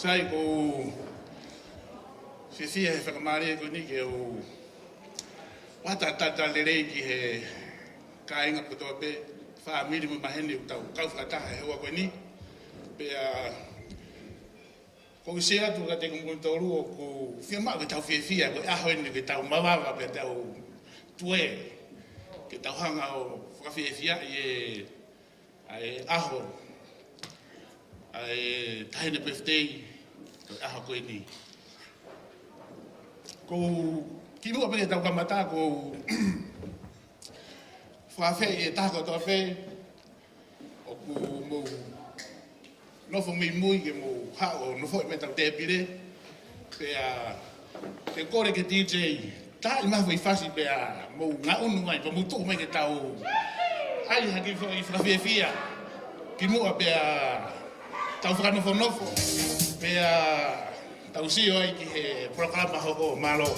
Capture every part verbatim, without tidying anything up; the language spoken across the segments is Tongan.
Sai, ʻoku ou fiefia he fakamālie ko eni ke u ʻoatu ʻa e talitali lelei ki he kāinga kotoa pē, fāmili mo e maheni ʻoku tau kau fakataha he houa ko eni. Pea ʻoku ou sio atu kiate kimoutolu ʻoku fiemaʻu ke tau fiefia, ko e ʻaho eni ke tau mavava pea tau tue, ke tau hanga ʻo fakafiefiaʻi e ʻa e ʻaho ʻa e Taʻahine Birthday, ko e ʻaho ko eni. Ko e kimuʻa pē ke tau kamata, ʻoku ou fakaafeʻi e taha kotoa pē ʻoku mou nofo muimui ke mou haʻu ʻo nofoʻi mai ʻetau tēpile. Pea ke kole ki he D J, tā mai ha foʻi fasi pea mou ngaʻunu mai, pea mou tuʻu mai ke tau ʻai ha kiʻi foʻi fakafiefia kimuʻa pea tau fakanofonofo, pea tau sio ai ki he polokalama hoko. Mālō.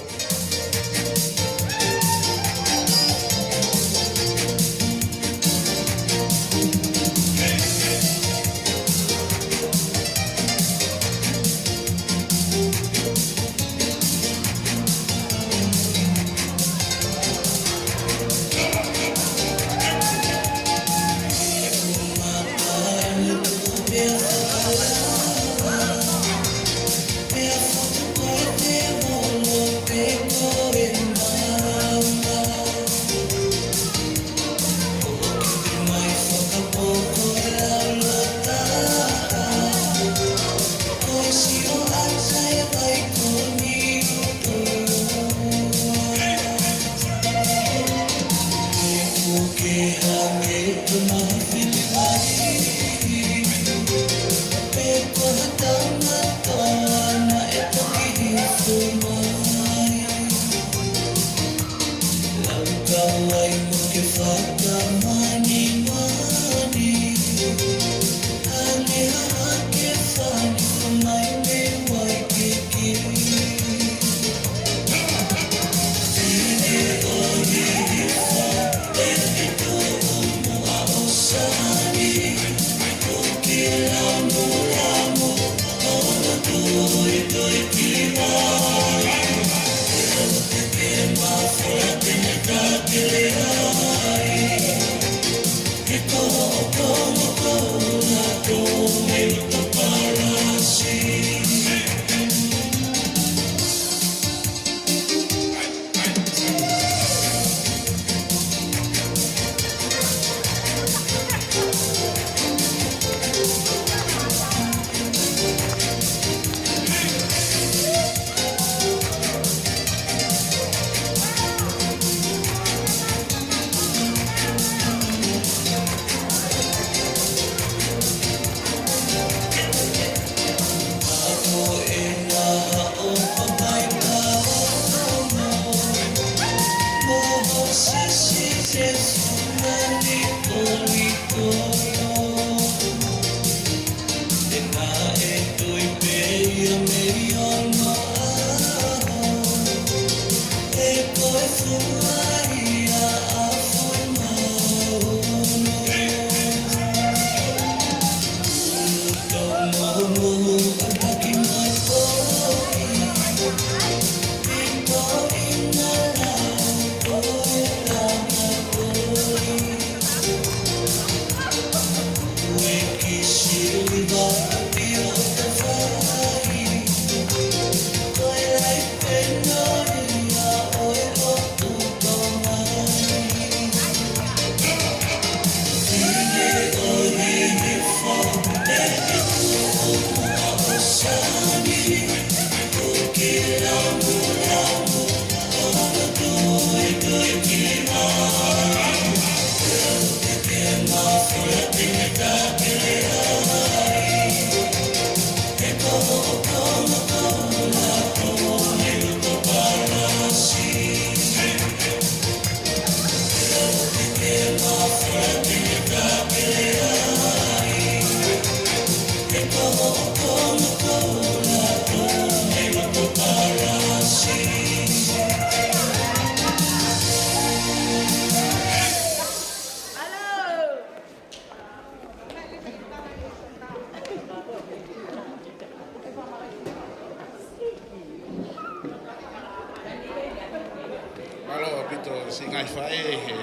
Tō siʻi ngaahi faʻē he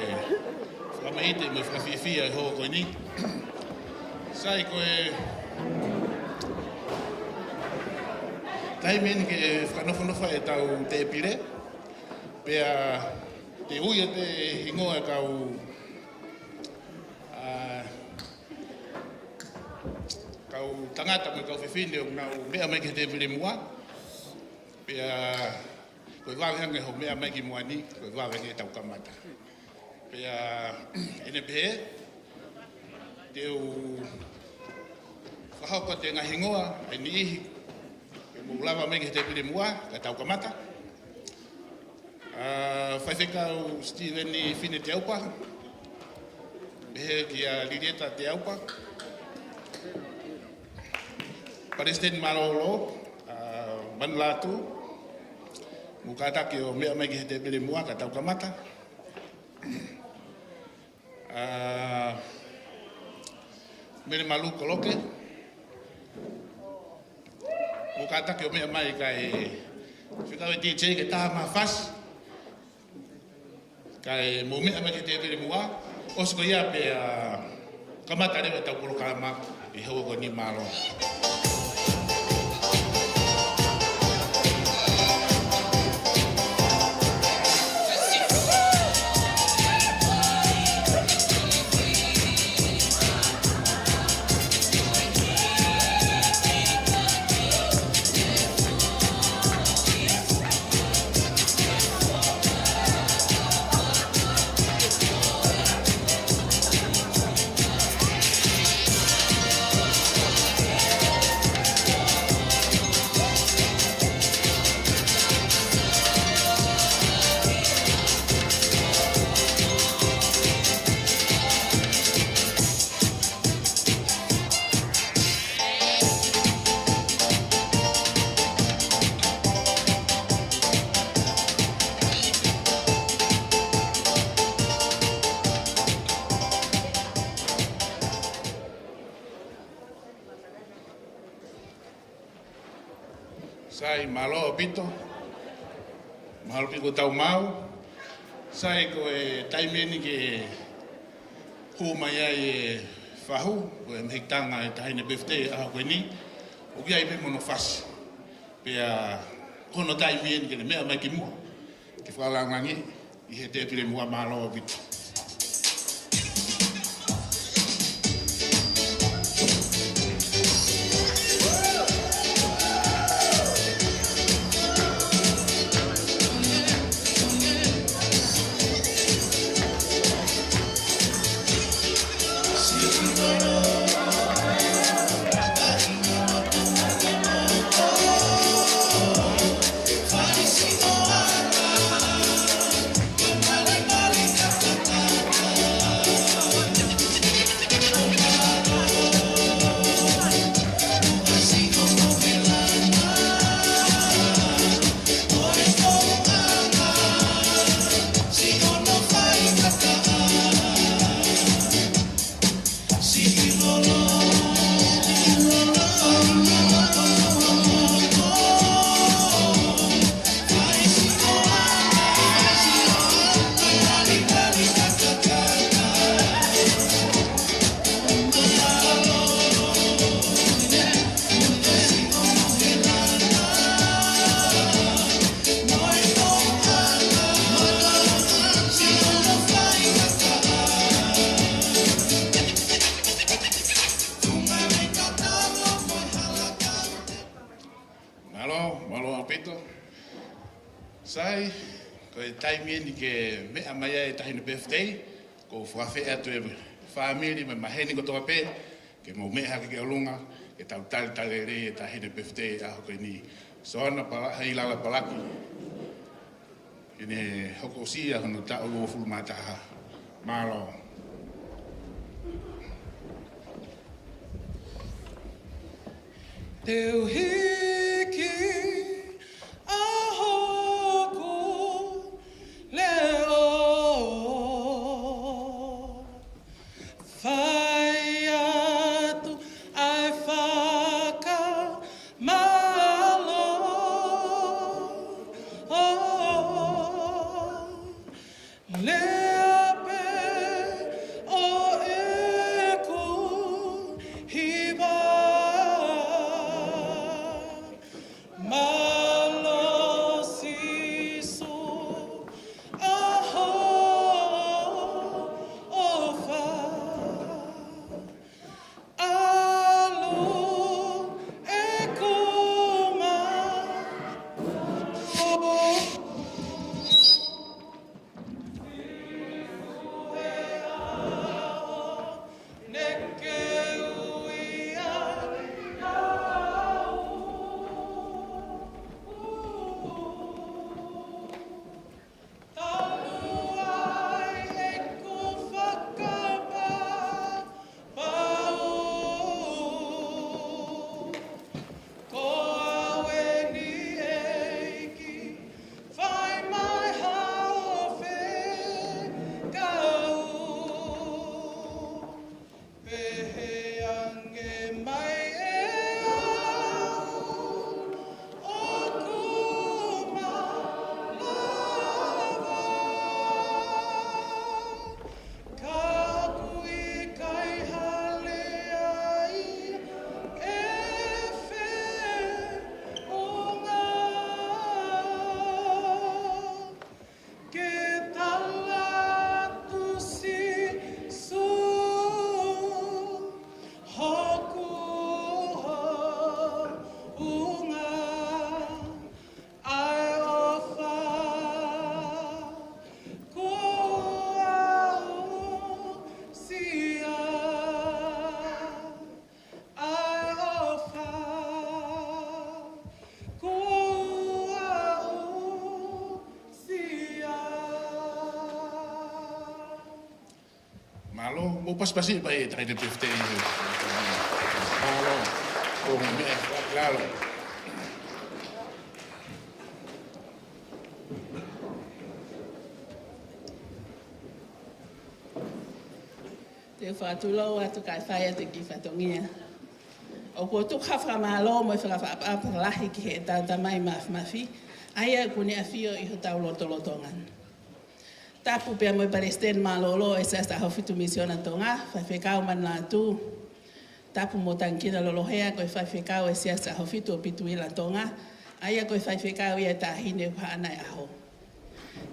fakamāite mo e fakafiefia he houa ko eni. Sai, ko e taimi eni ke fakanofonofo ʻetau tēpile. Pea te u ui ʻa e hingoa ʻa e kau, ā, kau tangata mo e kau fefine ʻoku nau meʻa mai ki he tēpile muʻa. Pea ko e vave ange hoʻo meʻa mai ki muʻa ni, ko e vave ange ʻetau kamata. Pea ʻi heʻene pehē, te u fakahoko atu e ngaahi hingoa ʻa e niʻihi ʻoku mou lava mai ki he tēpile muʻa, ka tau kamata. Ā, Faifekau Sitiveni Fine Teaupa, pehē kia Lilieta Teaupa. Palesiteni Mālōlō, ā, Manulatu, mou kātaki ʻo meʻa mai ki he tēpile muʻa ka tau kamata. Ā, Mele Malu Koloke, mou kātaki ʻo meʻa mai kae fekau e D J ke tā mai ha fasi. Kae mou meʻa mai ki he tēpile muʻa, ʻosi ko ia pea kamata leva ʻetau polokalama ʻi he houa ko eni, mālō. Sai, mālō ʻaupito. Mahalo pē kuo tau maau. Sai, ko e taimi eni ke hū mai ai e fahu, ko e mehikitanga e Taʻahine Birthday ʻaho ko eni. ʻOku ʻi ai pē mo hono fasi. Pea ko hono taimi eni ke ne meʻa mai ki muʻa, ke fakalāngilangiʻi ʻi he tēpile muʻa, mālō ʻaupito. Mālō, mālō ʻaupito. Sai, ko e taimi eni ke meʻa mai ai e Taʻahine Birthday, ʻoku ou fakafeʻao atu e fāmili mo e maheni kotoa pē, ke mou meʻa hake ki ʻolunga, ke tau talitali lelei e Taʻahine Birthday ʻaho ko eni. Soana Pala-, Heilala Palaki. Ke ne hokosia hono taʻu uofulu mā taha. Mālō. Te u hiki ʻa hoku leʻo, fai atu ʻa e fakamālō. Mou pasipasi mai e taʻahine birthday. Mālō. Ko e meʻa lalo. Te u fakatulou atu kae fai atu e kiʻi fatongia. ʻOku ou tuku ha fakamālō mo e fakaʻapaʻapa lahi ki heʻetau Tamai Māfimafi, ʻa ia ʻoku ne ʻafio ʻi hotau lotolotonga. Tapu pea mo e Palesiteni Mālōlō ʻo e Siasi ʻAhofitu Misiona Tonga, Faifekau Manulātū. Tapu mo Tangikina Lolohea, ko e Faifekau ʻo e Siasi ʻAhofitu ʻo Pituila Tonga, ʻa ia ko e faifekau ia ʻo e taʻahine ʻoku haʻana e ʻaho.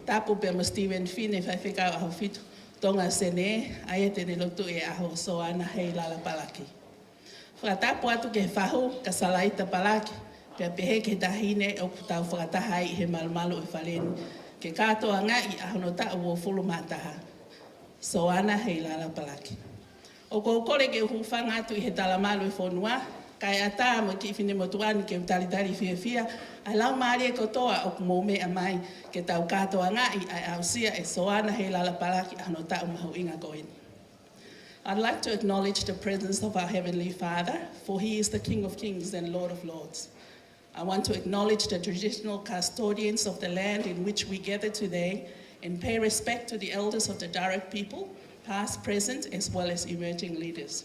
Tapu pea mo Stephen Fine, Faifekau ʻAhofitu Tonga Senē, ʻa ia te ne lotuʻi e ʻaho, Soana Heilala Palaki. Fakatapu atu ki he fahu, Kasalaita Palaki, pea pehē ki he taʻahine ʻoku tau fakataha ai ʻi he malumalu ʻo e fale ni, ke kātoangaʻi ʻa hono taʻu uofulu mā taha, Soana Heilala Palaki. ʻOku ou kole ke u hūfanga atu ʻi he talamalu ʻo e fonua, kae ʻatā mo e kiʻi finemotuʻa ni ke u talitali fiefia ʻa e laumālie kotoa ʻoku mou meʻa mai ke tau kātoangaʻi ʻa e aʻusia ʻe Soana Heilala Palaki ʻa hono taʻu mahuʻinga ko eni. I'd like to acknowledge the presence of our Heavenly Father, for He is the King of Kings and Lord of Lords. I want to acknowledge the traditional custodians of the land in which we gather today and pay respect to the elders of the Darug people, past, present, as well as emerging leaders.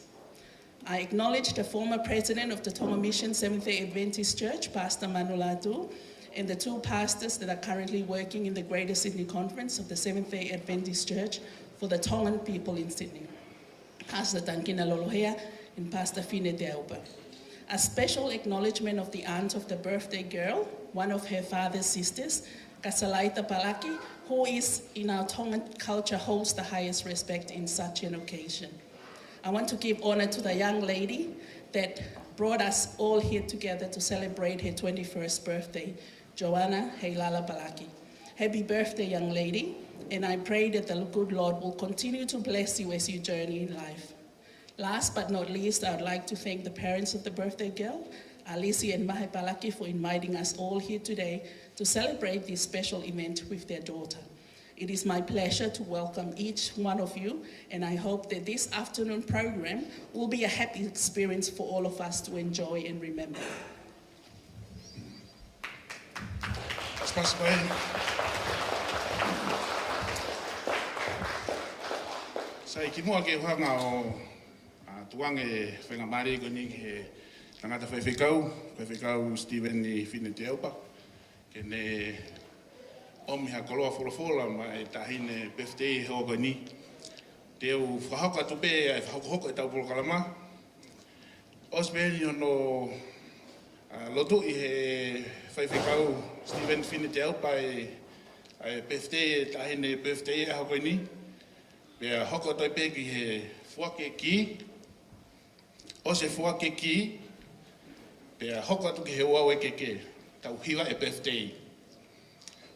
I acknowledge the former president of the Tonga Mission Seventh-day Adventist Church, Pastor Manulātū, and the two pastors that are currently working in the Greater Sydney Conference of the Seventh-day Adventist Church for the Tongan people in Sydney, Pastor Tangikina Lolohea and Pastor Fine Teaupa. A special acknowledgement of the aunt of the birthday girl, one of her father's sisters, Kasalaita Palaki, who is, in our Tongan culture, holds the highest respect in such an occasion. I want to give honor to the young lady that brought us all here together to celebrate her twenty-first birthday, Joanna Heilala Palaki. Happy birthday, young lady, and I pray that the good Lord will continue to bless you as you journey in life. Last but not least, I would like to thank the parents of the birthday girl, Alisi and Mahe Palaki, for inviting us all here today to celebrate this special event with their daughter. It is my pleasure to welcome each one of you, and I hope that this afternoon program will be a happy experience for all of us to enjoy and remember. Pasipasi mai. Sai, kimuʻa ke u hanga ʻo, ʻa, tukuange e faingamālie ko eni ki he tangata faifekau, Faifekau Stephen Fine Teaupa, ke ne ʻomi ha koloa folofola maʻa e taʻahine birthday he houa ko eni. Te u fakahoko atu pē ʻa e fakahokohoko ʻetau polokalama. ʻOsi pē eni hono, ʻa, lotuʻi he Faifekau Stephen Fine Teaupa e, ʻa e birthday, taʻahine birthday he houa ko eni. Pea hoko atu ai pē ki he foaki e kī. ʻOsi e foaki e kī, pea hoko atu ki he ouau e keke, tau hiva e birthday.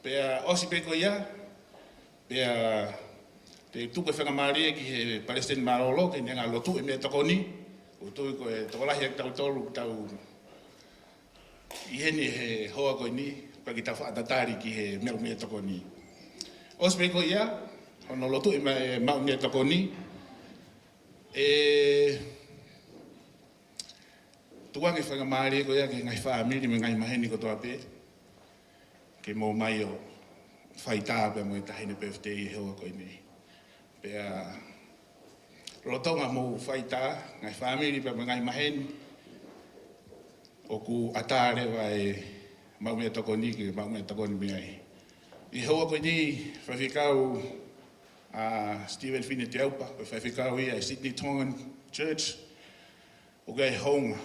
Pea ʻosi pē ko ia, pea te u tuku e faingamālie ki he Palesiteni Mālōlō ke ne hanga ʻo lotuʻi e meʻatokoni. ʻOku ou tui ko e tokolahi ʻo kitautolu ʻoku tau ʻi heni he houa ko eni, pea ke tau fakatatali ki he maʻu meʻatokoni. ʻOsi pē ko ia hono lotuʻi mai e maʻu meʻatokoni, ʻe tukuange e faingamālie ko ia ki he ngaahi fāmili mo e ngaahi maheni kotoa pē, ke mou ō mai ʻo fai tā pea mo e taʻahine birthday he houa ko eni. Pea lolotonga hoʻomou fai tā, ngaahi fāmili pea mo e ngaahi maheni, ʻoku ʻatā leva e maʻu meʻatokoni ke maʻu meʻatokoni mei ai. ʻI he houa ko eni, Faifekau, ʻa, Stephen Fine Teaupa, ko e faifekau ia ʻo e Sydney Tongan Church, ʻoku ʻi ai e hounga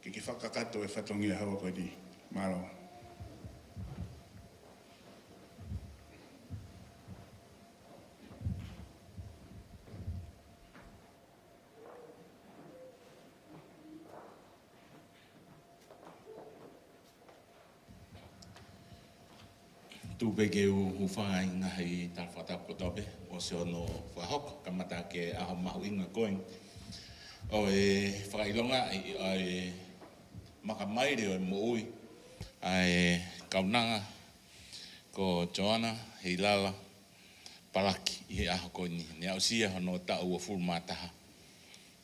ke ke fakakakato e fatongia he houa ko eni. Mālō. Tuku pē ke u hūfanga ʻi he ngaahi tala fakatapu kotoa pē, ʻosi hono fakahoko, kamata ki he ʻaho mahuʻinga ko eni. ʻO e fakaʻilonga ʻi, ʻa e makamaile ʻo e moʻui ʻa e kaunanga ko Joanna Heilala Palaki ʻi he ʻaho ko eni. Ne aʻusia hono taʻu uofulu mā taha.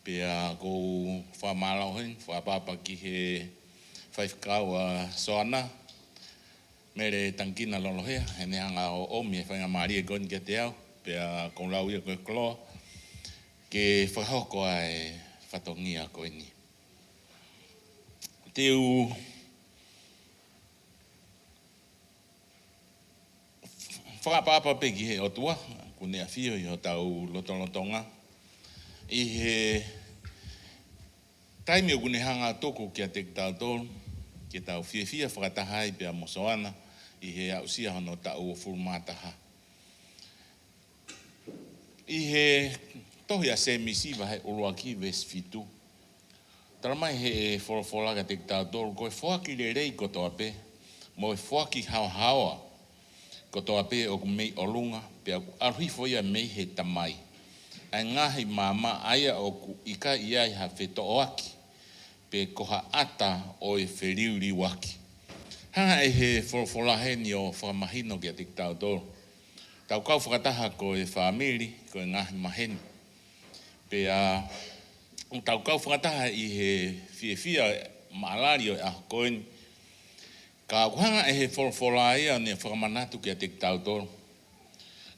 Pea ʻoku ou fakamālō heni, fakaʻapaʻapa ki he faifekau ʻa Soana, Mele Tangikina Lolohea, heʻene hanga ʻo ʻomi e faingamālie ko eni kiate au, pea ʻoku ou lau ia ko e koloa, ke fakahoko ʻa e fatongia ko eni. Te u fakaʻapaʻapa pē ki he ʻOtua, ʻoku ne ʻafio ʻi hotau lotolotonga. ʻI he taimi ʻoku ne hanga ʻo tuku kiate kitautolu, ke tau fiefia fakataha ai pea mo Soana, ʻi he aʻusia hono taʻu uofulu mā taha. ʻI he tohi ʻa Sēmisi vahe ʻuluaki veesi fitu. Tala mai ʻe he folofola kiate kitautolu, ko e foaki lelei kotoa pē, mo e foaki haohaoa kotoa pē ʻoku mei ʻolunga, pea ʻoku ʻalu hifo ia mei he Tamai ʻa e ngaahi maama, ʻa ia ʻoku ʻikai ʻi ai ha fetoʻoaki, pe ko ha ʻata ʻo e feliuliuaki. Hanga ʻe he folofola heni ʻo fakamahino kiate kitautolu. Tau kau fakataha ko e fāmili, ko e ngaahi maheni. Pea tau kau fakataha ʻi he fiefia maʻalali ʻo e ʻaho ko eni. Ka ʻoku hanga ʻe he folofola ia ʻo ne fakamanatu kiate kitautolu,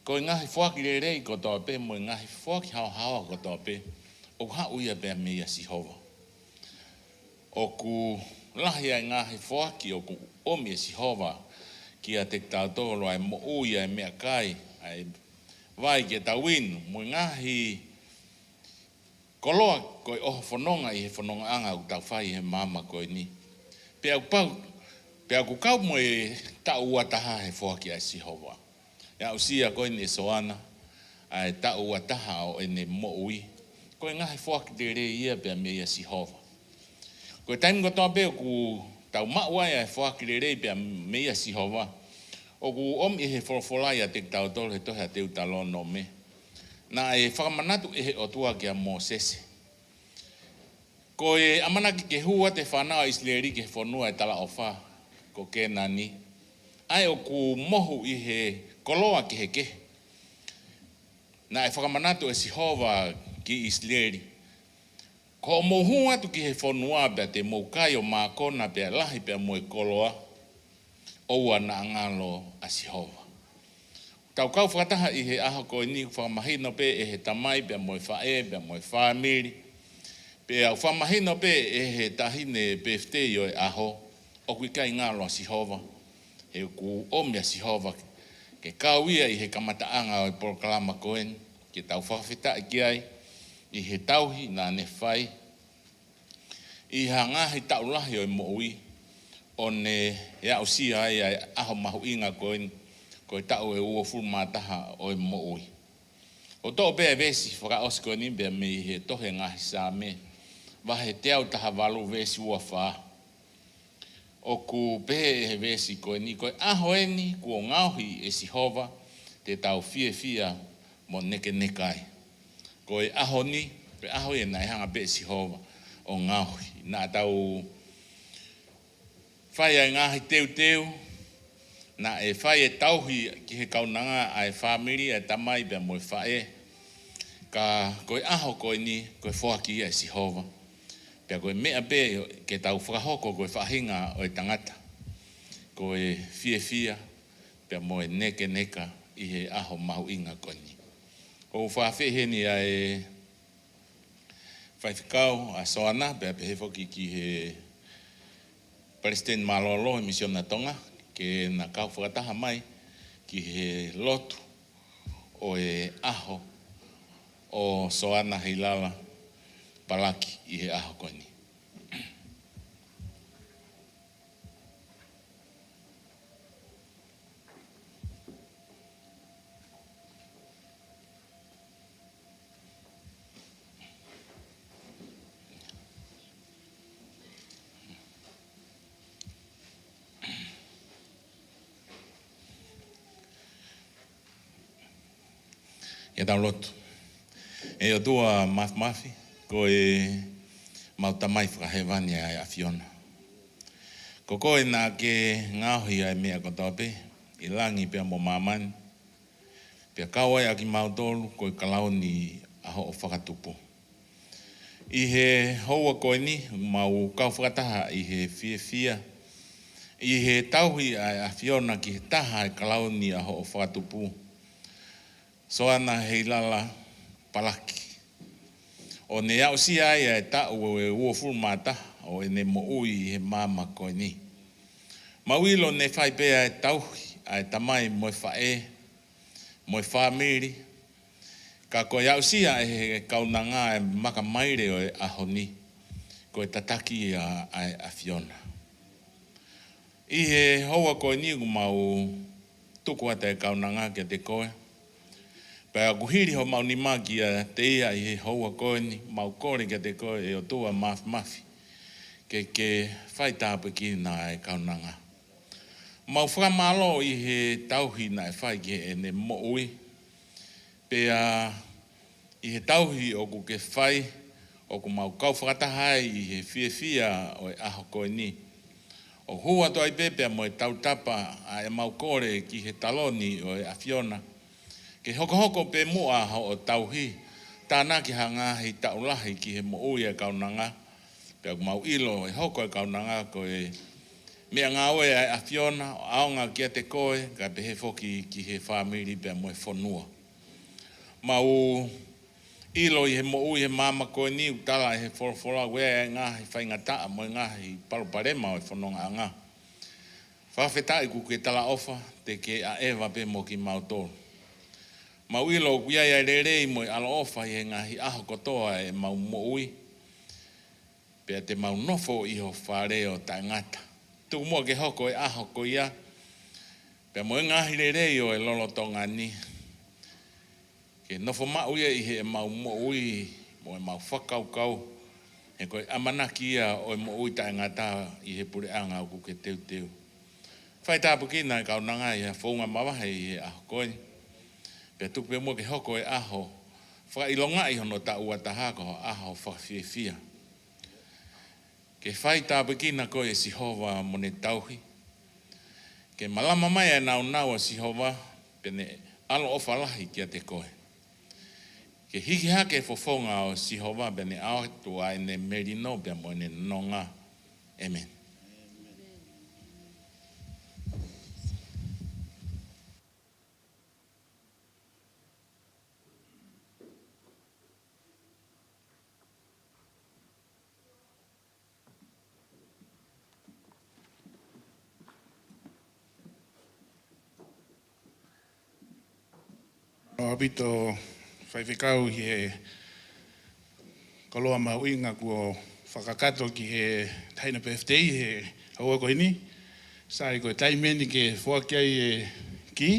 ko e ngaahi foaki lelei kotoa pē, mo e ngaahi foaki haohaoa kotoa pē, ʻoku haʻu ia pea meia Sihova. ʻOku lahi ʻa e ngaahi foaki ʻoku ʻomi ʻe Sihova kiate kitautolu, ʻa e moʻui, ʻa e meʻakai, ʻa e vai ke tau inu, mo e ngaahi koloa ko e ʻohofononga ʻi he fonongaʻanga ʻoku tau fai ʻi he maama ko eni. Pea ʻoku pau, pea ʻoku kau mo e taʻu ua taha he foaki ʻa Sihova. ʻE aʻusia ko eni ʻe Soana ʻa e taʻu ua taha ʻo ʻene moʻui. Ko e ngaahi foaki lelei ia pea meia Sihova. Ko e taimi kotoa pē ʻoku tau maʻu ai ʻa e foaki lelei pea meia Sihova, ʻoku ʻomi ʻe he folofola ʻiate kitautolu he tohi ʻa Teutalōnome. Naʻe fakamanatu ʻe he ʻOtua kia Mōsese, ko e ʻamanaki ke hū atu e fānau ʻa ʻIsileli ki he fonua ʻo e talaʻofa, ko Kēnani, ʻa ē ʻoku mohu ʻi he koloa kehekehe. Naʻe fakamanatu ʻe Sihova ki ʻIsileli, ko hoʻomou hū atu ki he fonua pea te mou kai ʻo mākona pea lahi pea mo e koloa, ʻoua naʻa ngalo ʻa Sihova. Tau kau fakataha ʻi he ʻaho ko eni, fakamahino pē ʻe he tamai pea mo e faʻē pea mo e fāmili. Pea ʻoku fakamahino pē ʻe he taʻahine pēfitei ʻo e ʻaho, ʻoku ʻikai ngalo ʻa Sihova. He ʻoku ʻomi ʻa Sihova ke kau ia ʻi he kamataʻanga ʻo e polokalama ko eni, ke tau fakafetaʻi ki ai ʻi he tauhi naʻa ne fai ʻi ha ngaahi taʻu lahi ʻo e moʻui, ʻo ne aʻusia ai ʻa e ʻaho mahuʻinga ko eni, ko e taʻu ʻe uofulu mā taha ʻo e moʻui. ʻOku toʻo pē ʻa e veesi fakaʻosi ko eni pea mei he tohi Ngaahi Saame, vahe teau taha valu veesi ua fā. ʻOku pehē ʻe he veesi ko eni, ko e ʻaho eni kuo ngaohi ʻe Sihova, te tau fiefia mo nekeneka ai. Ko e ʻaho ni, ko e ʻaho ia naʻe hanga pē ʻe Sihova ʻo ngaohi. Naʻa tau fai ʻa e ngaahi teuteu, naʻe fai e tauhi ki he kaunanga ʻa e fāmili, ʻa e tamai pea mo e faʻē. Ka ko e ʻaho ko eni, ko e foaki ia ʻe Sihova. Pea ko e meʻa pē ke tau fakahoko ko e faʻahinga ʻo e tangata, ko e fiefia pea mo e nekeneka ʻi he ʻaho mahuʻinga ko eni. ʻOku ou fakaafeʻi heni ʻa e faifekau ʻa Soana, pea pehē foki ki he Palesiteni Mālōlō ʻo e Misiona Tonga, ke na kau fakataha mai ki he lotu ʻo e ʻaho ʻo Soana Heilala Palaki ʻi he ʻaho ko eni. Ke tau lotu. ʻE ʻOtua Māfimafi, ko homau Tamai fakahēvani ʻa e ʻAfiona. Ko koe naʻa ke ngaohi ʻa e meʻa kotoa pē, ʻi langi pea mo māmani. pea kau ai ʻa kimautolu ko e kalauni ʻa hoʻo fakatupu. ʻI he houa ko eni, mau kau fakataha ʻi he fiefia ʻi he tauhi ʻa e ʻAfiona ki he taha ʻa e kalauni ʻa hoʻo fakatupu, Soana Heilala Palaki, ʻo ne aʻusia ai ʻa e taʻu ʻe uofulu mā taha ʻo ʻene moʻui ʻi he māmani ko eni. Mau ʻilo ne fai pē ʻa e tauhi ʻa e tamai mo e faʻē mo e fāmili, ka ko e aʻusia ʻe he kaunanga ʻa e makamaile ʻo e ʻaho ni, ko e tataki ʻa, ʻa e ʻAfiona. ʻI he houa ko eni ʻoku mau tuku atu ʻa e kaunanga kiate koe. Pea ʻoku hili homau nima kiate ia ʻi he houa ko eni, mau kole kiate koe ʻe ʻOtua Māfimafi, ke ke fai tāpuekina ʻa e kaunanga. Mau fakamālō ʻi he tauhi naʻe fai ki heʻene moʻui. Pea ʻi he tauhi ʻoku ke fai, ʻoku mau kau fakataha ai ʻi he fiefia ʻo e ʻaho ko eni. ʻOku hū atu ai pē pea mo e tautapa ʻa ʻemau kole ki he taloni ʻo e ʻAfiona, ke hokohoko pē muʻa hoʻo tauhi, tānaki ha ngaahi taʻu lahi ki he moʻui ʻa e kaunanga. Pea ʻoku mau ʻilo ʻe hoko ʻa e kaunanga ko e meʻangāue ʻa e ʻAfiona, ʻo ʻaonga kiate koe, kae pehē foki ki he fāmili pea mo e fonua. Mau ʻilo ʻi he moʻui he māmani ko eni, ʻoku tala ʻe he folofola, ʻoku ʻi ai ʻa e ngaahi faingataʻa mo e ngaahi palopalema ʻo e fonongaʻanga. Fakafetaʻi ʻoku ke talaʻofa te ke ʻaʻeva pē mo kimautolu. Mau ʻilo ʻoku ʻi ai ʻa e lelei mo e ʻaloʻofa ʻi he ngaahi ʻaho kotoa ʻo ʻemau moʻui. Pea te mau nofo ʻi ho fale ʻo taʻengata. Tuku muʻa ke hoko e ʻaho ko ia, pea mo e ngaahi lelei ʻo e lolotonga ni, ke nofo maʻu ia ʻi heʻemau moʻui mo ʻemau fakakaukau, he ko e ʻamanaki ia ʻo e moʻui taʻengata ʻi he puleʻanga ʻoku ke teuteu. Fai tāpuekina ʻa e kaunanga ʻi ha founga mavahe ʻi he ʻaho ko eni. Pea tuku pē muʻa ke hoko e ʻaho fakaʻilongaʻi hono taʻu ua taha ko ha ʻaho fakafiefia. Ke fai tāpuekina koe ʻe Sihova mo ne tauhi. Ke malama mai ʻa e nāunau ʻo Sihova, pea ne ʻaloʻofa lahi kiate koe. Ke hiki hake e fofonga ʻo Sihova, pea ne ʻoatu ʻa ʻene melino pea mo ʻene nonga. ʻĒmeni. ʻAupito faifekau ʻi he koloa mahuʻinga kuo fakakakato ki he taʻahine pefitei he houa ko eni. Sai, ko e taimi eni ke foaki ai e kī.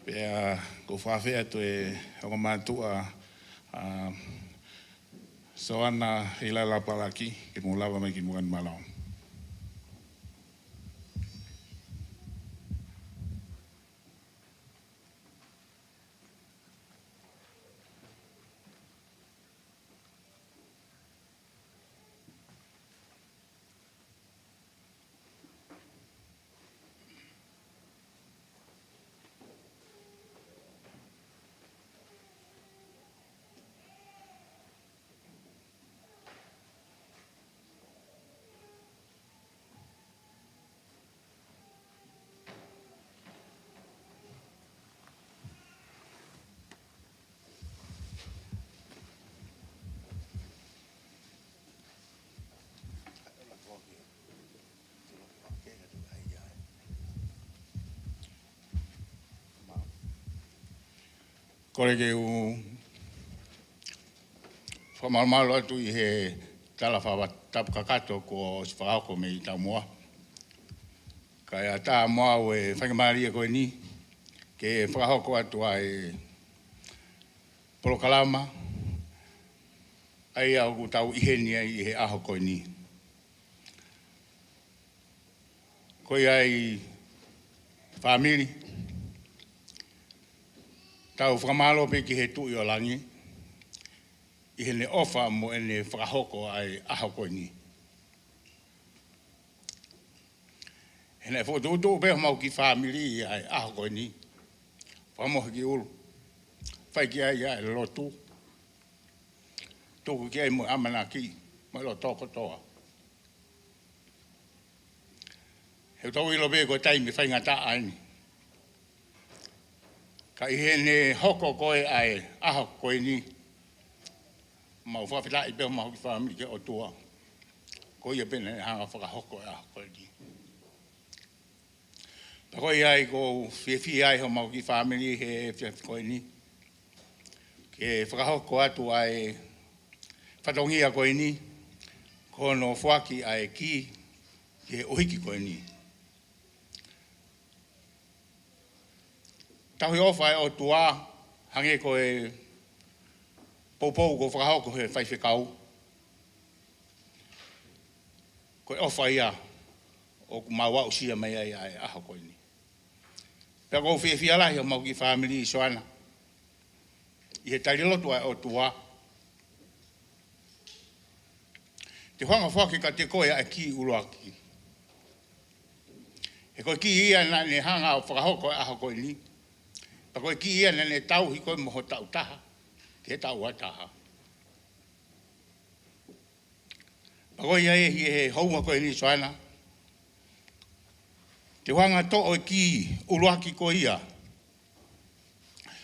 Pea ʻoku ou fakaafeʻi atu e ongo mātuʻa, ʻa Soana Heilala Palaki, ke mou lava mai ki muʻa ni, mālō. Kole ke u fakamalumalu atu ʻi he tala fakatapu kakato kuo ʻosi fakahoko mei taumuʻa. Kae ʻatā mo au e faingamālie ko eni ke fakahoko atu ʻa e polokalama ʻa ia ʻoku tau ʻi heni ai ʻi he ʻaho ko eni. Ko ia ai fāmili, tau fakamālō pē ki he Tuʻi ʻo Langi ʻi heʻene ʻofa mo ʻene fakahoko ʻa e ʻaho ko eni. He naʻe fokotuʻutuʻu pē homau kiʻi fāmili ʻi he ʻaho ko eni. Fakamohe ki ʻulu. Fai ki ai ʻa e lotu. Tuku ki ai mo e ʻamanaki, mo e loto kotoa. He ʻoku tau ʻilo pē ko e taimi faingataʻa eni. Ka ʻi heʻene hoko ko ē ʻa e ʻaho ko eni, mau fakafetaʻi pē homau kiʻi fāmili ki he ʻOtua. Ko ia pē naʻa ne hanga ʻo fakahoko e ʻaho ko eni. Pea ko ia ai ʻoku ou fiefia ai homau kiʻi fāmili he efiafi ko eni ke fakahoko atu ʻa e fatongia ko eni, ko hono foaki ʻa e kī ki he ʻuhiki ko eni. Tauhi ʻofa ʻa e ʻOtua, hangē ko e poupou kuo fakahoko he faifekau. Ko e ʻofa ia ʻoku mau aʻusia mai ai ʻa e ʻaho ko eni. Pea ʻoku ou fiefia lahi homau kiʻi fāmili ʻi Soana, ʻi he tali lotu ʻa e ʻOtua, te u hanga ʻo foaki kiate koe ʻa e kī ʻuluaki. He ko e kī ia naʻa ne hanga ʻo fakahoko e ʻaho ko eni. Pea ko e kī ia naʻa ne tauhi koe mo ho taʻu taha ki he taʻu ua taha. Pea ko ia ē, ʻi he houa ko eni Soana, te u hanga ʻo toʻo e kī ʻuluaki ko ia,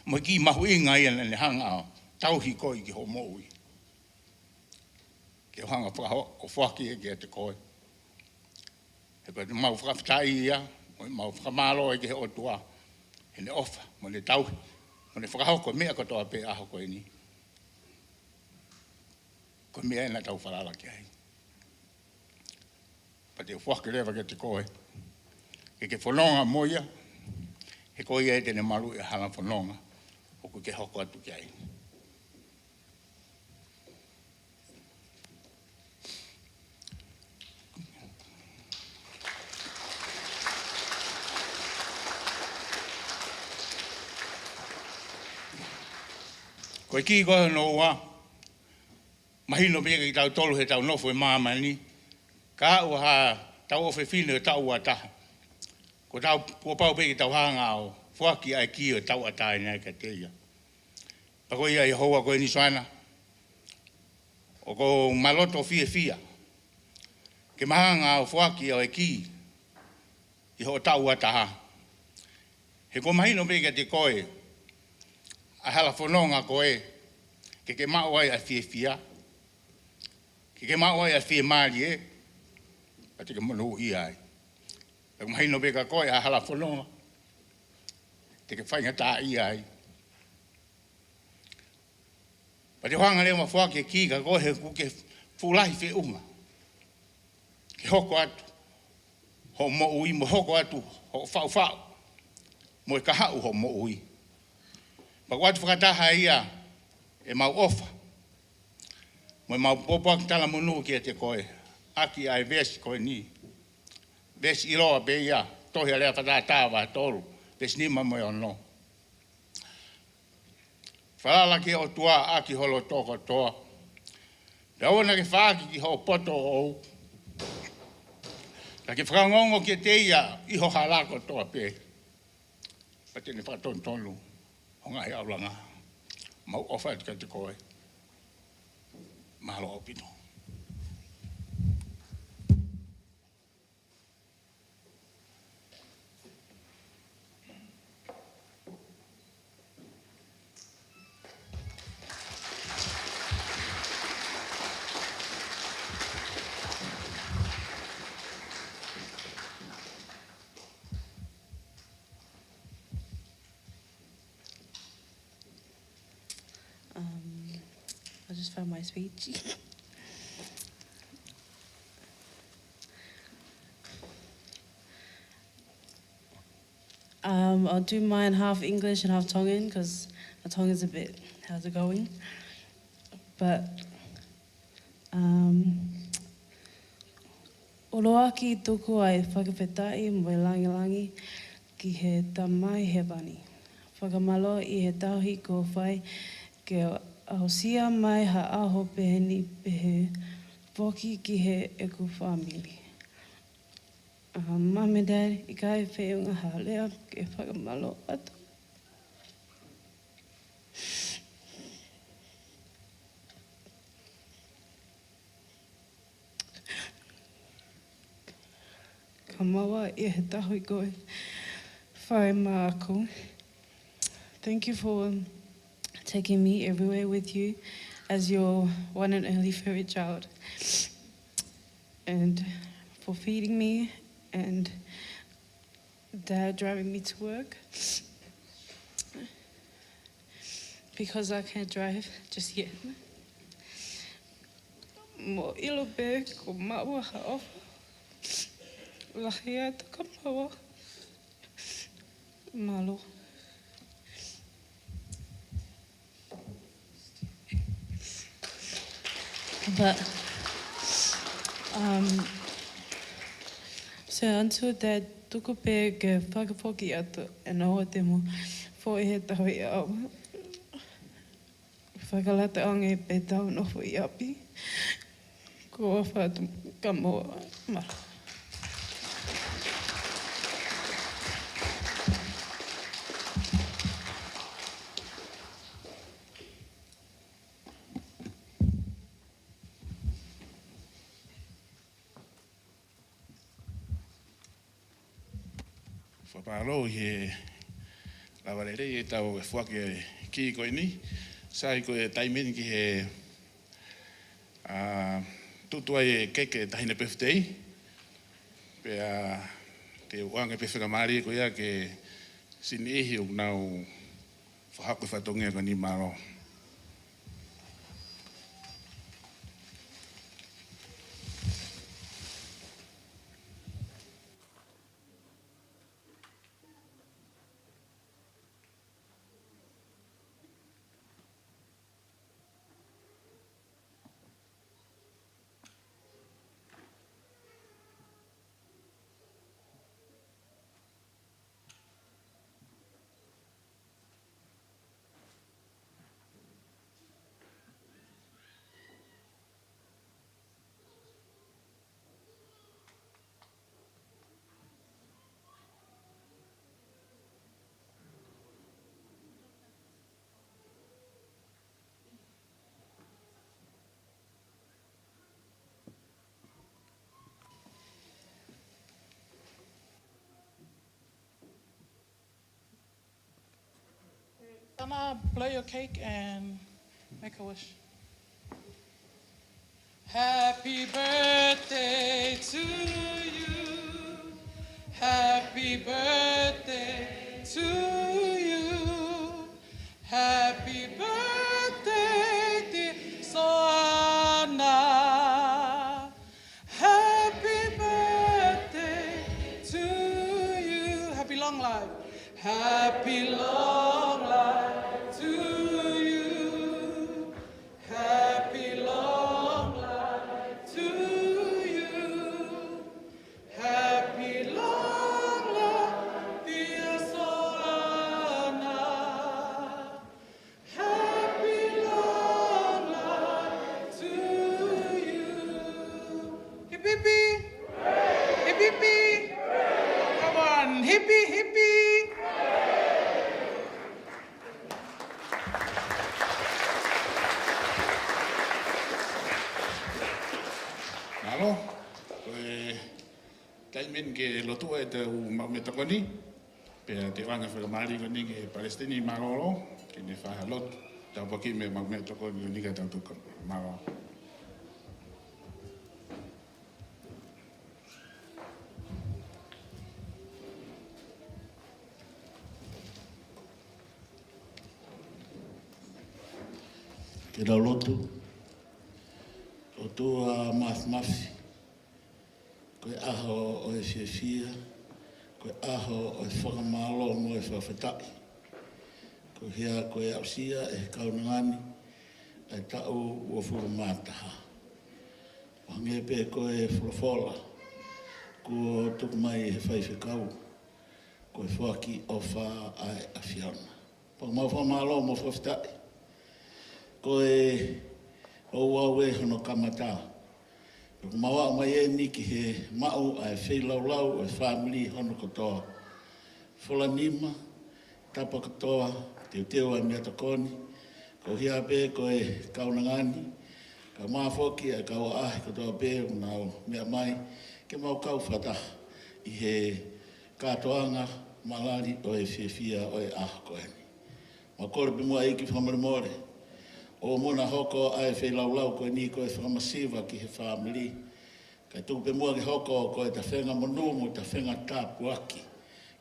mo e kī mahuʻinga ia naʻa ne hanga ʻo tauhi koe ki hoʻo moʻui, ke u hanga ʻo fakaho-, ʻo foaki ia kiate koe. He ko ʻemau fakafetaʻi ia, mo ʻemau fakamālō ia ki he ʻOtua heʻene ʻofa, mo ʻene tauhi, mo ʻene fakahoko e meʻa kotoa pē ʻaho ko eni. Ko e meʻa ē naʻa tau falala ki ai. Pea te u foaki leva kiate koe ke ke fononga mo ia, he ko ia ē te ne maluʻi e hala fononga ʻoku ke hoko atu ki ai. Ko e kī ko hono ua, mahino pē kiate kitautolu heʻetau nofo ʻi māmani, ka ʻoku ʻi ai haʻatau ʻofefine ʻo taʻu ua taha, kuo tau, kuo pau pē ke tau hanga ʻo foaki ʻa e kī ʻo e tauʻatāina kiate ia. Pea ko ia ʻi he houa ko eni Soana, ʻoku ou loto fiefia ke ma hanga ʻo foaki ʻa e kī ʻi hoʻo taʻu ua taha. He kuo mahino pē kiate koe ʻa e hala fononga ko ē ke ke maʻu ai ʻa e fiefia, ke ke maʻu ai ʻa e fiemālie, pea te ke monūʻia ai. Pea mahino pē kiate koe ʻa e hala fononga te ke faingataʻaʻia ai. Pea te u hanga leva ʻo foaki e kī kiate koe he ʻoku ke fuʻu lahi feʻunga ke hoko atu hoʻo moʻui mo hoko atu hoʻo faʻufaʻu mo e kahaʻu hoʻo moʻui. Pea ʻoku ʻoatu fakataha ia ʻemau ʻofa mo ʻemau pōpoaki talamonū kiate koe ʻaki ʻa e veesi ko eni. Veesi ʻiloa pē ia, tohi ʻa Lea Fakatātā vahe tolu, veesi nima mo e ono. Falala ki he ʻOtua ʻaki ho loto kotoa, pea ʻoua naʻa ke faʻaki ki hoʻo poto ʻoʻou. Ka ke fakaongoongo kiate ia ʻi ho hala kotoa pē, pea te ne fakatonutonu ho ngaahi ʻaulanga. Mau ʻofa atu kiate koe. Mālō ʻaupito. Um, I just found my speech. Um, I'll do mine half English and half Tongan because my Tongan's a bit, how's it going? But, um, ʻuluaki, tuku ʻa e fakafetaʻi mo e lāngilangi ki he Tamai Hēvani. Fakamālō ʻi he tauhi kuo fai ke aʻusia mai ha ʻaho peheni, pehē foki ki heʻeku fāmili. Um, Mum and Dad, ʻikai feʻunga ha lea ke fakamālō atu. Ka maua ʻi he tahui ko e fai māku. Thank you for taking me everywhere with you as your one and only favourite child. And for feeding me and Dad driving me to work. Because I can't drive just yet. Mo ʻilo pē ko maua ha ʻofa lahi atu ka maua. Mālō. But, um, so until that, tuku pē ke fakafoki atu, and ʻoua te mou foʻi he tahui au. Fakalata ange pē tau nofo ʻi ʻapi. Ko e ʻofa atu ka maua. Mālō. Fakamālō ʻi he lava lelei ʻetau foaki e kī ko eni. Sai ko e taimi eni ki he, ā, tutu ai e keke Taʻahine Birthday. Pea te u ʻoange pē fakamālō ko ia ki he niʻihi ʻoku nau fakahoko e fatongia ko eni. Mālō. Sana, blow your cake and make a wish. Happy birthday to you. Happy birthday to you. Happy birthday, dear Sana. Happy birthday to you. Happy long life. Happy long life to you. Happy long life to you. Happy long life, dear Solana. Happy long life to you. Hip, hip, hip. Hip, hip, hip. Come on, hip, hip, hip. Mālō, ko e taimi eni ke lotua ʻetau maʻu meʻatokoni, pea te u ʻoange fakamālō ko eni ki he Palesiteni Mālōlō, ke ne fai ha lotu, tāpuaki mei he maʻu meʻatokoni ko eni ka tau tuka. Mālō. Ke tau lotu. ʻOtua Māfimafi, ko e ʻaho ʻo e fiefia, ko e ʻaho ʻo e fakamālō mo e fakafetaʻi. Ko ia ko e aʻusia ʻe he kaunanga ni ʻa e taʻu uofulu mā taha. ʻO hangē pē ko e folofola kuo tuku mai ʻe he faifekau, ko e foaki ʻofa ʻa e ʻAfiona. Pea ʻoku mau fakamālō mo fakafetaʻi. Ko e ouau ē hono kamata. Pea ʻoku mau aʻu mai eni ki he maʻu ʻa e feilaulau ʻo e fāmili hono kotoa. Fola nima, tapa kotoa, teuteu ʻa e meʻatokoni, ko ia pē ko e kaunanga ni, kae ʻumaʻā foki ʻa e kau ʻaʻahi kotoa pē ʻoku nau meʻa mai, ke mau kau fakataha, ʻi he kātoanga malali ʻo e fiefia ʻo e ʻaho ko eni. Mau kole pē muʻa ʻEiki fakamolemole ʻo muna hoko ʻa e feilaulau ko eni ko e fakamasiva ki he fāmili. Kae tuku pē muʻa ke hoko ko e tafenga monū mo tafenga tāpuaki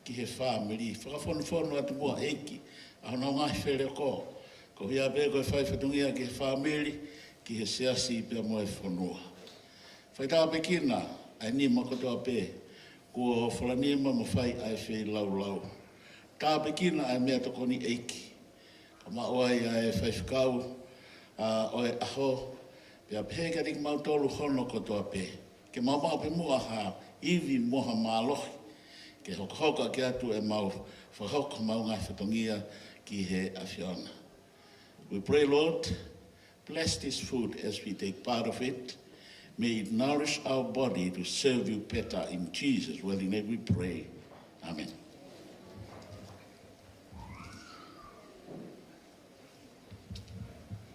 ki he fāmili. Fakafonufonu atu muʻa ʻEiki ʻa honau ngaahi feleoko, ko ia pē ko e fai fatongia ki he fāmili, ki he siasi pea mo e fonua. Fai tāpuekina ʻa e nima kotoa pē kuo fola nima mo fai ʻa e feilaulau. Tāpuekina ʻa e meʻatokoni ʻEiki, ka maʻu ai ʻa e faifekau ʻa ʻo e ʻaho, pea pehē kiate kimautolu hono kotoa pē, ke mau maʻu pē muʻa ha ivi mo ha mālohi ke hokohoko ʻaki atu ʻemau fakahoko ʻemau ngaahi fatongia ki he ʻAfiona. We pray, Lord, bless this food as we take part of it. May it nourish our body to serve you better. In Jesus' worthy name we pray. Amen.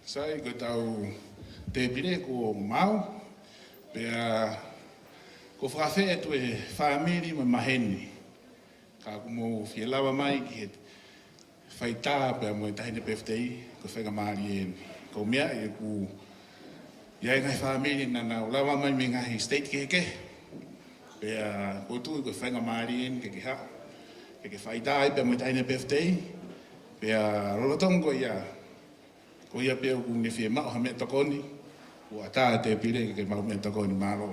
Sai, ko ʻetau tēpile kuo maau, pea kuo fakafeʻao atu e fāmili mo e maheni. Ka kuo mou fie lava mai ki he faitā pea mo e taʻahine pefitei, ko e faingamālie eni. Ko e meʻa ʻoku ʻi ai e ngaahi fāmili naʻa nau lava mai mei he ngaahi state kehekehe. Pea ʻoku ou tui ko e faingamālie eni ke ke haʻu, ke ke faitā ai pea mo e taʻahine pefitei. Pea lolotonga ko ia, ko ia pē ʻoku ne fiemaʻu ha meʻatokoni, ʻoku ʻatā e tēpile ke ke maʻu meʻatokoni. Mālō.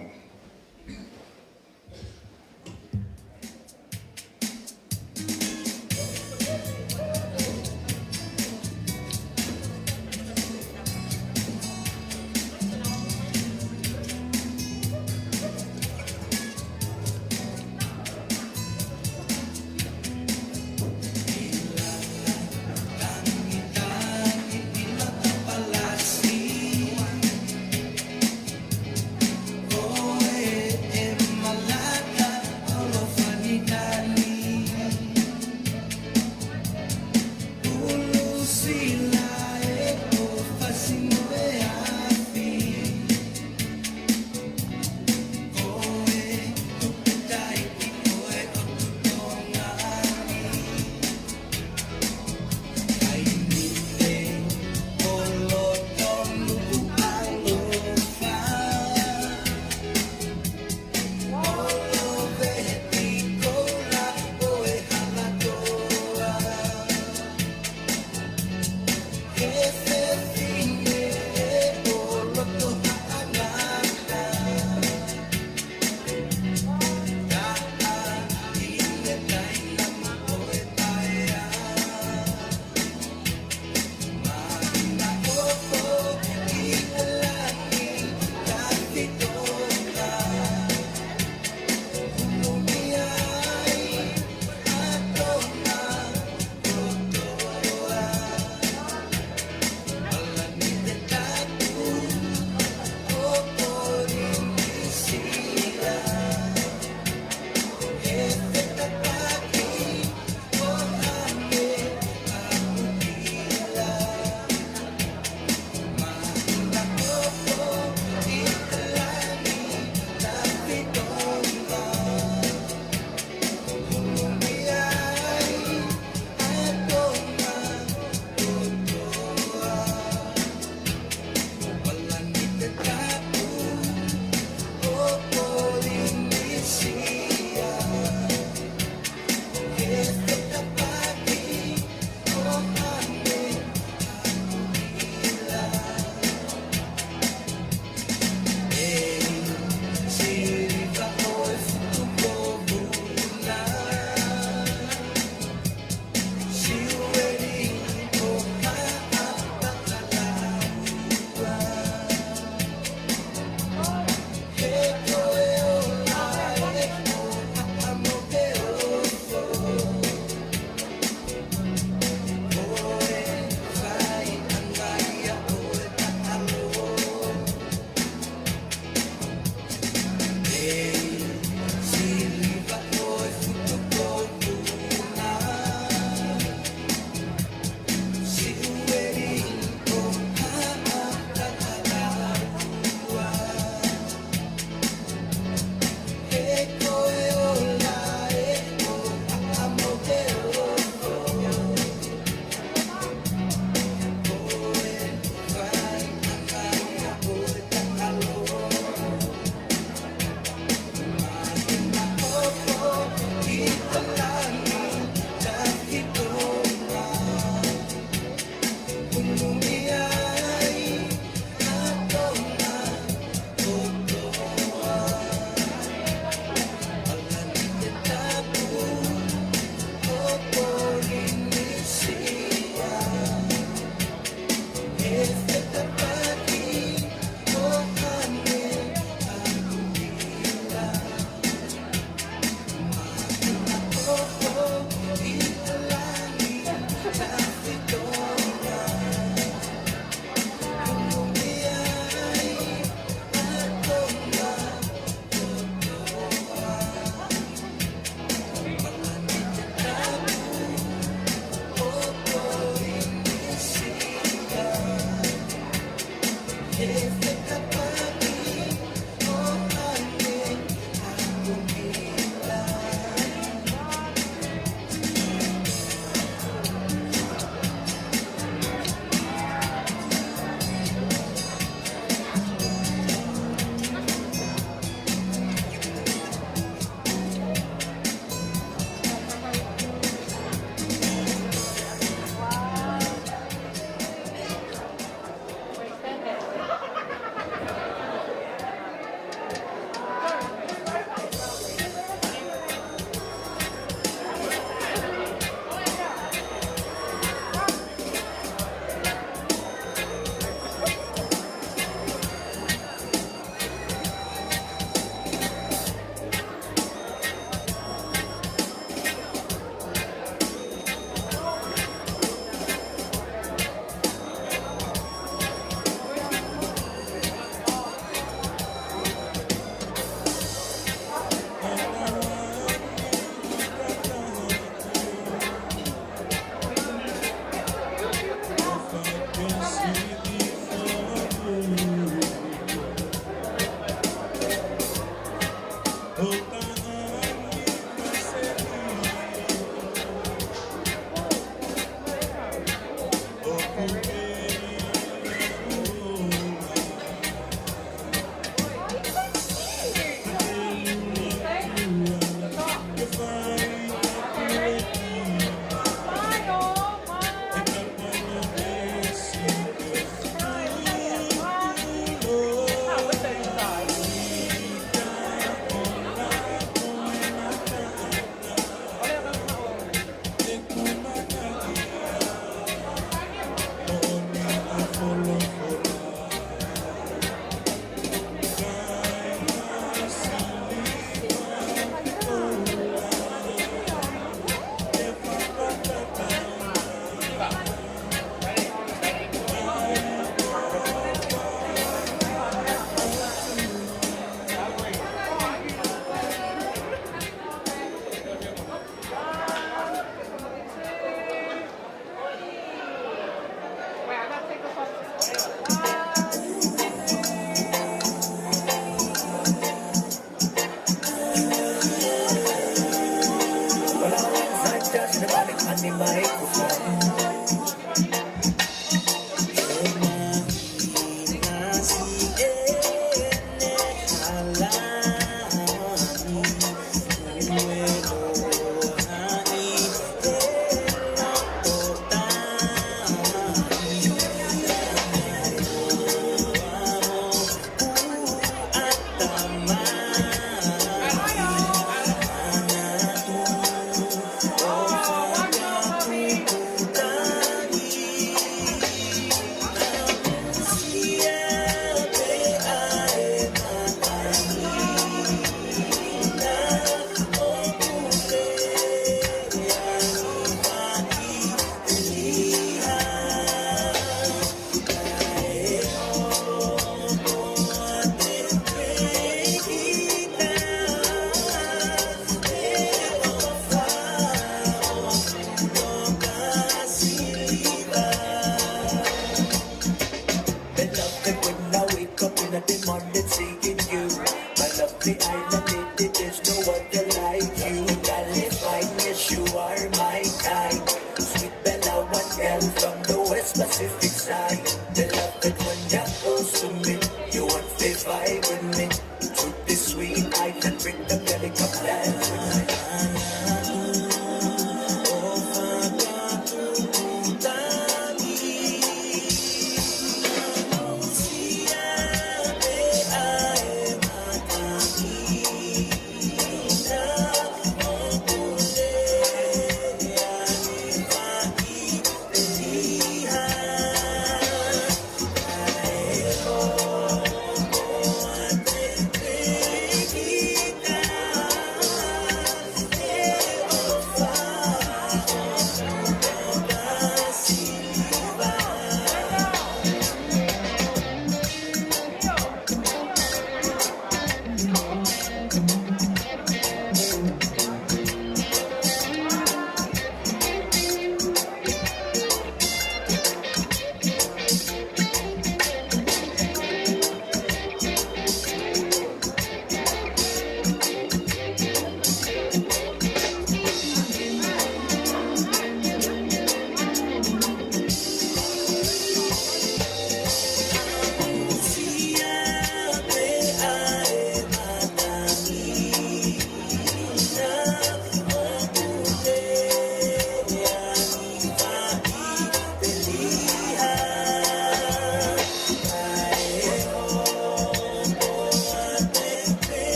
You got it fine, yes, you are my type. Sweet Bella, one girl from the West Pacific side. They love it when you're close to me. You want to vibe with me. Truth is sweet, I can bring the belly come dance with me.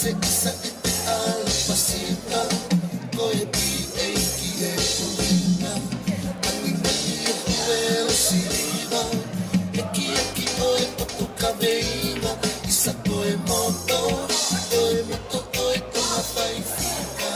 Te kisa ʻi te ala pasita, ko e P A ki he ʻuhinga. Ani mani e huelo siliva, ʻekiʻeki ʻo e poto kaveinga, isa ko e moto, ko e moto ʻo e Tonga Paifika.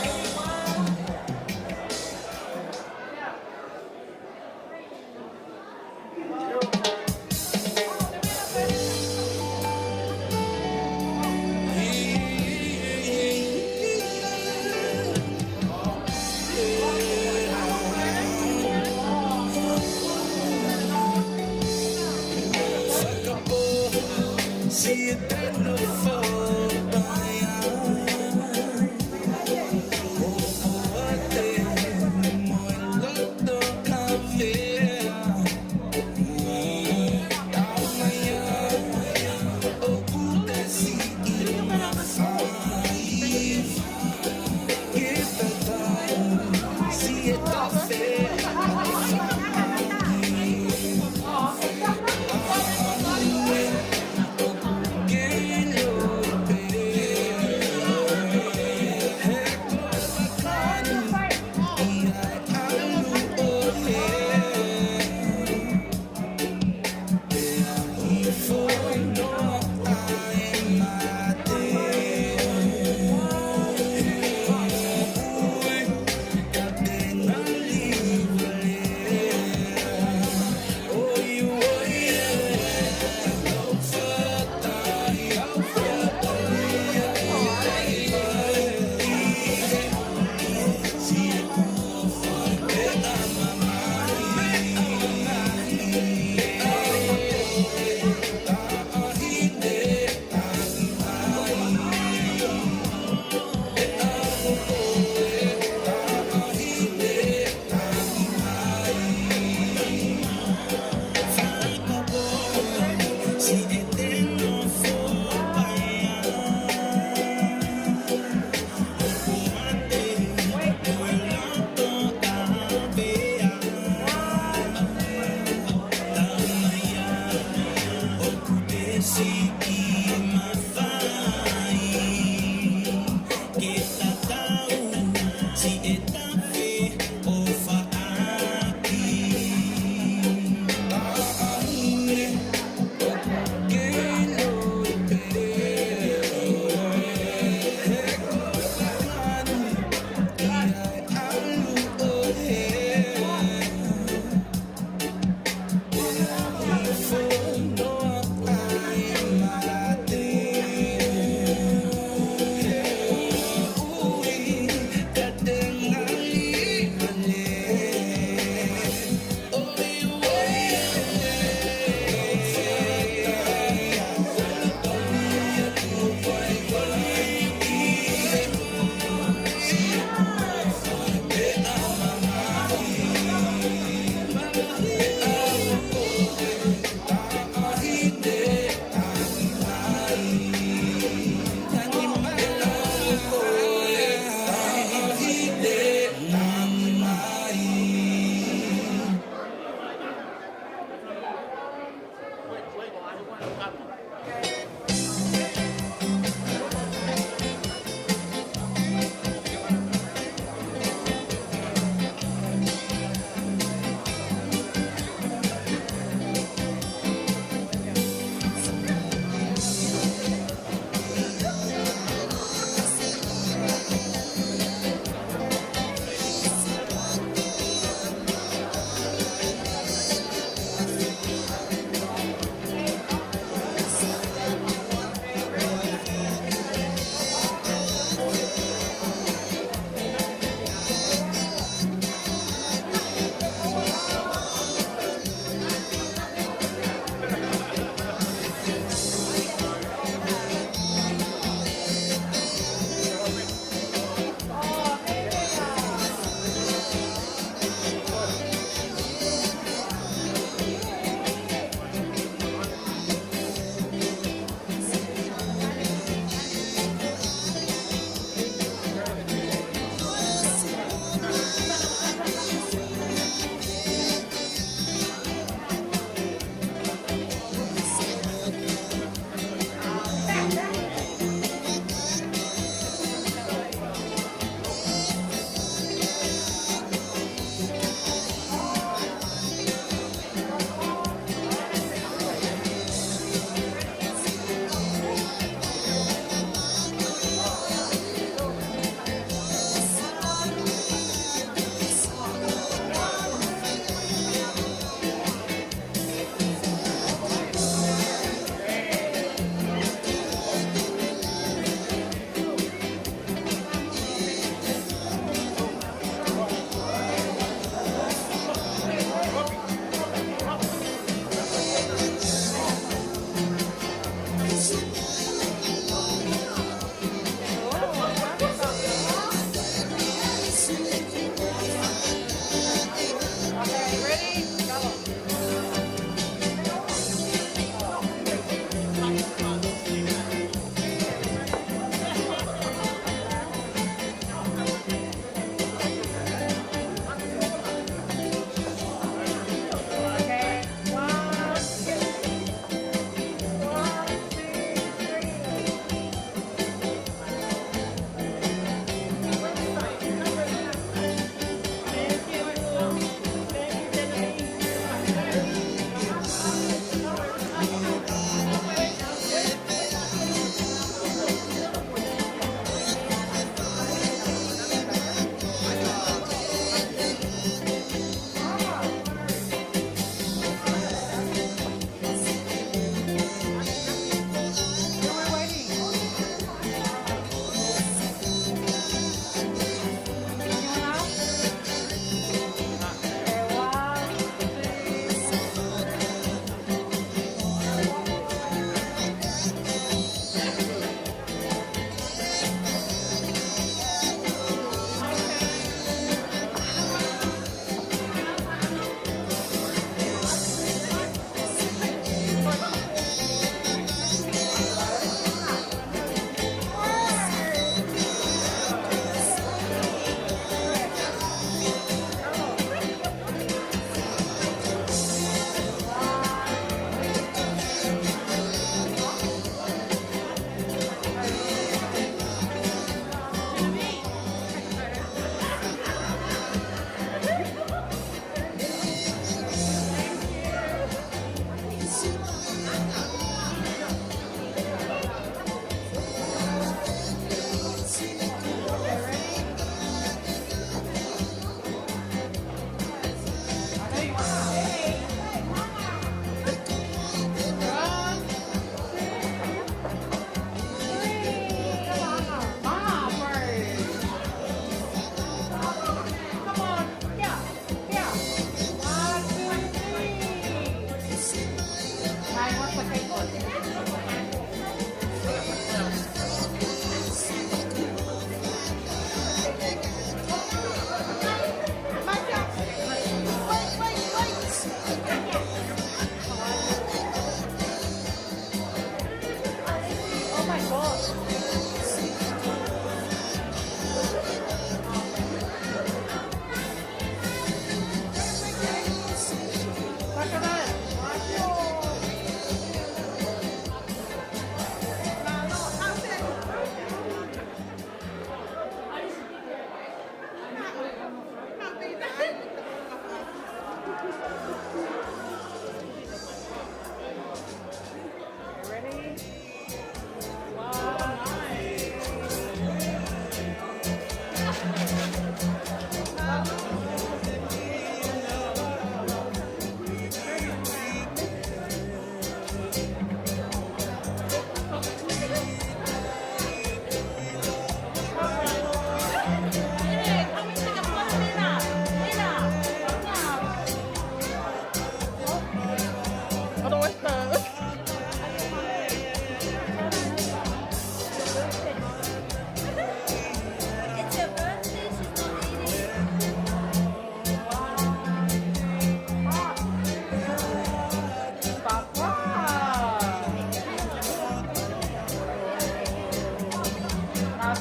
Oh,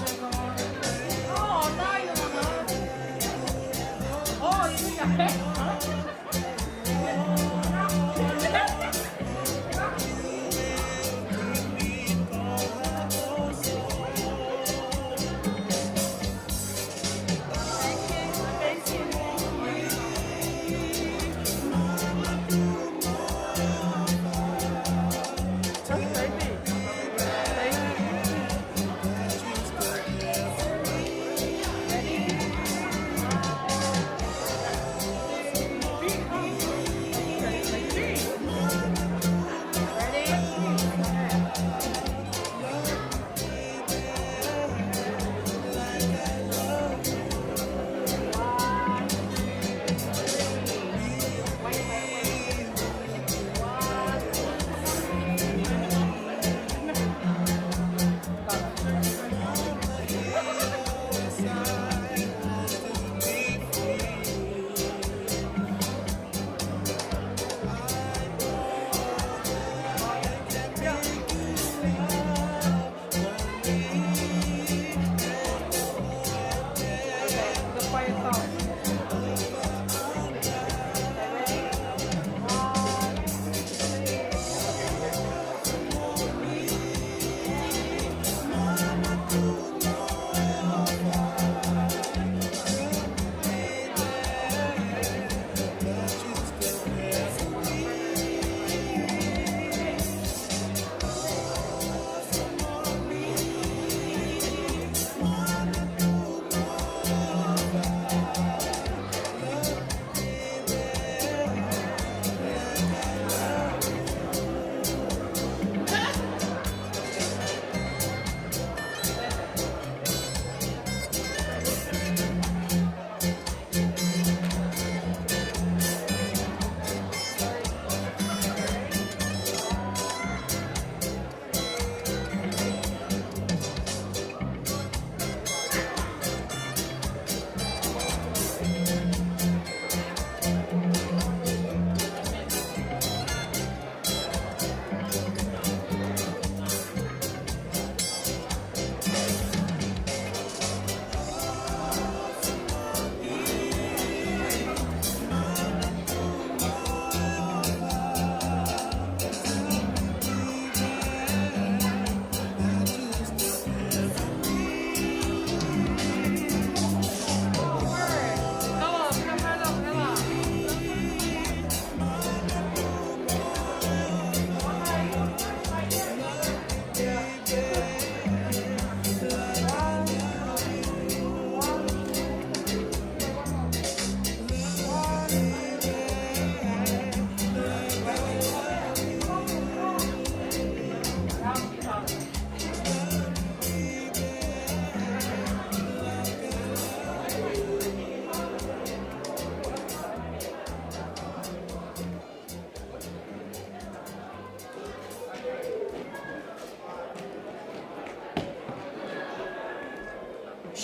now you wanna. Oh, you got it.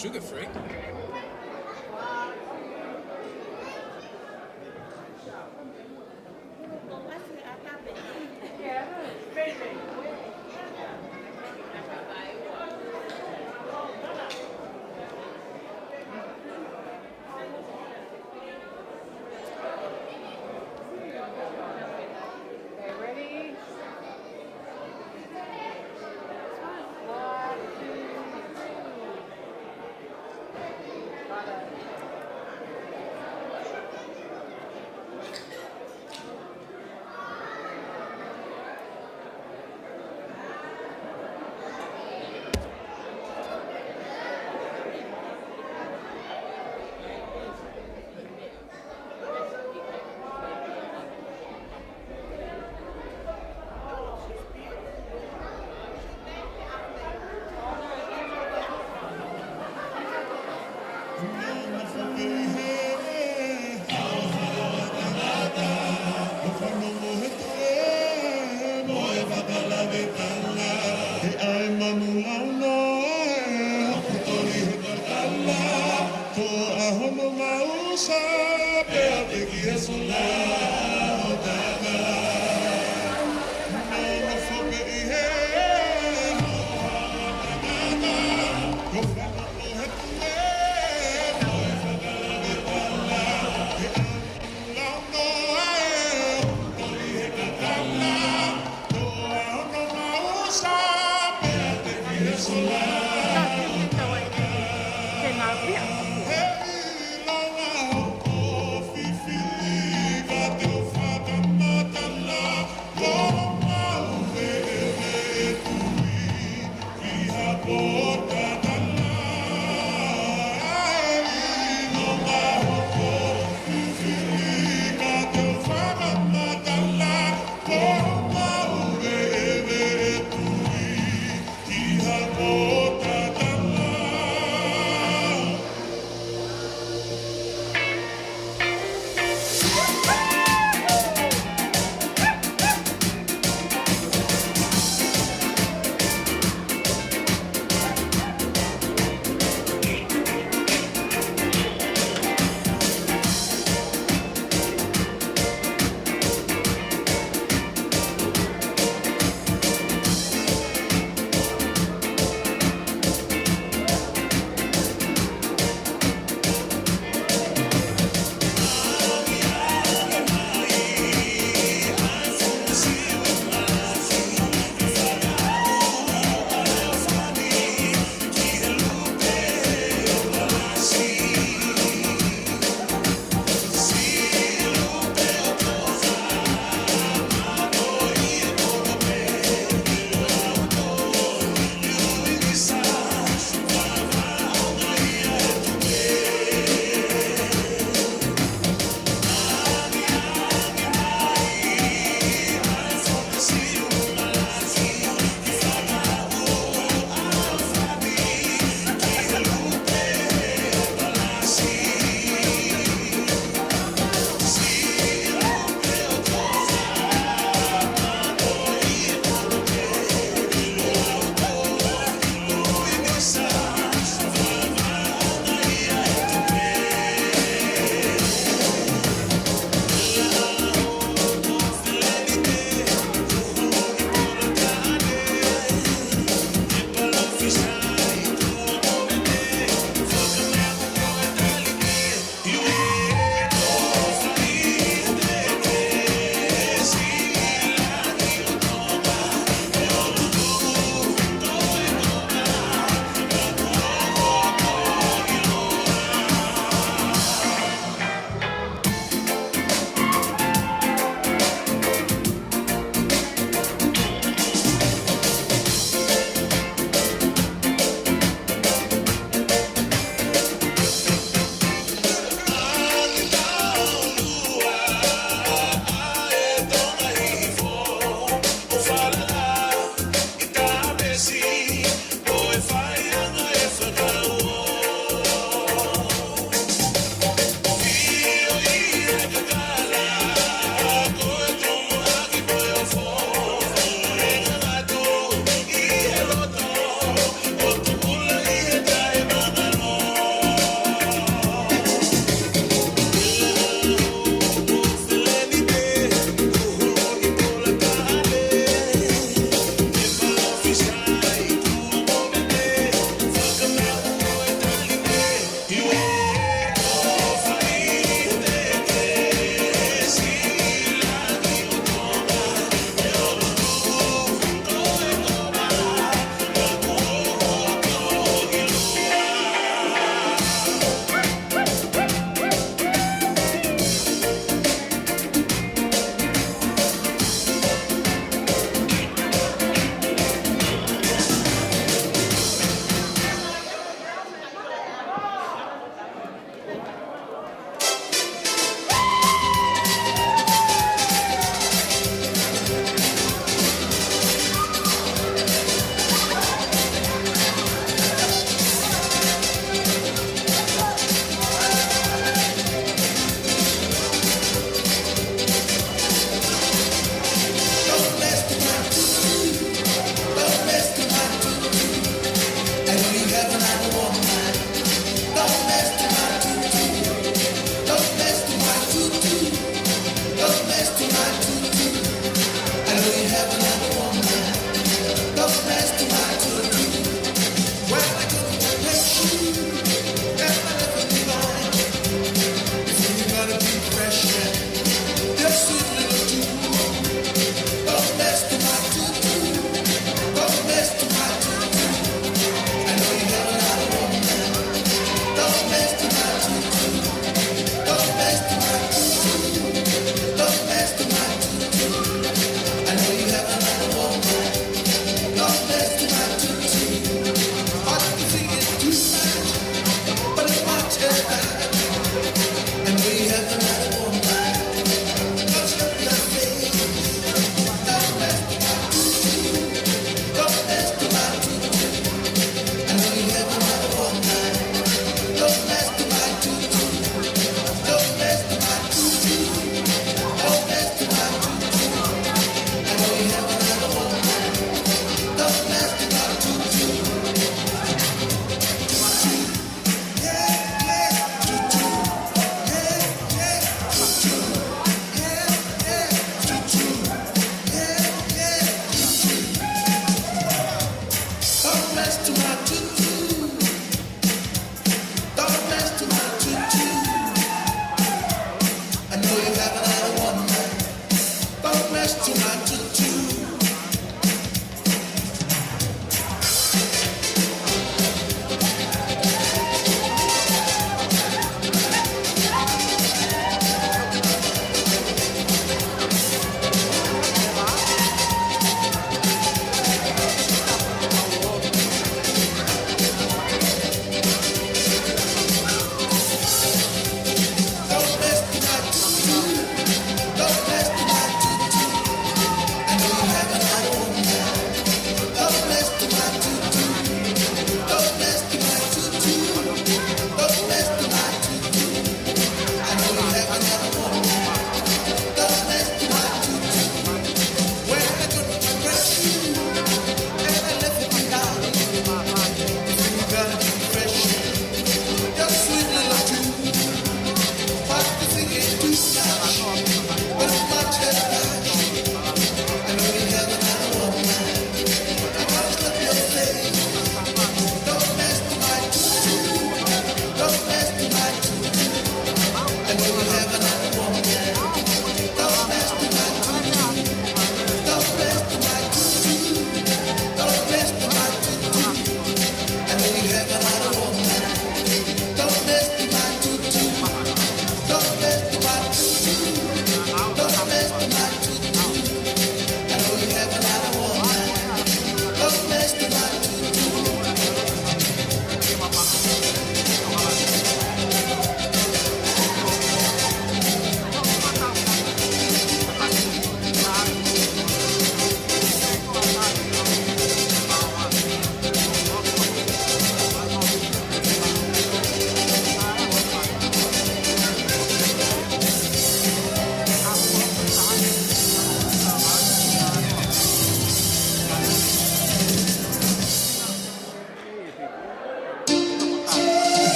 Sugar free.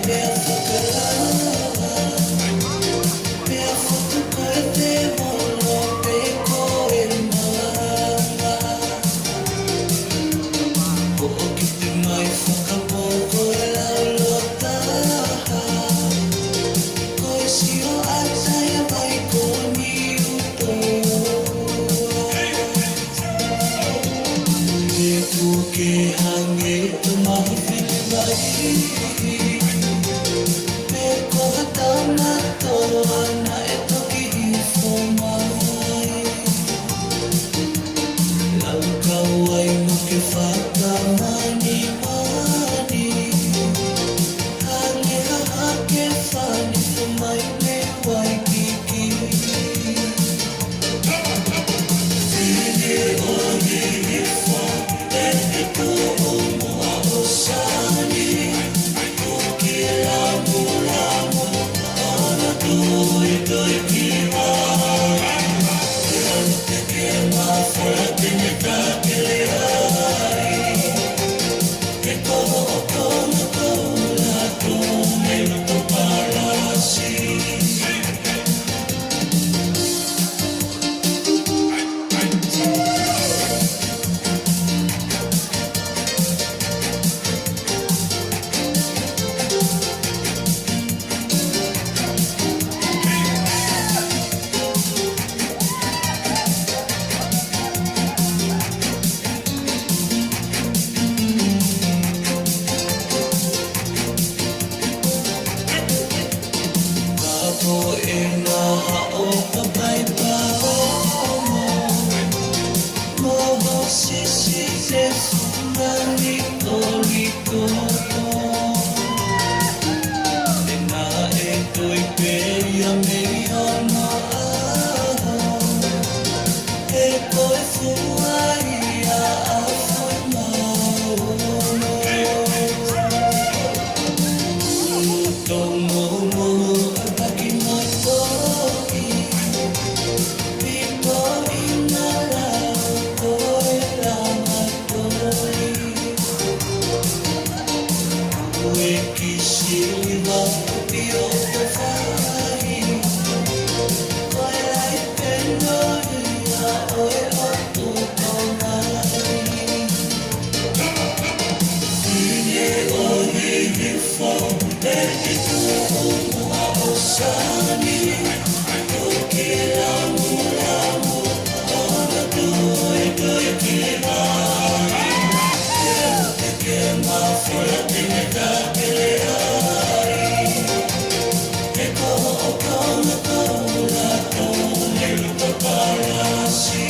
Pea fakalau, pea fotu ko e temolo pe ko e maama. Ko e kite mai fakapō ko e laulo taha. Ko e sio ʻata ia mai ko Niupoa. Te puke hangē ko Mahufilahi. Pe ko ha tama toa naʻe toki hifo mai. Lau kau ai mo ke fakamanimani. Hangē ha hake fanifo mai mei Waikiki. Fine ʻo Hihifo, ʻe he kumu ʻa ʻOsani, kuki lamulamu, ʻo na tuitui ki vai. Te ke mafola te ne kakele ai. Ke koho ʻo Tonga ko ʻUluʻatu mei loto palasi. Ka ko ena haʻo papai paomo, mo ho sisi te funga ni koli koto. Ena e toi pē ia mei hono ʻaho. He ko e fua ia ʻa Foʻi Mauono. Tongo mo ʻataki mo toki. Piko ina lau ko e lama toi. Ue kisi liva pio te fahi. Ko e lai peno ia ʻo e ʻotu tonga. Fine ʻo Hihifo, ʻe he kumu ʻa ʻOsani, kuki lamulamu, ʻo na tuitui ki vai. Te ke mafola te ne kakele ai. He ko hoʻo kaunakaula tō mei loto palasi.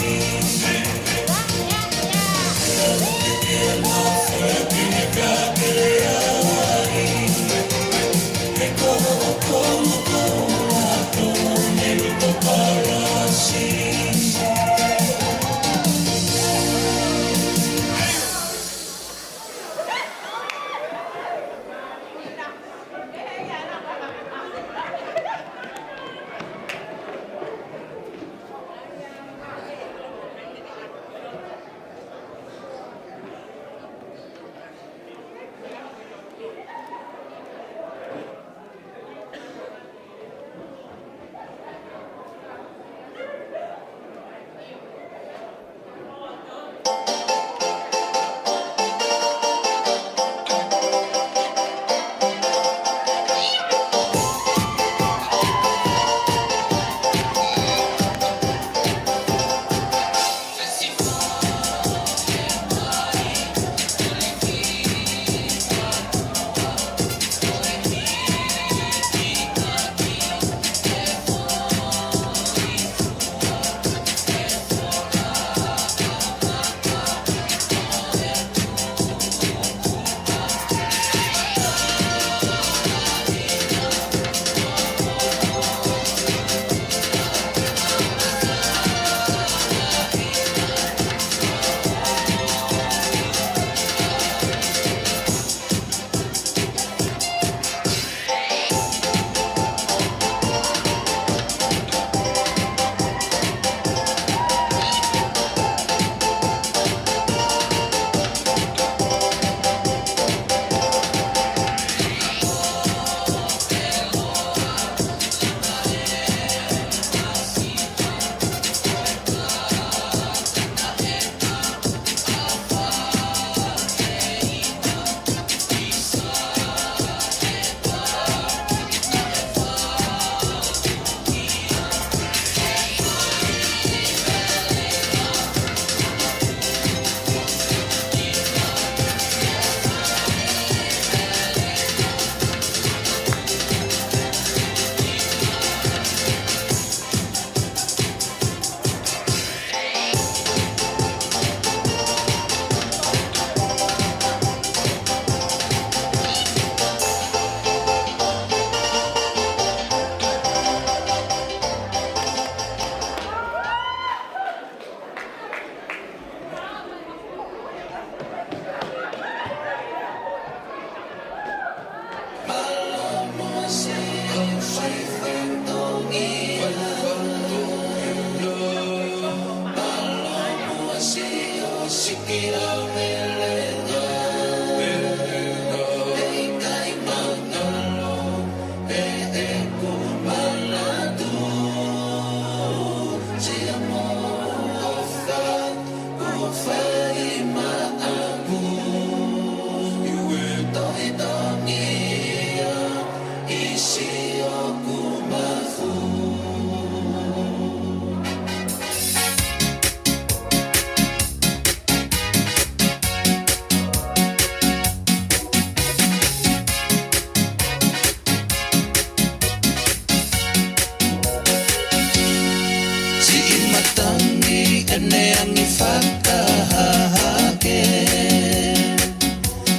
Siʻi matangi ʻene angi fakahahake.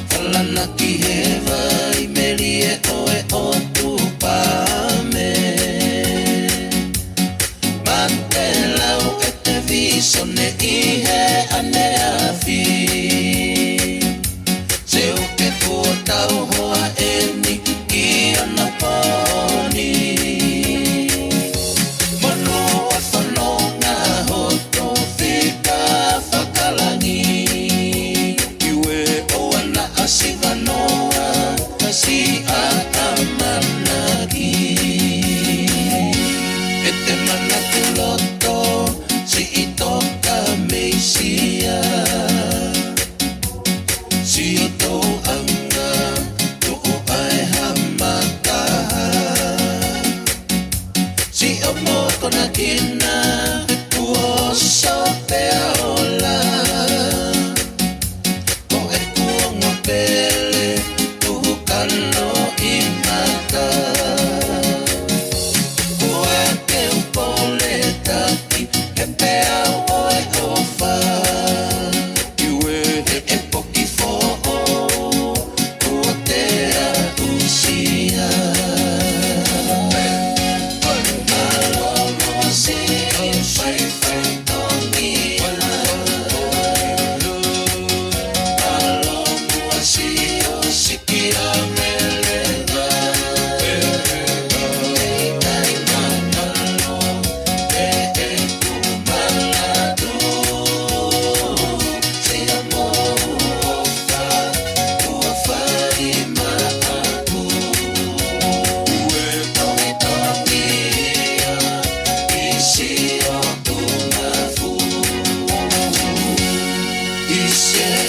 Falanaki he vai melie ʻo e ʻOtu Pame. Matelau e te visone ʻi he ʻaneafi. Seuke kuo tau hoa eni ki ana poni. Manu ʻa fanonga hoto fika fakalangi. Iwe ʻoua naʻa sivanoa, kasi ʻa ʻamanaki. ʻE te manatu loto, siʻi toka meisia. Siʻo tōʻanga, tuʻu ʻa e hamaka. Siʻo mokonakina, kuo oso pea ola. Ko e kuonga pele, tuhu kalo ʻi mata. Kua ke u pole taki, he peau ʻo e ʻofa. Iwe he ʻepoki foʻou, kuo te aʻusia. Alo mo si, faifai tongi. Alo mo si, o si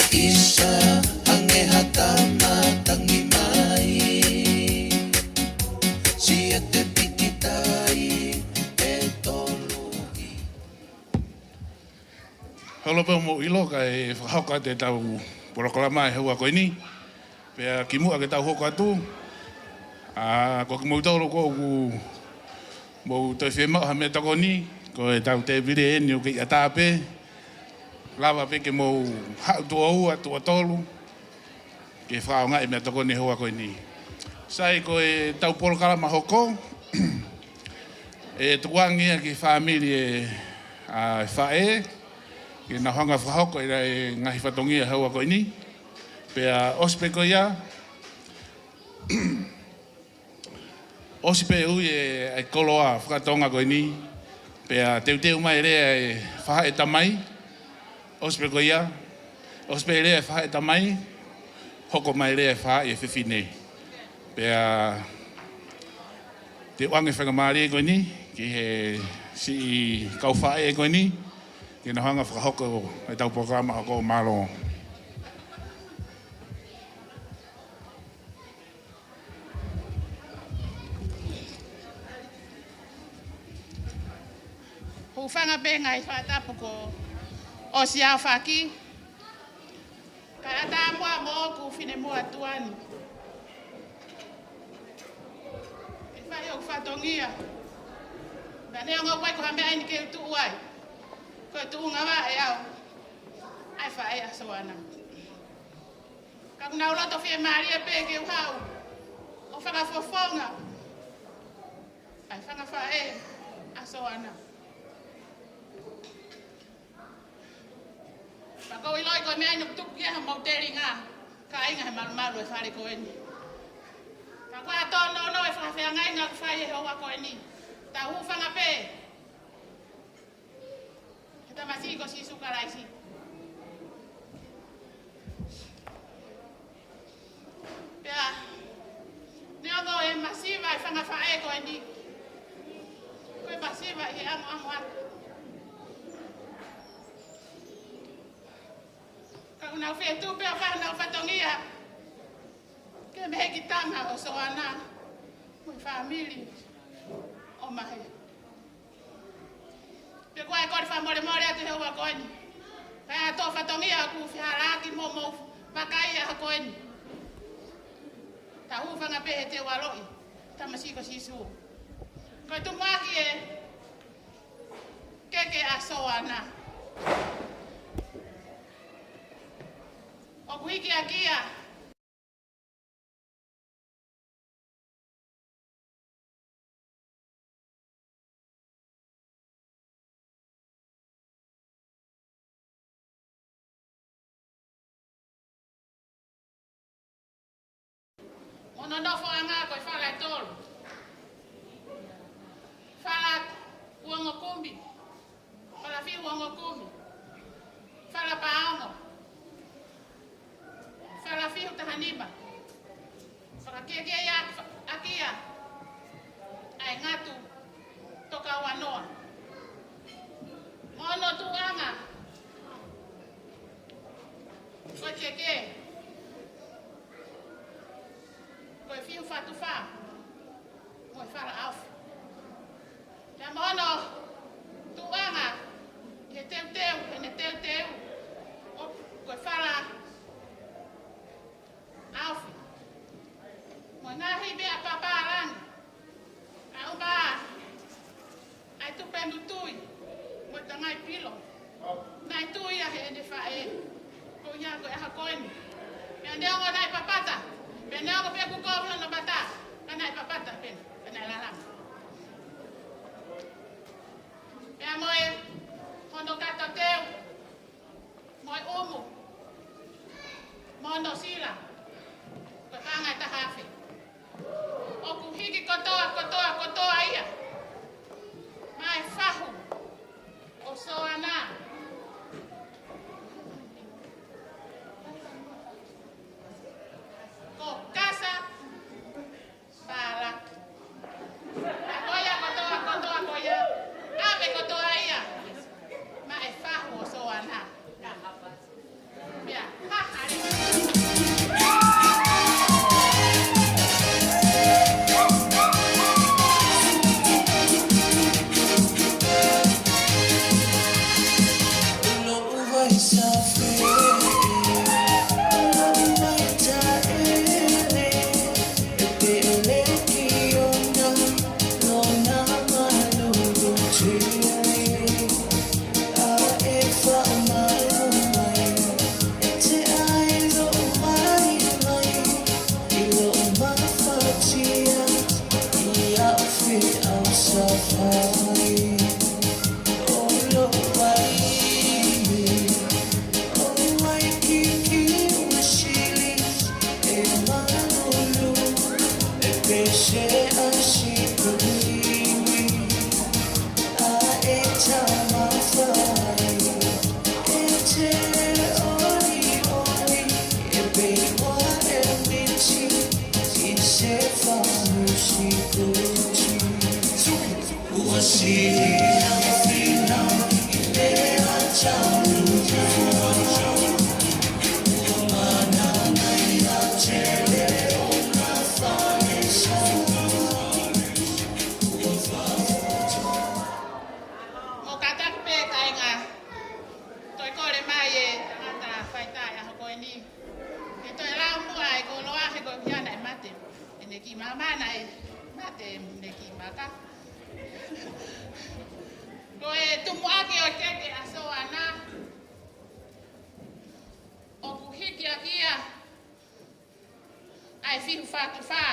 Isa, hangē ha tama tangi mai, siʻete piti tai ʻe tolu. Holo pē mou ʻilo kae fakahoko atu ʻetau polokalama he houa ko eni. Pea kimuʻa ke tau hoko atu, ʻa, ko kimoutolu ʻoku mou toe fiemaʻu ha meʻatokoni, ko ʻetau tēpile eni ʻoku kei ʻatā pē, lava pē ke mou haʻu tuʻo ua, tuʻo tolu, ke fakaʻaongaʻi e meʻatokoni he houa ko eni. Sai, ko ʻetau polokalama hoko, ʻe tukuange ia ki he fāmili ʻa e faʻē, ke nau hanga ʻo fakahoko ʻa e ngaahi fatongia he houa ko eni. Pea ʻosi pē ko ia, ʻosi pē ui e, e koloa faka-Tonga ko eni, pea teuteu mai e lea e faʻē tamai, ʻosi pē ko ia, ʻosi pē e lea e faʻē tamai, hoko mai e lea e faʻē fefine. Pea te u ʻoange faingamālie ko eni ki he siʻi kau faʻē ko eni, ke nau hanga ʻo fakahoko ʻetau polokalama hoko, mālō. Hūfanga pē ngaahi fakatapu kuo ʻosi aofaki. Kae ʻatā muʻa mo hoku finemui ʻa Tuani. Ke fai hoku fatongia. Pea neongo ʻoku ʻikai ko ha meʻa eni ke u tuʻu ai. Ko e tuʻunga vaʻe au ʻa e faʻē ʻa Soana. Ka ʻoku ou loto fiemālie pē ke u haʻu ʻo fakafofonga ʻa e fanga faʻē ʻa Soana. Pea ʻoku ou ʻiloʻi ko e meʻa eni ʻoku tuku ki ai homou telinga, kāinga he malumalu e fale ko eni. Ka ʻoku ʻatā nounou e fakafeangai naʻa ku fai he houa ko eni. Tau hūfanga pē he Tamasiʻi ko Sīsū Kalaisi. Ia, neongo e masiva ʻa e fanga faʻē ko eni, ko e masiva ʻi he ʻamoʻamo atu. Ka ʻoku nau fie tupe ʻo fai honau fatongia ki he mehekitanga ʻo Soana mo e fāmili ʻo Mahe. Pea ko e kole fakamolemole atu he ʻaho ko eni. Ka ʻi ai ha fatongia ʻoku fehālaaki mo mou vakai he ʻaho ko eni, tau hūfanga pē he teu ʻaloʻi, tamasiʻi ko Sīsū. Ko e tumuʻaki e keke ʻa Soana. ʻOku hiki ʻaki ia mo hono nofoʻanga ko e fala ʻe tolu. Fala ongo kumi, fala fihu ongo kumi, fala paongo, fala fihu taha nima. Fakakiekie ia ʻaki ia ʻa e ngatu tokauanoa. Mo hono tuʻuʻanga ko e keke ko e fihu fatu fā mo e fala ʻaofi. Pea mo hono tuʻuʻanga he teuteu, heʻene teuteu ʻo, ko e fala ʻaofi. Mo e ngaahi meʻa papālangi, ʻa e ʻuma ʻa e tupe nutui mo e tangai pilo. Naʻe tui ia heʻene faʻē. Ko ia ko e ʻaho ko eni. Pea neongo naʻe papata, pea neongo pē kuo kovi hono mata, ka naʻe papata pē, ka naʻe lalanga. Pea mo e hono kato teu, mo e ʻumu, mo hono sila, ko e paʻanga ʻe taha afe. ʻOku hiki kotoa, kotoa, kotoa ia maʻa e fahu ʻo Soana. Ko Kasa Palaki. Ko ia kotoa, kotoa ko ia. ʻAve kotoa ia maʻa e fahu ʻo Soana. Pea, ha, ha, Mou kātaki pē kāinga, toe kole mai e tangata faitā ʻi he ʻaho ko eni ke toe lau muʻa e koloa he ko e ʻuhinga naʻe mate ʻene kiʻi mama, naʻe mate ʻene kiʻi maka. Ko e tumuʻaki ʻo e keke ʻa Soana, ʻoku hiki ʻaki ia ʻa e fihu fatu fā.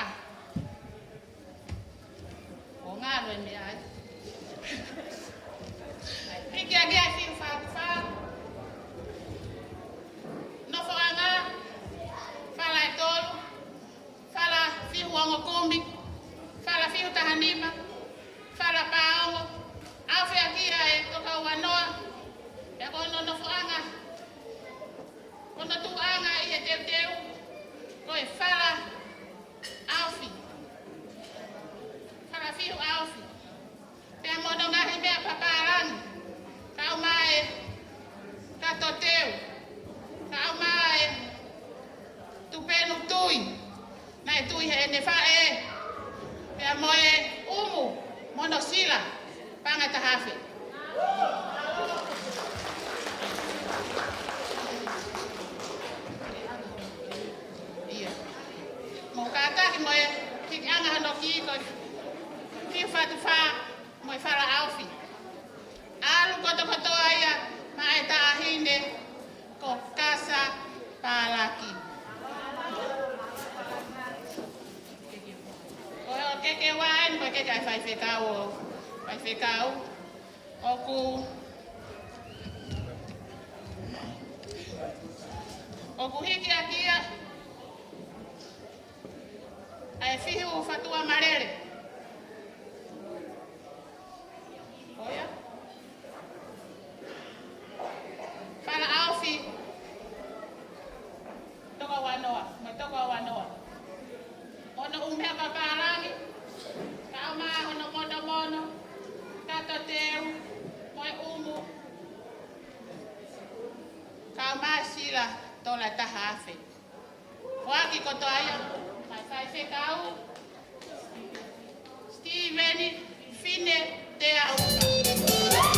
ʻO ngalo e meʻa ai. Hiki ʻaki ʻa e fihu fatu fā. Nofoʻanga, fala ʻe tolu, fala fihu ongo kumi, fala fihu taha nima, fala paongo, ʻaofi ʻaki ia ʻa e tokauanoa, pea ko hono nofoʻanga, ko hono tuʻuʻanga ʻi he teuteu, ko e fala ʻAofi. Fala fiu ʻAofi. Pea mo hono ngaahi meʻa papālangi. Kau mai Katoteu. Kau mai Tupenu Tui. Naʻe tui heʻene faʻē. Pea mo e ʻumu, mo hono sila, paʻanga ʻe taha afe. ʻIo. Mo kātaki mo e hikiʻanga hono kī ko e fiu fatu fā mo e fala ʻaofi. ʻAlu kotokotoa ia maʻa e taʻahine ko Kasa Palaki. Ko e keke ua eni, ko e keke ʻa e faifekau ʻo, faifekau ʻoku, ʻoku hiki ʻaki ia ʻa e fiu fatua malele. ʻOia. Fala ʻaofi. Toko ua noa, mo e toko ua noa. Mo hono ʻumu meʻa papālangi, kau mai hono monomono, Katoteu, mo e ʻumu, kau mai sila tola ʻe taha afe. Foaki kotoa ia maʻa e faifekau Sitīveni Fine Teauka.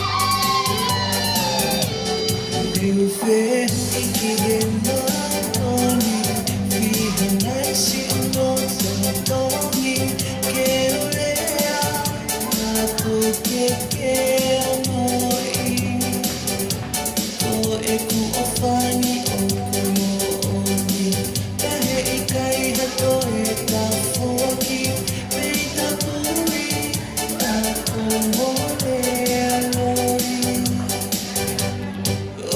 Ko ʻeku ʻofa ni ʻoku moʻoni, ka heʻikai ha toe tafoki, pea tapui, ka ko mole aloi.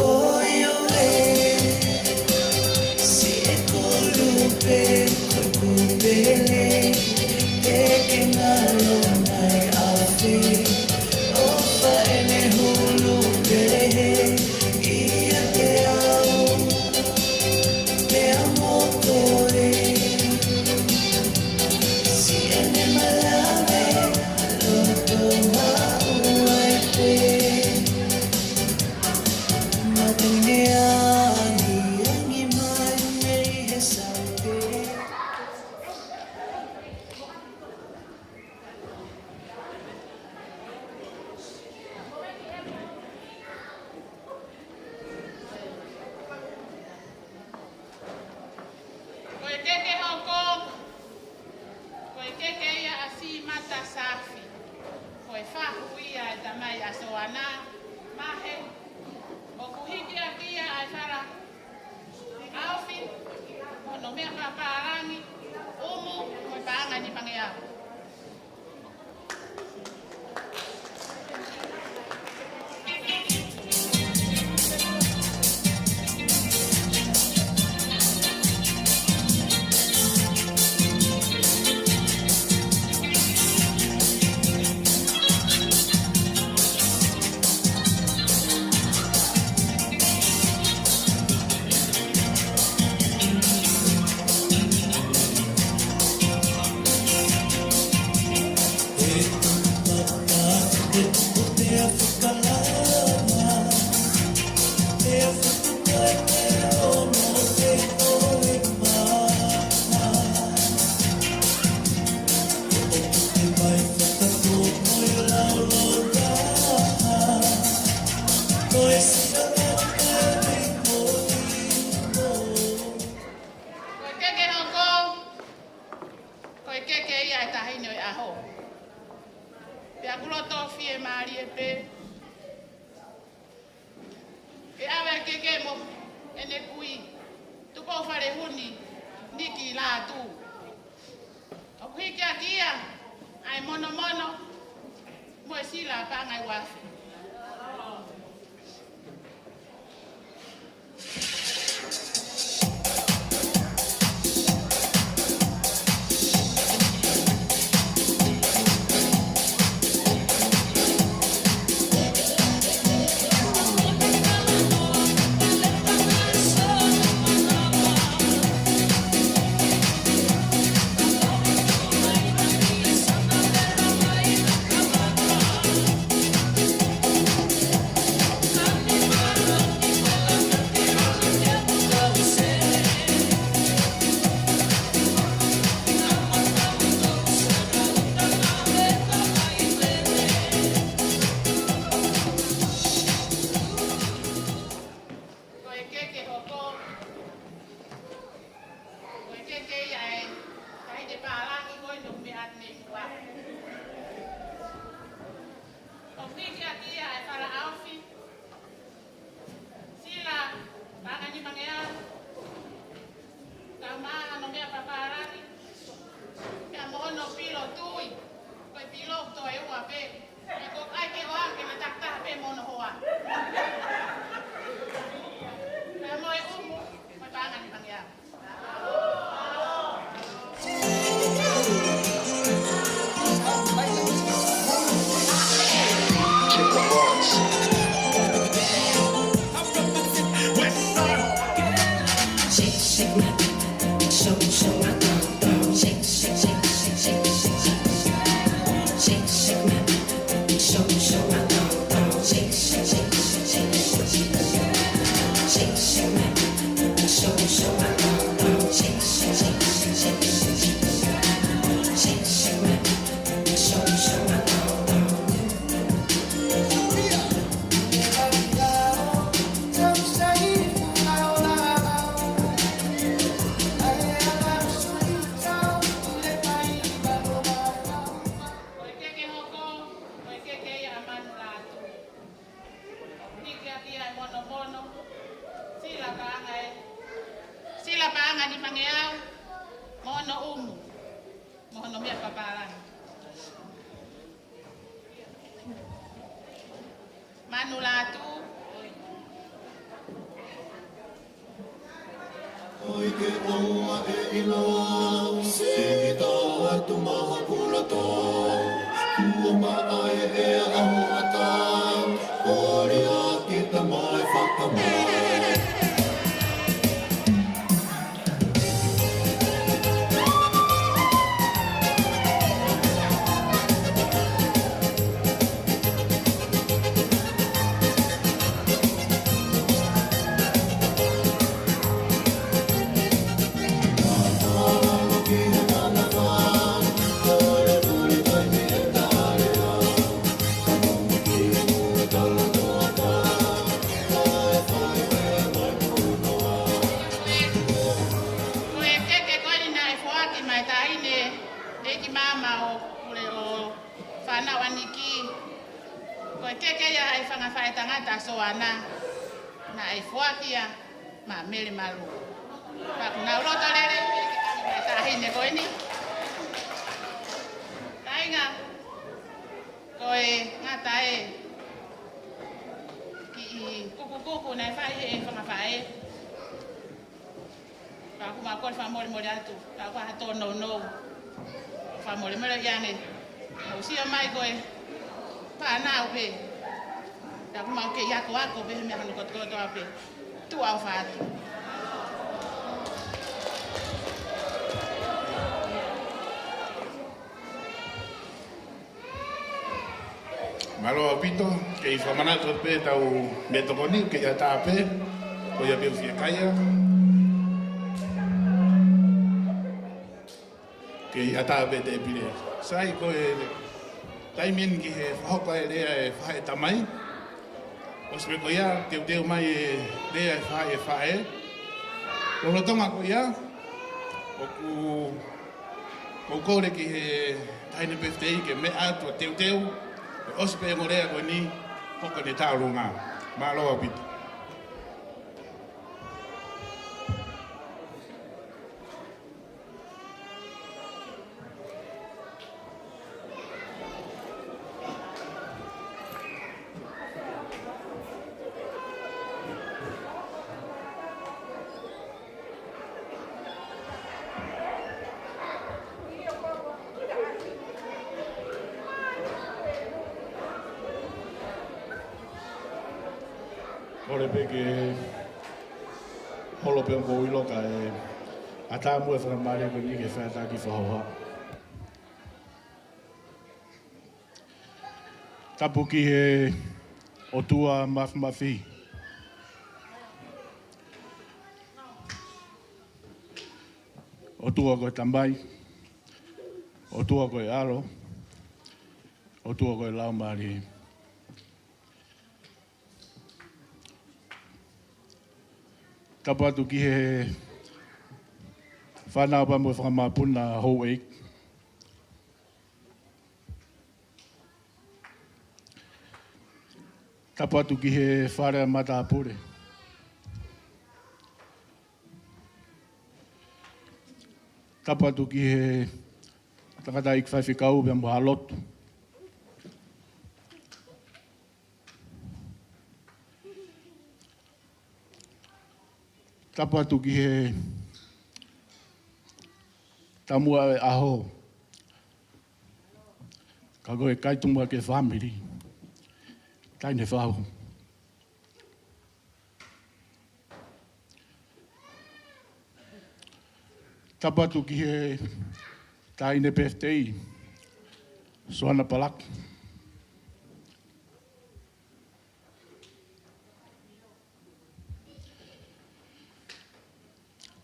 Oioe, siʻeku lupe, ko ʻeku pele, ke ke ngalo mai ʻaofi. ʻOfa ʻene hulu pehē ʻiate au, pea mo koe. Siʻene malave, loto maʻu ai pē. Matangia angi, angi mai mei he saute. Ko e keke hoko, ko e keke ia ʻa Simata Safi. Ko e fahu ia ʻa e tamai ʻa Soana Mahe. ʻOku hiki ʻaki ia ʻa e fala ʻaofi, mo hono meʻa papālangi, ʻumu, mo e paʻanga ʻe nimangeau. Ko e keke hoko, ko e keke ia ʻa e taʻahine ʻo e ʻaho. Pea ʻoku loto fiemālie pē ke ʻave ʻa e keke mo ʻene kui, Tupou Falehuni Niki Lātū. ʻOku hiki ʻaki ia ʻa e monomono mo e sila paʻanga ʻe ua afe. ʻOku hiki ʻaki ia ʻa e fala ʻaofi, Sila Paʻanga Nimangeau, kae ʻumaʻā hono meʻa papālangi, pea mo hono pilo tui, ko e pilo toe ua pē. He ko e ʻai ke ʻoange ke ne takitaha pē mo hono hoa. Pea mo e ʻumu, mo e Paʻanga Nimangeau. Ko e keke hoko, ko e keke ia ʻa Manulatu. Hiki ʻaki ia ʻa e monomono, Sila Paʻanga ē. Sila Paʻanga Nimangeau, mo hono ʻumu, mo hono meʻa papālangi. Manulatu. ʻOi ke ʻoua ʻe ʻilo, siʻi tau atu maha pulato. Kuo maʻa e ʻea ʻa hoʻatā, koli ʻa kita mai fakamai. Ko e keke ko eni naʻe foaki mai taʻahine ʻeiki maama ʻo Pule ʻo Fānau Aniki. Ko e keke ia ʻa e fanga faʻētangata Soana. Naʻe foaki ia maʻa Mele Malu. Ka ʻoku nau loto lelei pē ke ʻoange mai taʻahine ko eni. Kāinga, ko e ngata e kiʻi kukukuku naʻe fai ʻe he fanga faʻē. Ka ʻoku mau kole fakamolemole atu, ka ʻoku ʻi ai ha tōnounou. Fakamolemole ange. Mou sio mai ko e fānau pē. Ka ʻoku mau kei akoako pē he meʻa hono kotokotoa pē. Tuʻa ʻofa atu. Mālō ʻaupito, kei fakamanatu pē ʻetau meʻatokoni, kei ʻatā pē, ko ia pē ʻoku fiekaia. Kei ʻatā pē tēpile. Sai ko e taimi eni ki he fakahoko e lea e faʻē tamai. ʻOsi pē ko ia, teuteu mai e lea e faʻē faʻē. Lolotonga ko ia, ʻoku ou kole ki he taʻahine pefitei ke meʻa atu ʻo teuteu, ʻosi pē ʻene lea ko eni, hoko ʻene tauʻolunga. Mālō ʻaupito. Kole pē ke holo pē ʻoku ou ʻilo kae ʻatā muʻa e faingamālie ko eni ke fai ʻaki e fakahoha. Tapu ki he ʻOtua Mafimafi. ʻOtua ko e Tamai, ʻOtua ko e ʻAlo, ʻOtua ko e Laumālie. Tapu atu ki he fānau pea mo e fakamapuna houʻeiki. Tapu atu ki he fale ʻa e matāpule. Tapu atu ki he tangataʻeiki faifekau pea mo ha lotu. Tapu atu ki he taumuʻa ʻo e ʻaho. Ka ko e kai tumu ake fāmili. Taʻahine Fau. Tapu atu ki he taʻahine pefitei, Soana Palaki.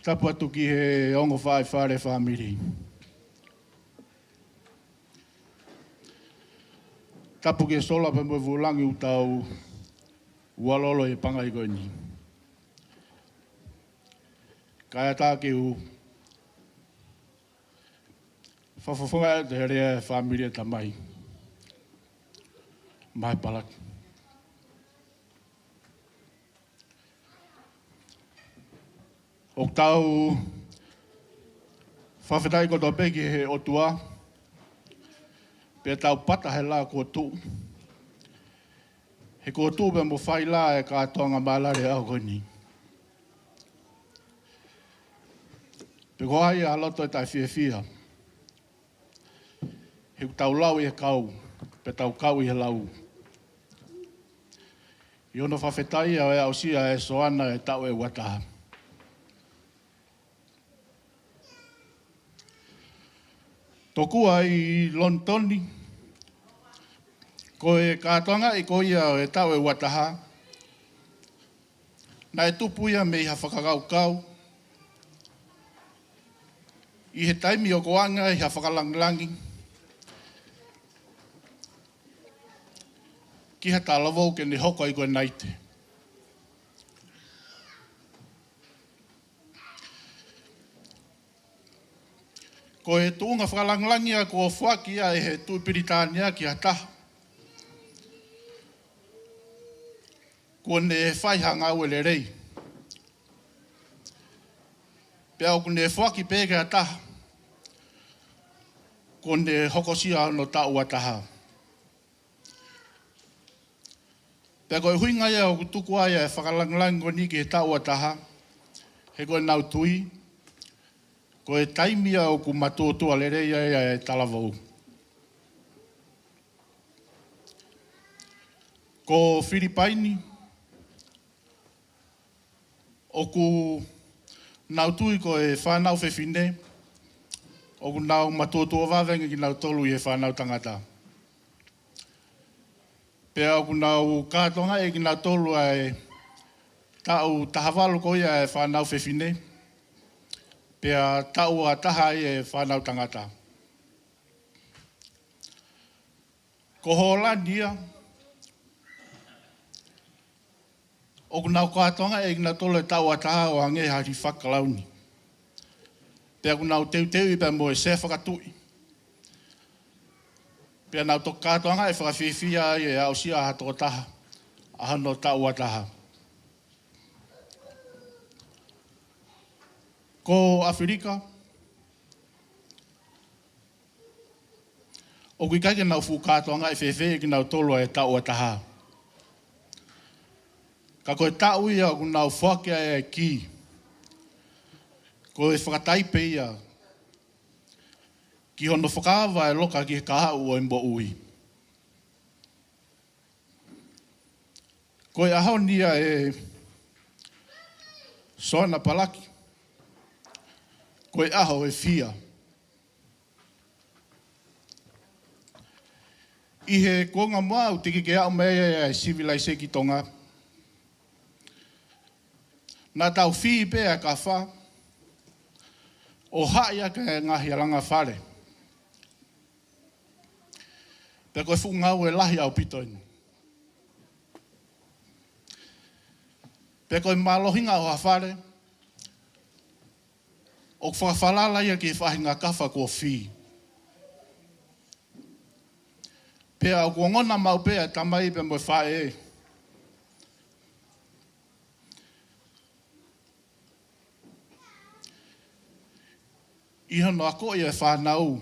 Tapu atu ki he ongo faʻē fale fāmili. Tapu ki he sola pea mo e vūlangi ʻoku tau ʻualolo ʻi he pangai ko eni. Kae ʻatā ke u fakafofonga atu he lea ʻa e fāmili ʻa e tamai, Mae Palaki. ʻOku tau fakafetaʻi kotoa pē ki he ʻOtua, pea tau pata he laʻā kuo tuʻu. He kuo tuʻu pea mo fai lā e kātoanga mālale ʻo e ʻaho ko eni. Pea ko hai ʻa loto ʻe taʻefiefia, he ʻoku tau lau ʻi he kau, pea tau kau ʻi he lau, ʻi hono fakafetaʻia ʻo e aʻusia ʻe Soana e taʻu ʻe uataha. Tokua ʻi Lonitoni, ko e kātoangaʻi ko ia ʻo e taʻu ʻe uataha, naʻe tupu ia mei ha fakakaukau ʻi he taimi ʻoku anga ai ha fakalangilangi ki ha talavou ke ne hoko ai ko e naite. Ko e tuʻunga fakalangilangi ia kuo foaki ia ʻe he Tuʻi Pilitānia ki ha taha kuo ne fai ha ngāue lelei. Pea ʻoku ne foaki pē ki ha taha kuo ne hokosia hono taʻu uataha. Pea ko e ʻuhinga ia ʻoku tuku ai e fakalangilangi ko eni ki he taʻu uataha, he ko ʻenau tui, ko e taimi ia ʻoku matuʻotuʻa lelei ai ʻa e talavou. Ko Filipaini, ʻoku nau tui ko e fānau fefine, ʻoku nau matuʻotuʻa vave ange kinautolu ʻi he fānau tangata. Pea ʻoku nau kātoangaʻi kinautolu ʻa e taʻu taha valu ko ia ʻa e fānau fefine, pea taʻu ʻe taha ia ʻa e fānau tangata. Ko Hōlani ia, ʻoku nau kātoangaʻi kinautolu e taʻu ʻe taha ʻo hangē ha hilifaki kalauni. Pea ʻoku nau teuteuʻi pea mo e sea fakatuʻi. Pea nau toki kātoangaʻi fakafiefia ai e aʻusia ʻa ha tokotaha ʻa hono taʻu ʻe taha. Ko ʻAfilika, ʻoku ʻikai ke nau fuʻu kātoangaʻi fēfē kinautolu ʻa e taʻu ʻe taha. Ka ko e taʻu ia ʻoku nau foaki ai e kī. Ko e fakataipe ia ki hono fakaava e loka ki he kahaʻu ʻo e moʻui. Ko e ʻaho ni ia ʻe Soana Palaki, ko e ʻaho ʻo e fia. ʻI he kuonga muʻa ʻoku teʻeki ke aʻu mai ai ʻa e sivilaise ki Tonga, naʻa tau fī pē ʻa e kafa ʻo haʻi ʻaki e ngaahi alanga fale. Pea ko e fuʻu ngāue lahi ʻaupito eni. Pea ko e mālohinga ʻo ha fale ʻoku fakafalala ia ki he faʻahinga kafa kuo fī. Pea ʻoku ongona maʻu pē ʻa e tamai pea mo e faʻē ʻi hono akoʻi e fānau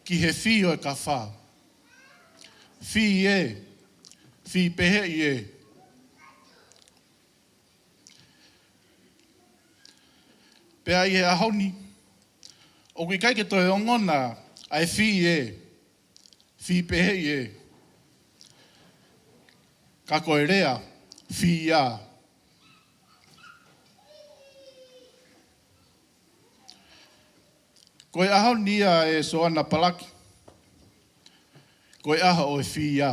ki he fī ʻo e kafā. Fī ē, fī pehē ē. Pea ʻi he ʻaho ni, ʻoku ʻikai ke toe ongona ʻa e fī ē, fī pehē ē. Ka ko e lea, fī ia. Ko e ʻaho ni ia ʻe Soana Palaki, ko e ʻaho ʻo e fī ia.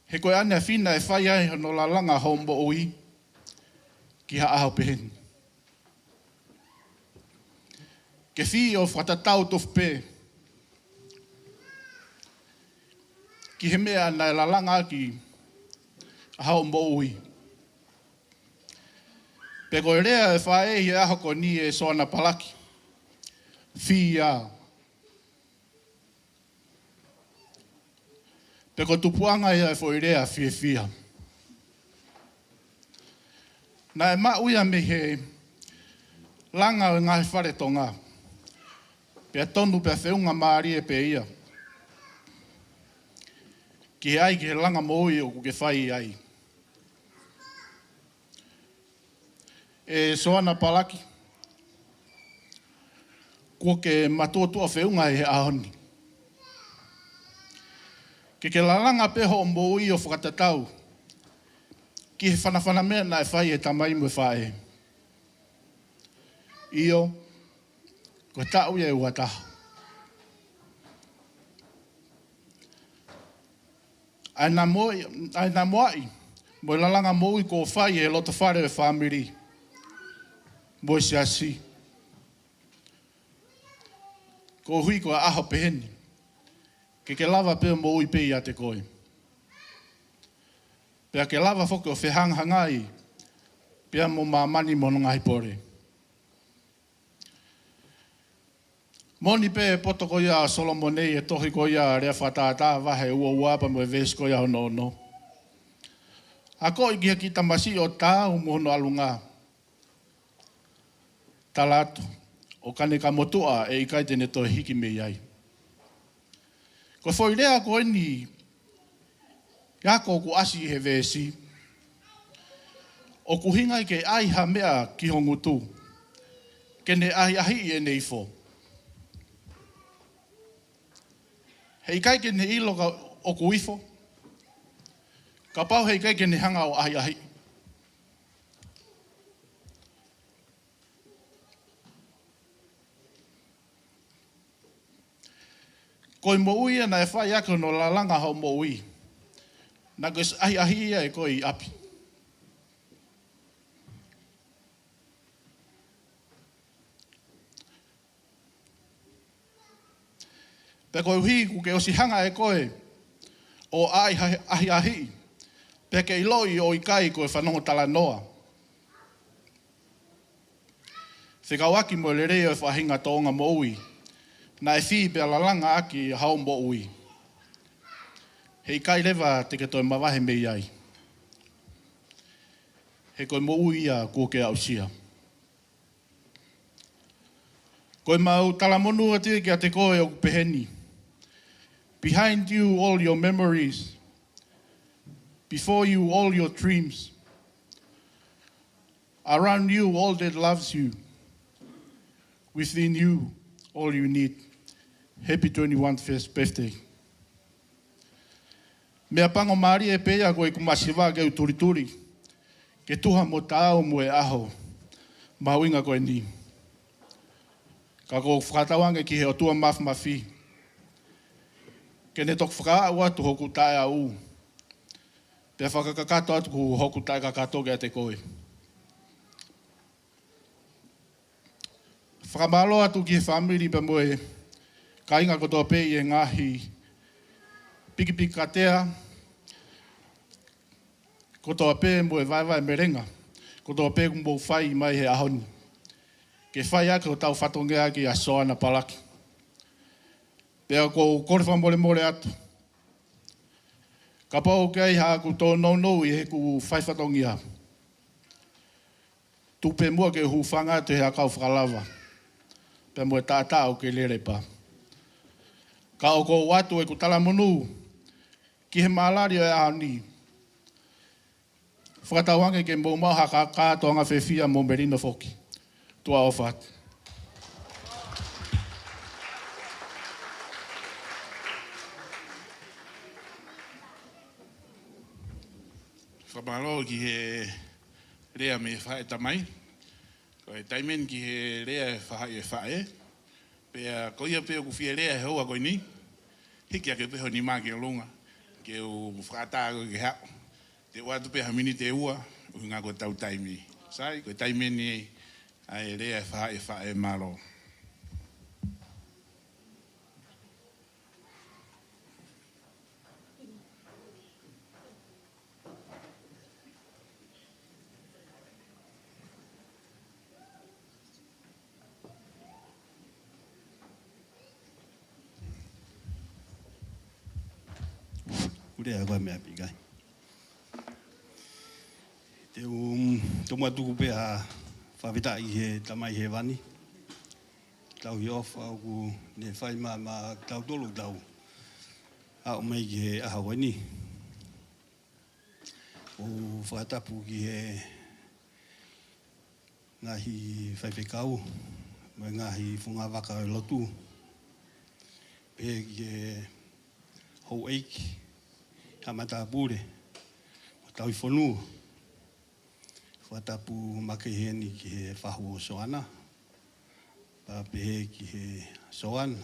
He ko e ʻaneafi naʻe fai ai hono lalanga hoʻo moʻui ki ha ʻaho pehē ni. Ke fī ʻo fakatatau tofu pē ki he meʻa naʻe lalanga ʻaki ʻa hoʻo moʻui. Pea ko e lea ʻa e faʻē ʻi he ʻaho ko eni ʻe Soana Palaki, fī ia. Pea ko e tupuʻanga ia ʻo e foʻi lea fiefia. Naʻe maʻu ia mei he langa ʻo e ngaahi fale Tonga. Pea tonu pea feʻunga mālie pē ia ki he ʻai ki he langa moʻui ʻoku ke fai ai. ʻE Soana Palaki, kuo ke matuʻotuʻa feʻunga ʻi he ʻaho ni. Ke ke lalanga pē hoʻo moʻui ʻo fakatatau ki he fanafana meʻa naʻe fai ʻe he tamai mo e faʻē. ʻIo, ko e taʻu ia ʻe ua taha. ʻA e namoaʻi, ʻa e namoaʻi mo e lalanga moʻui kuo fai ʻi he loto fale ʻo e fāmili mo e siasi. Koeʻuhi ko e ʻaho pehē ni, ke ke lava pē ʻo moʻui pē ʻiate koe. Pea ke lava foki ʻo fehangahangai pea mo māmani mo hono ngaahi pole. Moʻoni pē ʻa e poto ko ia ʻa Solomone ʻi he tohi ko ia Lea Fakatātā vahe ua ua pea mo e veesi ko ia hono ono. Akoʻi ki he kiʻi tamasiʻi ʻo taau mo hono ʻalunga. Tala atu, ʻo ka ne ka motuʻa ʻe ʻikai te ne toe hiki mei ai. Ko e foʻi lea ko eni, ʻa ia ʻoku ʻasi ʻi he veesi, ʻoku ʻuhinga ia ke ʻai ha meʻa ki ho ngutu, ke ne ʻahiʻahiʻi ʻene ifo. He ʻikai ke ne ʻilo ka ʻoku ifo, kapau he ʻikai ke ne hanga ʻo ʻahiʻahiʻi. Ko e moʻui ia naʻe fai ʻaki hono lalanga hoʻo moʻui, naʻa ke ʻahiʻahiʻi ia ʻe koe ʻi ʻapi. Pea koeʻuhi kuo ke ʻosi hanga ʻe koe ʻo ʻai ha-, ʻahiʻahiʻi, pea ke ʻiloʻi ʻo ʻikai ko e fanongo talanoa. Fekauʻaki mo e lelei ʻo e faʻahinga tōʻonga moʻui naʻe fī pea lalanga ʻaki hoʻo moʻui. He ʻikai leva te ke toe mavahe mei ai. He ko e moʻui ia kuo ke aʻusia. Ko ʻemau talamonū atu ia kiate koe ʻoku pehē ni. Behind you all your memories. Before you all your dreams. Around you all that loves you. Within you all you need. Happy twenty-one first birthday. Meʻapango mālie pē ia ko ʻeku masiva ke u tulituli ke tuha mo taau mo e ʻaho mahuʻinga ko eni. Ka ʻoku ou fakatau ange ki he ʻOtua Māfimafi ke ne toki fakaaʻu atu hoku taʻeaʻu, pea fakakakato atu hoku taʻekakato kiate koe. Fakamālō atu ki he fāmili pea mo e kāinga kotoa pē ʻi he ngaahi pikipiki kātea kotoa pē mo e vaevae melenga kotoa pē kuo mou fai mai he ʻaho ni ke fai ʻaki hotau fatongia ʻaki ʻa Soana Palaki. Pea ʻoku ou kole fakamolemole atu kapau ʻoku ʻi ai haʻaku tōnounou ʻi heʻeku fai fatongia. Tuku pē muʻa ke u hūfanga atu he ʻakau fakalava pea mo e taʻataʻa ʻoku ke lele pā. Ka ʻoku ou ʻoatu ʻeku talamonū ki he mālali ʻo e ʻaho ni. Fakatauange ke mou maʻu ha kākā, tōʻonga fiefia mo melino foki. Tuʻa ʻofa atu. Fakamālō ki he lea mei he faʻē tamai. Ko e taimi eni ki he lea ʻa e faʻē, ʻa e faʻē. Pea ko ia pē ʻoku fie lea he houa ko eni. Hiki hake pē ho nima ki ʻolunga ke u fakaʻatā koe ke haʻu. Te u ʻoatu pē ha miniti ʻe ua, ʻuhinga ko ʻetau taimi. Sai, ko e taimi eni ʻa e lea ʻa e faʻē, ʻa e faʻē, mālō. Ule a koe meʻa pikai. Te u, mm, tomuʻa tuku pē ha fakafetaʻi ki he Tamai Hēvani. Tauhi ʻofa ʻoku ne fai maʻa, maʻa kitautolu ʻoku tau aʻu mai ki he ʻaho ko eni. ʻOku ou fakatapu ki he ngaahi faifekau, mo e ngaahi fungavaka ʻo e lotu. Pehē ki he houʻeiki, haʻa matāpule, mo e tauhi fonua. Fakatapu makehe eni ki he fahu ʻo Soana. Pea pehē ki he Soana.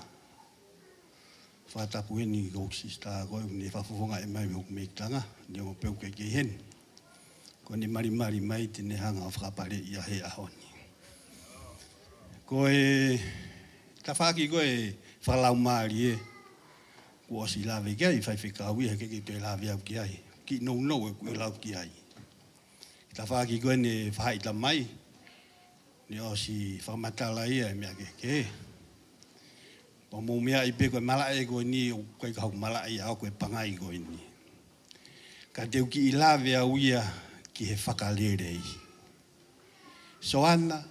Fakatapu heni ki hoku sisitā ko ē, ne fakafofongaʻi mai mei hoku mekitanga, neongo pē ʻoku ʻikai ke ʻi heni. Ko ʻene malimali mai te ne hanga ʻo fakapaleʻi ia he ʻaho ni. Ko e tafaʻaki ko ē fakalaumālie, kuo ʻosi lave ki ai faifekau ia, heʻikai ke toe lave au ki ai. Kiʻi nounou ʻeku ʻilo ki ai. Tafaʻaki ko ē ne faʻē tamai, ne ʻosi fakamatala ia e meʻa kehekehe. Pea mou meaʻi pē ko e malaʻe ko eni, ʻoku ʻikai ko haʻaku malaʻe ia, ko e pangai ko eni. Ka te u kiʻi lave au ia ki he fakalelei. Soana,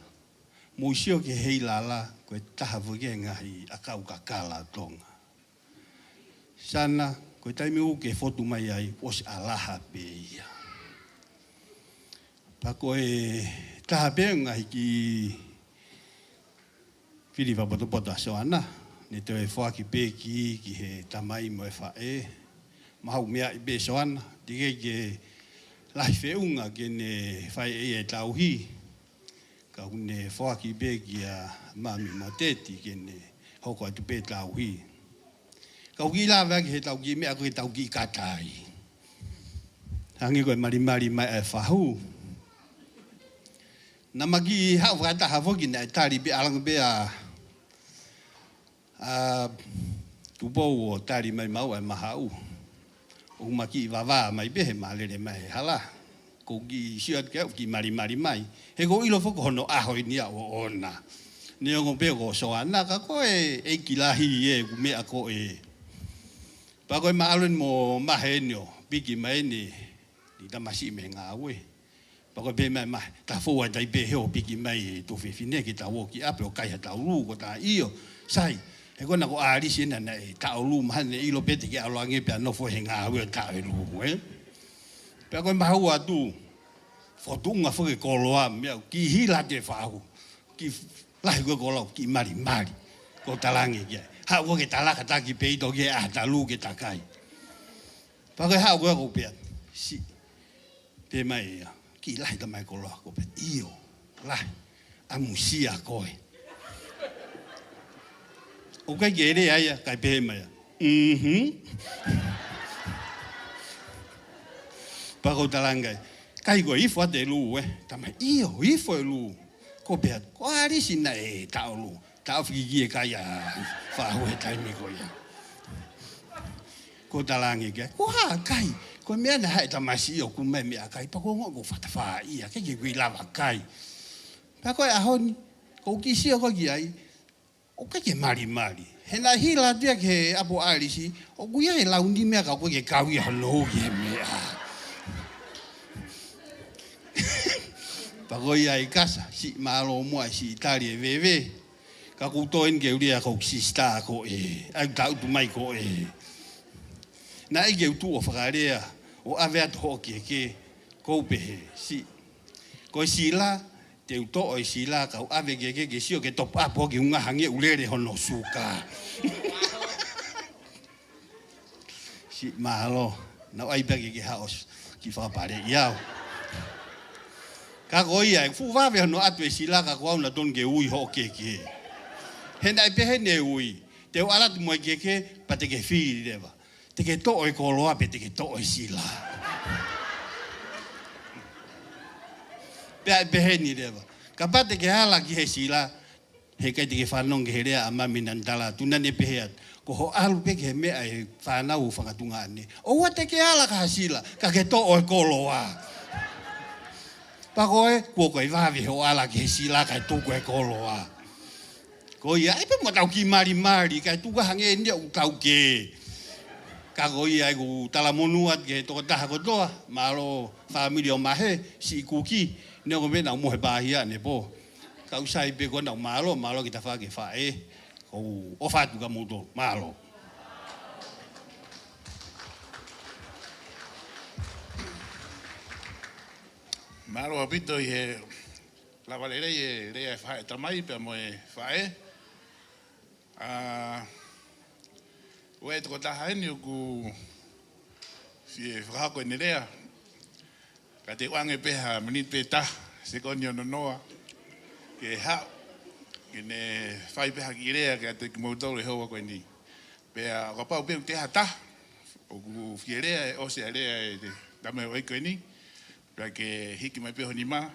mou sio ki he heilala, ko e taha foki e ngaahi ʻakau kakala ʻo Tonga. Sana, ko e taimi ʻoku ke fotu mai ai, ʻosi ʻalaha pē ia. Pea ko e taha pē ngaahi kiʻi fili fakapotopoto ʻa Soana, ne toe foaki pē ki, ki he tamai mo e faʻē. Mahalo meaʻi pē Soana, teʻeki ke lahi feʻunga ke ne fai ʻe ia e tauhi. Ka ʻoku ne foaki pē kia Mami mo Teti ke ne hoko atu pē tauhi. Ka ʻoku kiʻi lave ʻaki he tau kiʻi meʻa ko ē ke tau kiʻi kata ai. Hangē ko e malimali mai ʻa e fahu. Naʻá ma kiʻi haʻu fakataha foki naʻe tali pē ʻalu ange pē ʻa ʻa Tupou ʻo tali mai maʻu ʻa e mahaʻu. ʻOku ma kiʻi vavā mai pē he ma lele mai he hala. Ko e kiʻi sio atu ke u kiʻi malimali mai. He ʻoku ou ʻilo foki ko hono ʻaho eni ia ʻoʻona. Neongo pē ko Soana ka ko e ʻeiki lahi ē ʻoku meʻa ko ē. Pea ko e ma ʻalu eni mo mahe eni ʻo piki mai eni. Ni tamasiʻi mei he ngāue. Pea ko e pehē mai, mai, ta fou ai tai pē he ʻo piki mai e tuofefine ke ta ō ki ʻapi ʻo kai ha taʻulu ko ta ʻio. Sai, he ko ena ko ʻAlisi ena naʻe taʻulu mahalo ne ʻilo pē te ke ʻalu ange pea nofo he ngāue ʻo taʻulu, ē? Pea ko e mahaʻu atu, fotunga foki e koloa, meʻa kiʻi hila atu e fahu. Kiʻi lahi ko e koloa, kiʻi malimali. Ko e talaange ki ai. Haʻu ko ē ke ta laka taki pē ʻi toki ʻa e taʻulu ke ta kai. Pea ko e haʻu ko ē ko pea. Si. Pehē mai ia, kiʻi lahi tamai koloa ko pea. ʻIo, lahi. ʻAmusia koe. ʻOku ʻikai ke lea ia, kae pehē mai ia. Mhm. Pea ko e talaange ai. Kai ko e ifo atu e lū, ē. Tamai, ʻio, ifo e lū. Ko pea, ko ʻAlisi naʻe taʻulu. Taʻofi ki he kai ʻa fahu he taimi ko ia. Ko e talaange ki ai, ko e hā kai, ko e meʻa naʻe haʻu e tamasiʻi ʻo kumi mai e meʻakai, pea ko e ongo ko e fatafa ia, ʻikai ke u kiʻi lava kai. Pea ko e ʻaho ni, ko e kiʻi sio ko ē ki ai, ʻoku ʻikai ke malimali. He naʻe hila atu ia ki he ʻapi ʻo ʻAlisi, ʻoku ʻi ai e launi meʻa ka ʻoku ʻikai ke kau ia hono ui e meʻa. Ka ko ia ʻi kasa, siʻi mālō muʻa ʻi siʻi tali e veve. Ka ʻoku ou tō eni ke u lea ko e sisitā ko ē, ʻa ia ʻoku taʻutu mai ko ē. Naʻe ʻikai ke u tuʻu ʻo fakalea, ʻo ʻave atu hoʻo keke, kou pehē, siʻi. Ko e sila, te u toʻo e sila, kau ʻave keke ke sio ke top up hoki ʻuhinga hangē ʻoku lele hono suka. Siʻi mālō, naʻe ʻai pē ke ke haʻu ʻo kiʻi fakapaleʻi au. Ka ko ia, ʻoku fuʻu vave hono ʻatu e sila ka ko au naʻe tonu ke ui hoʻo keke. He naʻe pehē ʻene ui, te u ʻalu atu mo e keke, pea te ke fili leva. Te ke toʻo e koloa pe te ke toʻo e sila. Pea ʻe pehē ni leva. Kapau te ke ala ki he sila, heʻikai te ke fanongo ki he lea ʻa Mami naʻa ne tala atu, naʻa ne pehē atu, ko hoʻo ʻalu pē ki he meʻa ʻa e fānau ʻoku fanga tuongaʻane, ʻoua te ke ala ki ha sila, ka ke toʻo e koloa. Pea ko e, kuo ʻikai vave hoʻo ala ki he sila kae tuku e koloa. Ko ia, ʻai pē mo tau kiʻi malimali, kae tuku hangē ni ʻoku tau kē. Ka ko ia, ʻoku ou talamonū atu ki he tokotaha kotoa, mālō fāmili ʻo Mahe, siʻi Kuki, neongo pē naʻa ku mohe pāhia ʻanepō. Ka ʻoku sai pē ko ena, mālō, mālō ki he tafaʻaki e faʻē, ʻoku ou ʻofa atu kia moutolu, mālō. Mālō ʻaupito ʻi he lava lelei e lea e faʻē tamai pea mo e faʻē. ʻA, ʻoku ʻi ai e tokotaha eni ʻoku fie fakahoko ʻene lea. Ka te u ʻoange pē ha miniti pē taha, sekoni ʻe ono noa, ke haʻu, ke ne fai pē ha kiʻi lea kiate kimoutolu he houa ko eni. Pea ʻo kapau pē ʻoku toe ʻi ai ha taha ʻoku fie lea, ʻe ʻosi ʻa e lea ʻa e tama ʻo e ʻeiki ko eni, pea ke hiki mai pē ho nima,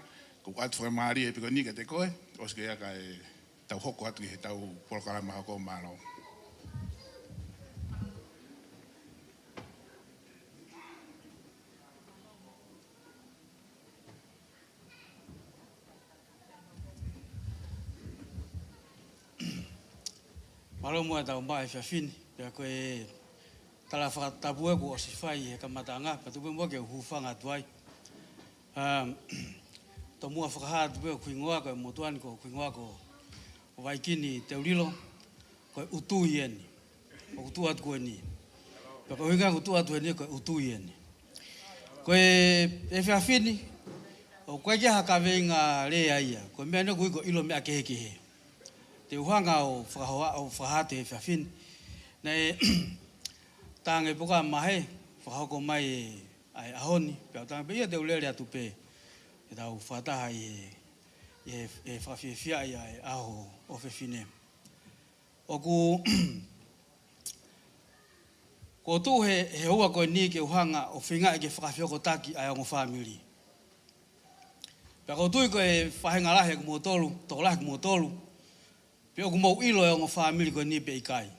ko e ʻoatu fakamālie pē ko eni kiate koe, ʻosi ko ia kae tau hoko atu ki heʻetau polokalama hoko, mālō. Mālō muʻa ʻetau maʻu e efiafi ni, pea ko e tala fakatapu ē kuo ʻosi fai he kamataʻanga, pea tuku pē muʻa ke u hūfanga atu ai. Um, tomuʻa fakahā atu pē hoku hingoa, ko e motuʻa ni ko hoku hingoa ko Vaikini Teulilo, ko e ʻUtui eni. ʻOku tuʻu atu ko eni. Pea ko e ʻuhinga ʻoku tuʻu atu eni ko e ʻUtui eni. Ko e efiafi ni, ʻoku ʻikai ke ʻi ai ha kaveinga lea ia. Ko e meʻa ni ʻoku ui ko e ʻilo meʻa kehekehe. Te u hanga ʻo fakahoa, ʻo fakahā atu he efiafi ni. Naʻe tange poka Mahe, fakahoko mai e, ʻa e ʻaho ni, pea u tange pē ia te u lele atu pē, ʻetau fakataha ʻi he, ʻi he, ʻi he fakafiefiaʻi ʻa e ʻaho ʻo e ʻofefine. ʻOku, kuo u tuʻu he, he houa ko eni ke u hanga ʻo feingaʻi ke fakafehokotaki ʻa e ongo fāmili. Pea ʻoku ou tui ko e faʻahinga lahi ʻo kimoutolu, tokolahi ʻo kimoutolu, pe ʻoku mou ʻilo e ongo fāmili ko eni pe ʻikai.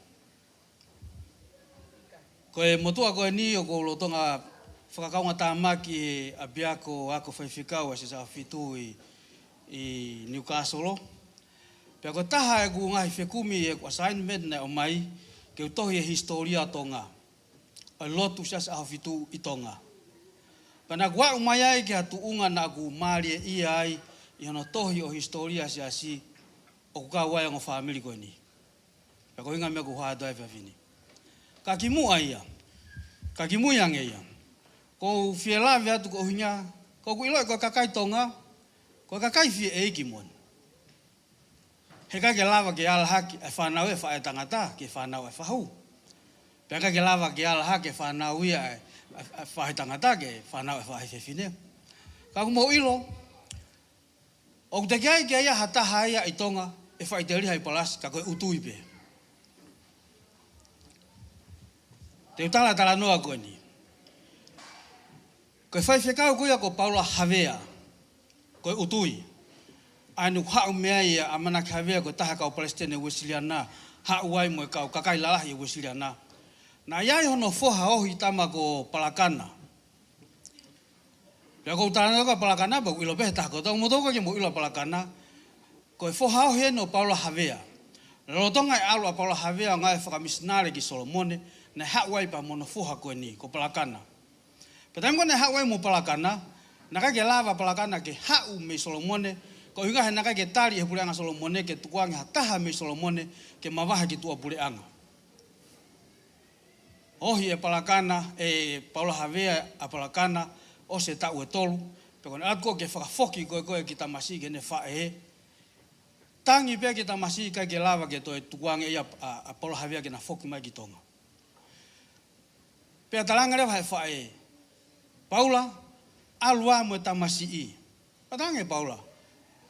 Ko e motuʻa ko eni ʻoku ou lolotonga fakakaungātāmaki he ʻapiako ako faifekau ʻa e Siasi ʻAhofitu ʻi, ʻi Niukāsolo. Pea ko e taha ʻeku ngaahi fekumi, ʻeku assignment naʻe ʻomai, ke u tohi e hisitōlia ʻo Tonga, ʻo e lotu Siasi ʻAhofitu ʻi Tonga. Pea naʻa ku aʻu mai ai ki ha tuʻunga naʻa ku mālieʻia ai ʻi hono tohi ʻo e hisitōlia Siasi ʻoku kau ai e ongo fāmili ko eni. Pea ko e ʻuhinga e meʻa ʻoku ou hā atu ai he efiafi ni. Ka kimuʻa ia, ka kimui ange ia, ʻoku ou fie lave atu ko e ʻuhinga, ʻoku ou ʻiloʻi ko e kakai Tonga, ko e kakai fie ʻeiki moʻoni. Heʻikai ke lava ke ala hake e fānau ʻa e faʻē tangata ki he fānau ʻa e fahu. Pea ʻikai ke lava ke ala hake e fānau ia ʻa e, ʻa e, ʻa e faʻē tangata ki he fānau ʻa e faʻē fefine. Ka ʻoku mou ʻilo, ʻoku teʻeki ai ke ʻi ai ha taha ia ʻi Tonga ʻe faʻiteliha ʻi Palasi, ka ko e ʻUtui pē. Te u tala e talanoa ko eni. Ko e faifekau ko ia ko Paula Havea, ko e ʻUtui. ʻA ia naʻe haʻu mei ai ʻa ʻAmanaki Havea, ko e taha e kau palesiteni Uēsiliana, haʻu ai mo e kau kakai lalahi ʻo e Uēsiliana. Naʻe ʻi ai hono foha ohi tama ko Palakana. Pea ʻoku ou talanoa ki Palakana, pea ʻoku ʻilo pē he taha kotoa, ʻoku mou tokanga ke mou ʻilo Palakana. Ko e foha ohi eni ʻo Paula Havea. Lolotonga e ʻalu ʻa Paula Havea ʻo ngāue fakamisinale ki Solomone, naʻe haʻu ai pea mo hono foha ko eni, ko Palakana. Pea taimi ko ē naʻe haʻu ai mo Palakana, Naʻe ʻikai ke lava ʻa Palakana ke haʻu mei Solomone, ko e ʻuhinga he naʻe ʻikai ke tali ʻe he puleʻanga Solomone ke tukuange ha taha mei Solomone ke mavahe ki tuʻapuleʻanga. Ohi ʻe Palakana, ʻe Paula Havea ʻa Palakana, ʻosi e taʻu ʻe tolu, pea ko ʻene ʻalu ko ē ke fakafoki ko ē ko ē ki tamasiʻi ki heʻene faʻē. Tangi pē ki tamasiʻi, ʻikai ke lava ke toe tukuange ia ʻa, ʻa Paula Havea ke na foki mai ki Tonga. Pea talaange leva ʻe he faʻē, Paula, ʻalu ā mo e tamasiʻi. Pea talaange ʻe Paula,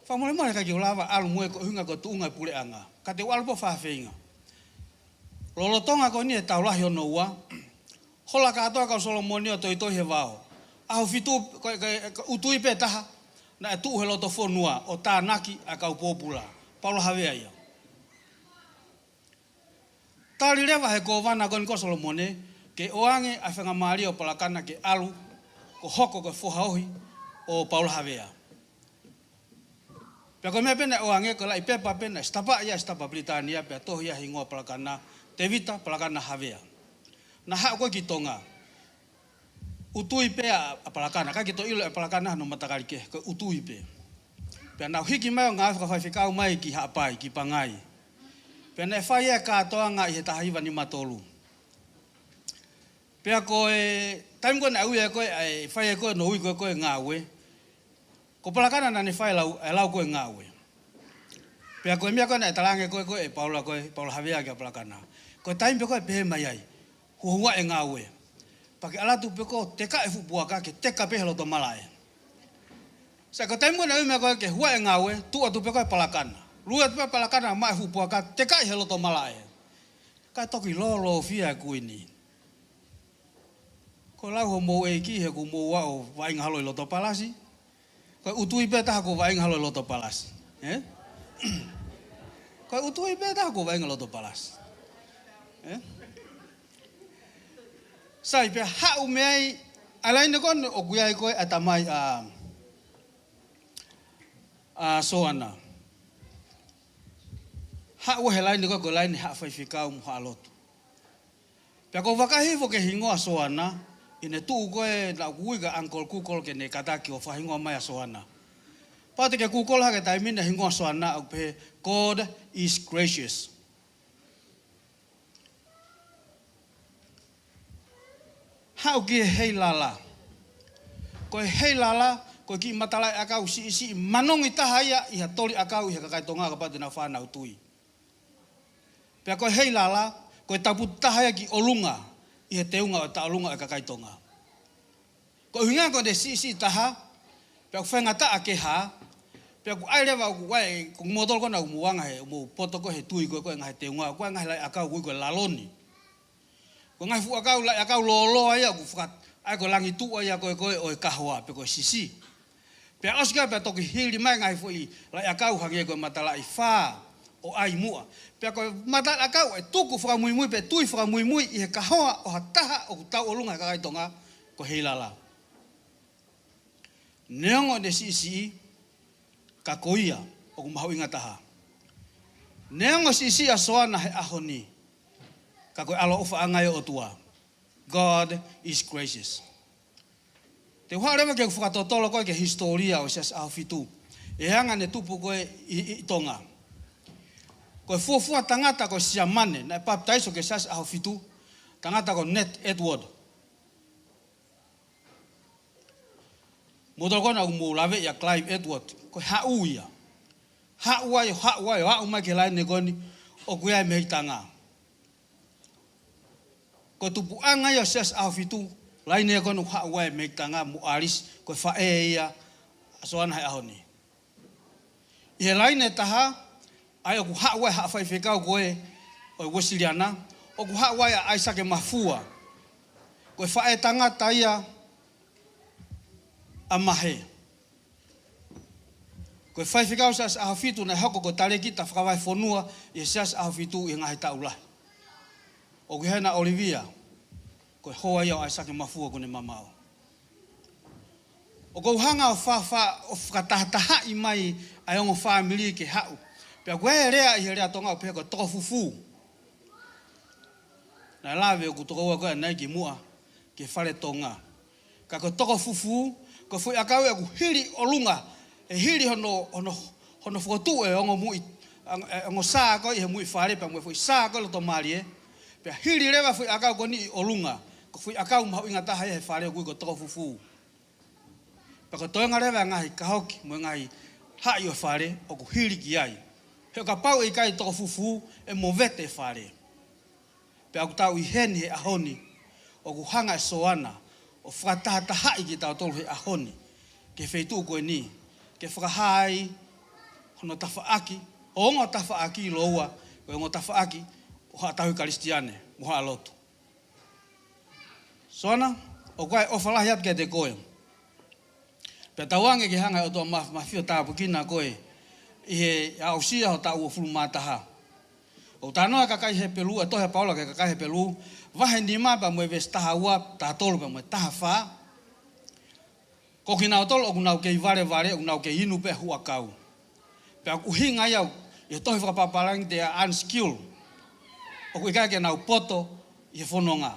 fakamolemole, ʻikai ke u lava ʻalu mo e, ko e ʻuhinga ko e tuʻunga e puleʻanga. Ka te u ʻalu pē ʻo fai ha feinga. Lolotonga ko eni e Tau Lahi hono ua, hola kātoa e kau Solomone ʻo toitoi he vao. ʻAho fitu, ko e, ko e, ko e ʻutu ipe ʻe taha naʻe tuʻu he loto fonua ʻo tānaki ʻa e kau pōpula. Paula Havea ia. Tali leva ʻe he kōvana ko eni ko Solomone ke ʻoange ʻa e faingamālie ʻo Palakana ke ʻalu, ko e hoko ko e foha ohi ʻo Paula Havea. Pea ko e meʻa pē naʻe ʻoange, ko e laʻi pepa pē naʻe sitapa ia, sitapa Pilitānia, pea tohi ia he hingoa ʻo Palakana, Tevita Palakana Havea. Naʻe haʻu ko ē ki Tonga. ʻUtu ipe ʻa, ʻa Palakana, ʻikai ke toe ʻilo ʻe Palakana hono matakali kehe, ko e ʻutu ipe. Pea nau hiki mai ʻo ngāue fakafaifekau mai ki Haʻapai, ki Pangai. Pea naʻe fai e kātoanga ʻi he taha hiva nima tolu. Pea ko e taimi ko ē naʻe ui ai ko ē, ʻa e fai ai ko ē hono ui ko ē ko ē ngāue, ko Palakana naʻa ne fai e lau, e lau ko ē ngāue. Pea ko e meʻa ko ē naʻe talaange ko ē ko ē ʻe Paula ko ē, Paula Havea kia Palakana, ko e taimi pē ko ē ʻe pehē mai ai, huahuaʻi e ngāue, pea ke ʻalu atu pē koe ʻo teka e fuʻu puaka ke teka pē he loto malaʻe. Sai, ko e taimi ko ē naʻe ui mai ko ē ke huaʻi e ngāue, tuʻu atu pē ko ē ʻa Palakana. Lue atu pē ʻa Palakana ʻo maʻu e fuʻu puaka, tekaʻi he loto malaʻe. Kae toki lōlōfia e kuini. Ko e lau hoʻomou ʻeiki he ʻoku mou ō ʻo vaʻinga holo ʻi loto palasi. Ko e ʻutu ipe ʻe taha ʻoku vaʻinga holo ʻi loto palasi. Ē? Ko e ʻutu ipe ʻe taha ʻoku vaʻinga loto palasi. Ē? Sai, pea haʻu mei ai, ʻa e laine ko ē ʻoku ʻi ai ko ē ʻa e tamai ʻa, ʻa Soana. Haʻu he laine ko ē, ko e laine haʻa faifekau mo haʻa lotu. Pea ʻoku ou vakai hifo ki he hingoa Soana, ʻi heʻene tuʻu ko ē naʻa ku ui kia Uncle Google ke ne kātaki ʻo fakahingoa mai ʻa Soana. Pea te ke Google hake taimi ni e hingoa Soana, ʻoku pehē, God is gracious. Haʻu ki he heilala. Ko e heilala, ko e kiʻi matalaʻiʻakau siʻisiʻi manongi taha ia ʻi ha toli ʻakau ʻi he kakai Tonga kapau te nau fānau tui. Pea ko e heilala, ko e tapu taha ia ki ʻolunga ʻi he teunga ʻo e tauʻolunga ʻo e kakai Tonga. Ko e ʻuhinga ko ʻene siʻisiʻi taha, pea ʻoku faingataʻa ke hā, pea ʻoku ʻai leva ʻoku ʻai, ko kimoutolu ko ena ʻoku mou anga he, mou poto ko ē he tui ko ē ko ē ngaahi teunga, ko e ngaahi laʻiʻakau ʻoku ui ko e laloni. Ko e ngaahi fuʻu ʻakau, laʻiʻakau lōloa ia, ʻoku faka-, ʻai ko e langituʻa ia ko ē ko ē ʻo e kahoa, pe ko e sisi. Pea ʻosi ko ia pea toki hili mai ngaahi foʻi laʻiʻakau hangē ko e matalaʻifā ʻo ʻai muʻa. Pea ko e matalaʻiʻakau ʻe tuku fakamuimui pe tui fakamuimui ʻi he kahoa ʻo ha taha ʻoku tauʻolunga he kakai Tonga ko e heilala. Neongo ʻene siʻisiʻi, ka ko ia ʻoku mahuʻinga taha. Neongo e siʻisiʻi ʻa Soana he ʻaho ni, ka ko e ʻaloʻofaʻanga ia ʻo e ʻOtua. God is gracious. Te u haʻu leva ke u fakatotolo ko ē ki he hisitōlia ʻo e Siasi ʻAhofitu, ʻi he anga ʻene tupu ko ē ʻi, ʻi Tonga. Ko e fuofua tangata ko e Siamane naʻe papitaiso ki he Siasi ʻAhofitu, tangata ko Nat Edward. Moutolu ko ena ʻoku mou laveʻi ʻa Clive Edward, ko e haʻu ia. Haʻu ai, haʻu ai, haʻu mai ki he laine ko eni ʻoku ʻi ai e mehikitanga. Ko e tupuʻanga ia ʻo e Siasi ʻAhofitu, laine ko ena ʻoku haʻu ai e mehikitanga mo ʻAlisi, ko e faʻē ia ʻa Soana he ʻaho ni. ʻI he laine ʻe taha, ʻa ia ʻoku haʻu ai e haʻa faifekau ko ē ʻo e Uēsiliana, ʻoku haʻu ai ʻa ʻAisake Mafua. Ko e faʻē tangata ia ʻa Mahe. Ko e faifekau Siasi ʻAhofitu naʻe hoko ko e talēkita fakavahefonua ʻi he Siasi ʻAhofitu ʻi he ngaahi taʻu lahi. ʻOku ʻi hena ʻOlivia, ko e hoa ia ʻo ʻAisake Mafua ʻoku ne mamaʻo. ʻOku ou hanga ʻo fa-, fa-, ʻo fakatahatahaʻi mai ʻa e ongo fāmili ke haʻu. Pea ko e lea ʻi he lea Tonga ʻoku pehē ko e toko fufū. Naʻe lave ʻoku toko ua ko ē ʻanai ki muʻa ki he fale Tonga. Ka ko e toko fufū, Ko e foʻi ʻakau ʻoku hili ʻolunga, ʻe hili hono, hono, hono fokotuʻu e ongo muʻi, ang-, e ongo sā ko ē ʻi he muʻi fale pea mo e foʻi sā ko ē loto mālie. Pea hili leva foʻi ʻakau ko eni ʻi ʻolunga, ko e foʻi ʻakau mahuʻinga taha ia he fale ʻoku ui ko e toko fufū. Pea ko e toenga leva e ngaahi kahoki mo e ngaahi haʻi ʻo e fale ʻoku hili ki ai. He ʻo kapau ʻe ʻikai toko fufū ʻe movete e fale. Pea ʻoku tau ʻi heni he ʻaho ni, ʻoku hanga ʻe Soana ʻo fakatahatahaʻi kitautolu he ʻaho ni, ki he feituʻu ko eni, ke fakahā ai hono tafaʻaki, ʻo ongo tafaʻaki lōua, ko e ongo tafaʻaki ʻo haʻa tauhi Kalisitiane, mo haʻa lotu. Soana, ʻoku ʻi ai e ʻofa lahi atu kiate koe. Pea tauange ke hanga ʻe he ʻOtua Maf-, Mafimafi ʻo tāpuekina koe ʻi he aʻusia ho taʻu uofulu mā taha. ʻOku talanoa e kakai Hepelū, e tohi ʻa Paula ki he kakai Hepelū, vahe nima pea mo e veesi taha ua, taha tolu pea mo e taha fā. Ko kinautolu ʻoku nau kei valevale, ʻoku nau kei inu pē huʻakau. Pea ʻoku ʻuhinga ia ʻi he tohi fakapapālangi, they are unskilled. ʻOku ʻikai ke nau poto ʻi he fononga.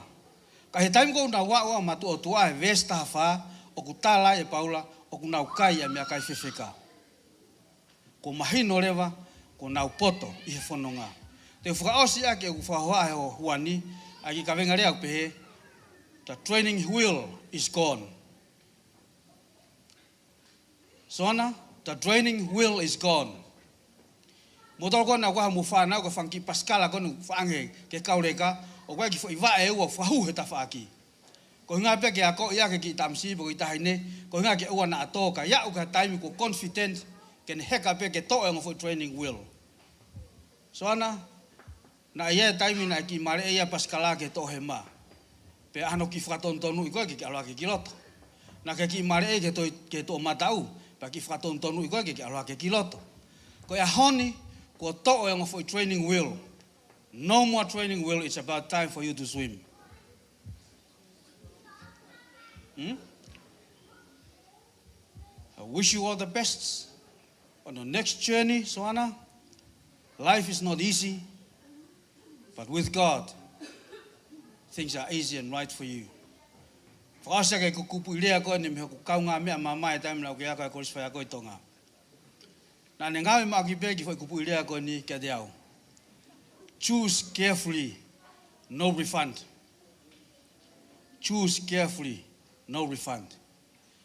Ka ʻi he taimi ko ē ʻoku nau aʻu ai ʻo matuʻotuʻa, he veesi taha fā, ʻoku tala ai ʻe Paula, ʻoku nau kai ʻa e meʻakai fefeka. Kuo mahino leva, kuo nau poto ʻi he fononga. Te u fakaʻosi ʻaki ʻeku fakahohaʻa he houa ni, ʻa e kiʻi kaveinga lea ʻoku pehē, the training wheel is gone. Soana, the training wheel is gone. Mo tau ko ena ʻoku ʻi ai haʻamou fānau ko e fanga kiʻi pasikala ko ena ʻoku faʻa ʻange ki he kau leka, ʻoku ʻi ai e kiʻi foʻi vaʻe ʻe ua ʻoku fakahū he tafaʻaki. Ko e ʻuhinga pē ke akoʻi ʻaki e kiʻi tamasiʻi pe ko e kiʻi taʻahine, ko e ʻuhinga ke ʻoua naʻa tō kae aʻu ki he taimi kuo confident ke ne heka pē ke toʻo e ongo foʻi training wheel. Soana, naʻe ʻi ai e taimi naʻe kiʻi maleʻei ʻa e pasikala ke toʻohema. Pea hano kiʻi fakatonutonuʻi koe ke ke ʻalu hake ki loto. Naʻa ke kiʻi maleʻei ke toe, ke toʻomataʻu, pea kiʻi fakatonutonuʻi koe ke ke ʻalu hake ki loto. Ko e ʻaho ni, kuo toʻo e ongo foʻi training wheel. No more training wheel, it's about time for you to swim. Hmm? I wish you all the best on your next journey, Soana. Life is not easy, but with God, things are easy and right for you. Fakaʻosi ʻaki e kiʻi kupuʻi lea ko eni mei hoku kaungāmeʻa mamae he taimi naʻa ku ako ai he Kolisi Faiako ʻi Tonga. Naʻa ne ngāue maʻu ʻaki pē e kiʻi foʻi kupuʻi lea ko eni kiate au. Choose carefully, no refund. Choose carefully, no refund.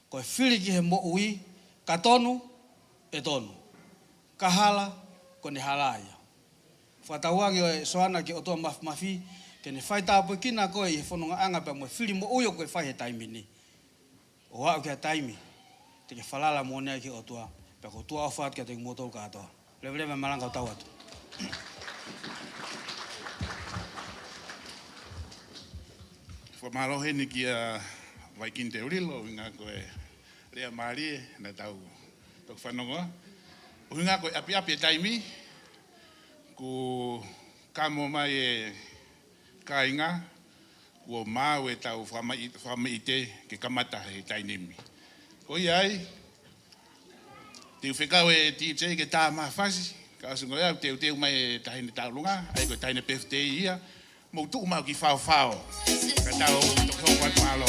Ko e fili ki he moʻui, ka tonu, ʻe tonu. Ka hala, ko ʻene hala ia. Fakatauange ʻe Soana ki he ʻOtua Mafimafi, ke ne fai tāpuekina koe ʻi he fonongaʻanga pea mo e fili moʻui ʻoku ke fai he taimi ni. ʻO aʻu ki he taimi te ke falala moʻoni ai ki he ʻOtua, pea ko e tuʻa ʻofa atu kiate kimoutolu kātoa. Leveleva e malanga ʻo tau atu. Fakamālō heni kia Vaikini Teulilo, ʻuhinga ko e lea mālie naʻa tau toki fanongo. ʻUhinga ko e ʻapiʻapi e taimi, kuo kamo mai e kāinga, kuo maau e tau fakamai-, fakamaiʻite ke kamata he taimi ni. Ko ia ai, te u fekau e D J ke tā mai ha fasi, kae ʻosi ko ia, teuteu mai e taʻahine tauʻolunga, ʻa ia ko e taʻahine birthday ia, mou tuʻu mai ʻo kiʻi faofao. Ka tau toki hoko atu, mālō.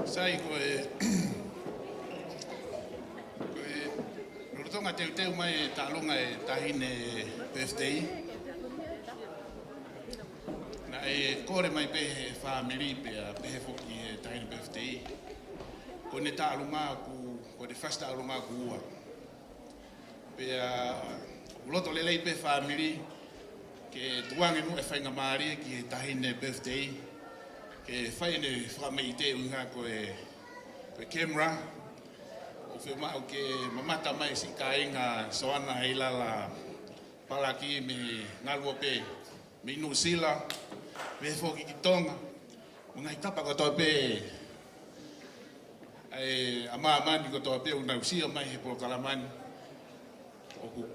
Sai, ko e, ko e lolotonga teuteu mai e taʻalunga e taʻahine birthday, naʻe kole mai pē he fāmili pea pehē foki he taʻahine birthday, ko ʻene taʻalunga ʻoku, ko ʻene fasi taʻalunga ʻoku ua. Pea ʻoku loto lelei pē fāmili ke tukuange muʻa e faingamālie ki he taʻahine birthday ke fai ʻene fakamaitai, ʻuhinga ko e, ko e camera. ʻOku fiemaʻu ke mamata mai siʻi kāinga Soana Heilala Palaki mei Galuope, mei Nuʻusila, mei foki ki Tonga, mo e ngaahi tapa kotoa pē ʻa e, ʻa māmani kotoa pē ʻoku nau sio mai he polokalama ni. ʻOku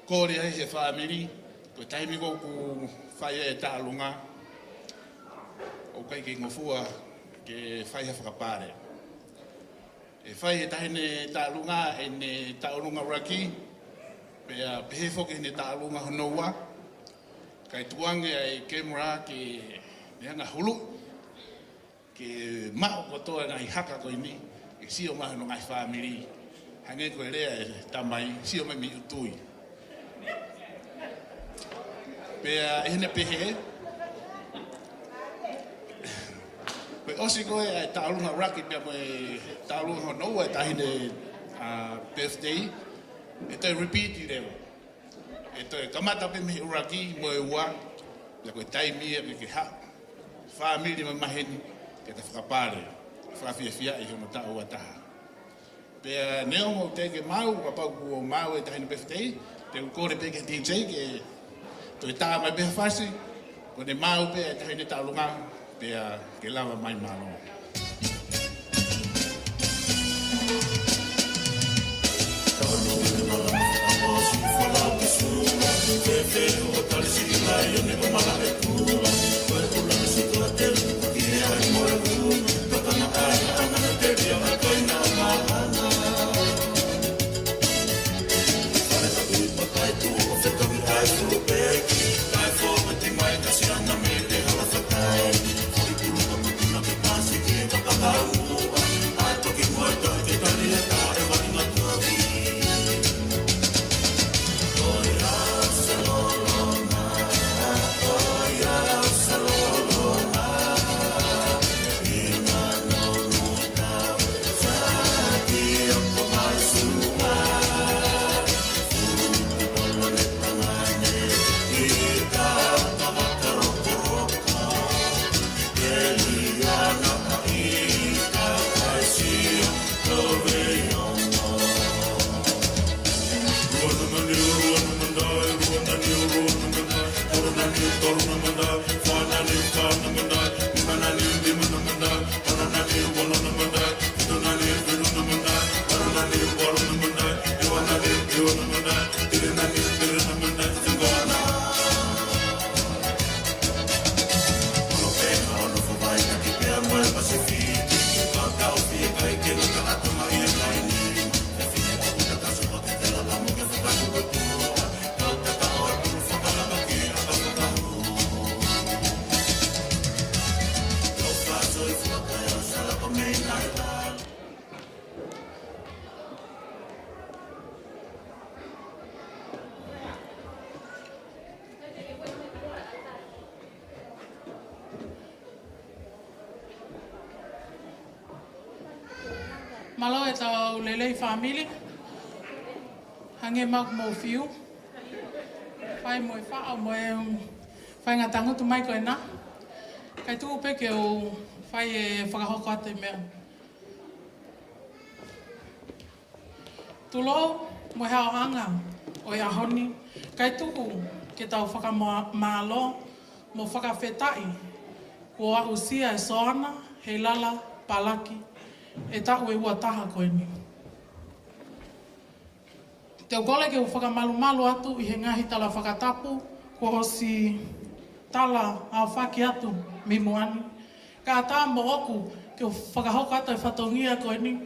kole ai he fāmili, ko e taimi ko ē ʻoku fai ai e taʻalunga, ʻoku ʻikai ke ngofua ke fai ha fakapale. ʻE fai he taʻahine taʻalunga ʻene taʻalunga ʻuluaki, pea pehē foki ʻene taʻalunga hono ua, kae tukuange ʻa e camera ke ne hanga ʻo huluʻi ke maʻu kotoa e ngaahi haka ko eni, ke sio mai hono ngaahi fāmili. Hangē ko e lea e tamai, sio mai mei ʻUtui. Pea ʻi heʻene pehē, ko e ʻosi ko ē ʻa e taʻalunga ʻuluaki pea mo e taʻalunga hono ua e taʻahine, ʻa, birthday, ʻe toe repeat leva. ʻE toe kamata pē mei he ʻuluaki mo e ua, pea ko e taimi ia ke haʻu fāmili mai maheni ke ta fakapale, fakafiefiaʻi hono taʻu ua taha. Pea neongo ʻoku teʻeki ke maau, kapau kuo maau e taʻahine birthday, te u kole pē ki he D J ke toe tā mai pē ha fasi, ko ʻene maau pē e taʻahine taʻalunga, pea ke lava mai, mālō. Mālō e tau lelei fāmili. Hangē ʻoku mou fiu, fai mo e faʻo mo e, um, faʻahinga tangutu mai ko ena. Kae tuku pē ke u fai e fakahoko atu e meʻa. Tulou mo e haoʻanga ʻo e ʻaho ni, kae tuku ke tau fakamālō mo fakafetaʻi kuo aʻusia ʻe Soana Heilala Palaki e taʻu ʻe ua taha ko eni. Te u kole ke u fakamalumalu atu ʻi he ngaahi tala fakatapu kuo ʻosi tala ʻaofaki atu mei muʻa ni. Kae ʻatā moʻoku ke u fakahoko atu e fatongia ko eni,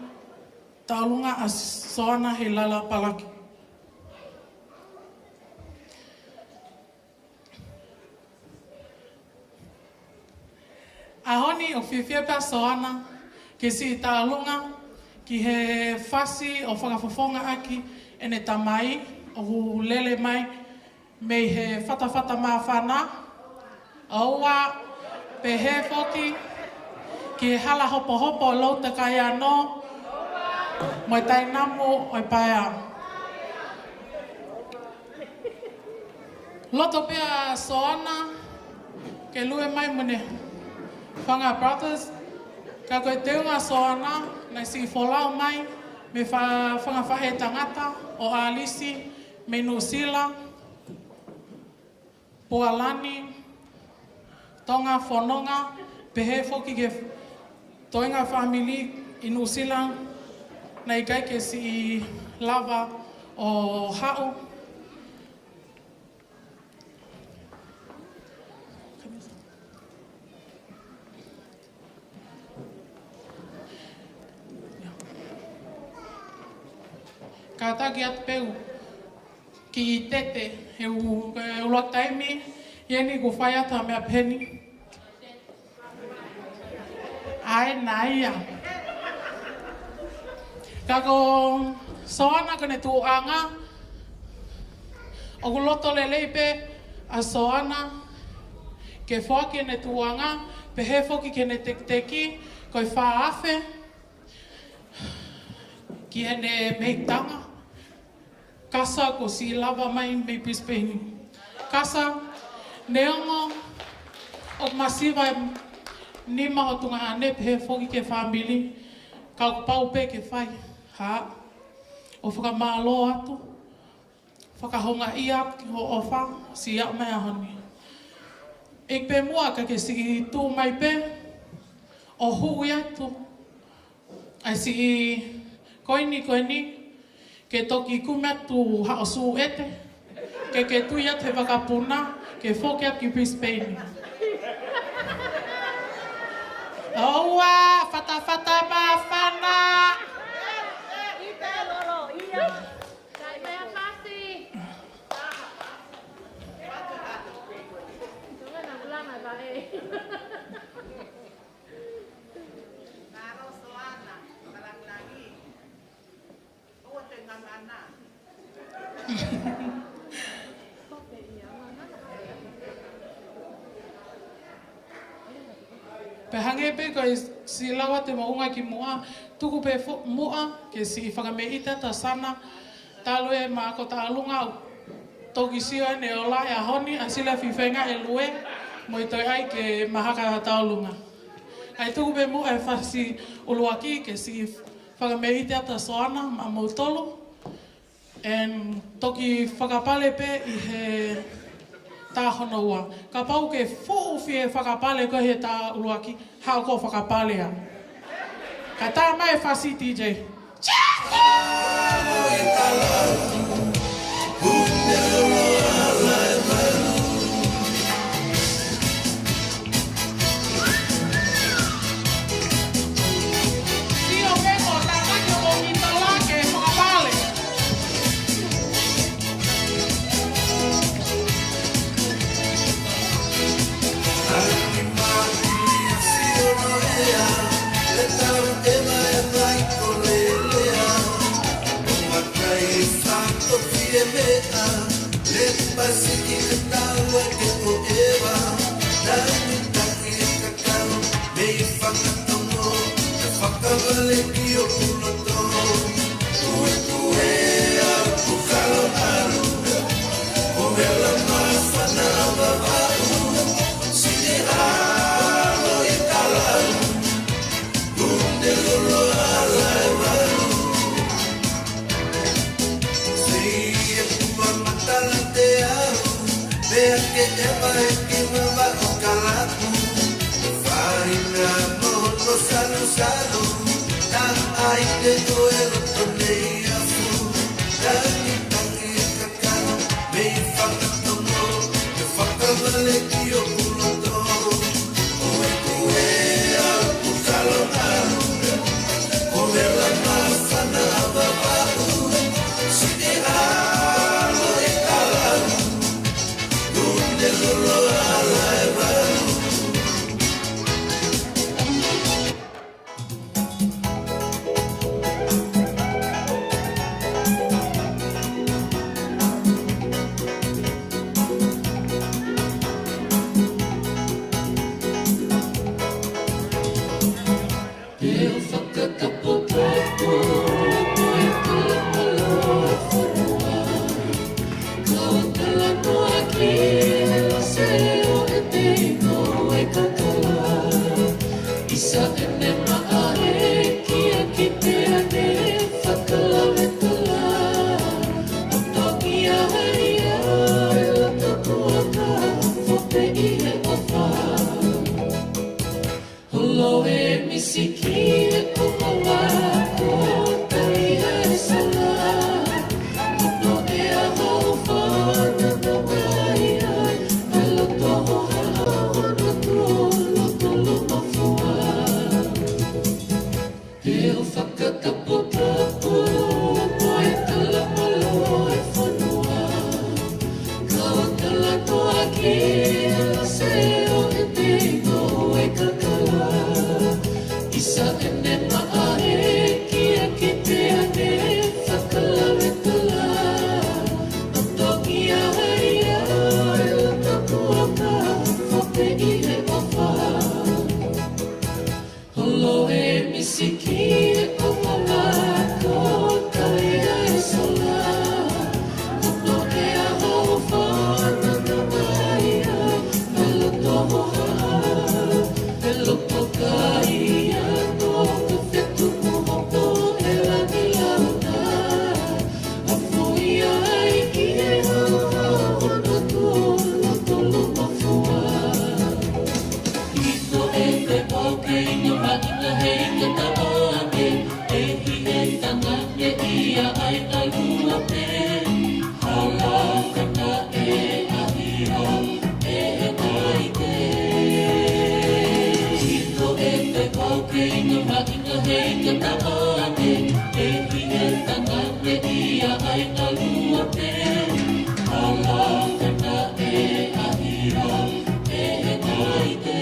taʻalunga ʻa Soana Heilala Palaki. ʻAho ni ʻoku fiefia pē ʻa Soana Ke siʻi tālunga ki he fasi ʻo fakafofongaʻaki ʻene tamai ʻoku lele mai mei he fatafata māfana, ʻoua pehē foki ki he hala hopohopo ʻo Loutakaiano mo e Tainamu ʻo e Paea. Loto pē ʻa Soana ke lue mai mo ʻene fanga brothers, ka ko e teunga ʻa Soana naʻe siʻi folau mai mei he fa-, fanga faʻētangata ʻo ʻAlisi mei Nuʻusila, Pualani, Tonga, Fononga, pehē foki ki he toenga fāmili ʻi Nuʻusila naʻe ʻikai ke siʻi lava ʻo haʻu. Kātaki atu pē ʻeku kiʻi tete he ʻuluaki taimi ʻeni kuo fai atu ha meʻa peheni. ʻAi, naʻe ʻi ai. Ka ko Soana ko ʻene tuʻuʻanga, ʻoku loto lelei pē ʻa Soana ke foaki ʻene tuʻuʻanga, pehē foki ki heʻene tekiteki, ko e fā afe ki heʻene mehikitanga. Kasa kuo siʻi lava mai mei Brisbane. Kasa, neongo ʻoku masiva e nima ʻo tuongaʻane pehē foki ki he fāmili, ka kuo pau pē ke fai ha ʻo fakamālō atu, fakahoungaʻia atu ki hoʻo ʻofa siʻi aʻu mai he ʻaho ni. ʻEiki pē muʻa ka ke siʻi tuʻu mai pē ʻo huʻi atu ʻa e siʻi koini ko eni, ke toki kumi atu haʻo sū ʻete, ke ke tui atu he vakapuna, ke foki atu ki Brisbane. ʻOua, fatafata māfana. Pea hangē pē ko e siʻi lau atu e moʻunga kimuʻa, tuku pē fo-, muʻa ke siʻi fakameʻite atu ʻa Soana, talu e mākota ʻalunga ʻo toki sio ʻene ola he ʻaho ni, ʻa Sila Fifenga e lue, mo e toe ʻai ke mahaka tauʻolunga. ʻAi tuku pē muʻa e fasi ʻuluaki ke siʻi fakameʻite atu ʻa Soana maʻamoutolu. And toki fakapale pē ʻi he tā hono ua. Kapau ke fuʻu fie fakapale koe he tā ʻuluaki, haʻu ʻo fakapale ā. Ka tā mai e fasi D J. Sa ʻene maʻa he kia ki te ane fakalavetala. ʻO toki ʻaha ia e loto kuo ka fope ʻi he ʻofa. Holo e misiki e ʻofa ko tali e sala. Hono ʻea hoʻo fānau nonga ai, na loto hohaʻa hono tuʻu loto lumafua. Te u fakataputapu mo e tala mālō e fonua. Kau kala toa ki ala seo e teino e kakala. ʻI sa ʻene maʻa he kia ki te ane fakalavetala. ʻO toki ʻaha ia e loto kuo ka fope ʻi he ʻofa. Holo e misiki e ʻofa ko tali e sala. Hono ʻea hoʻo fānau nonga ai, na loto hohaʻa, e loto kai ʻa no ka fetu mo hopo e langi launa. ʻA fui ai ki he haohaoa hono tuʻu loto lumafua. ʻIo, ʻe te pau ke ʻinga maʻinga he ʻinga taʻoane, ʻe hi e tanga ne ia ai ʻa lua pē. Hala ka na e ʻahi o e he kai te. ʻIo, ʻe te pau ke ʻinga maʻinga he ʻinga taʻoane, ʻe hi e tanga ne ia ai ʻa lua pē. Hala ka na e ʻahi o e he kai te.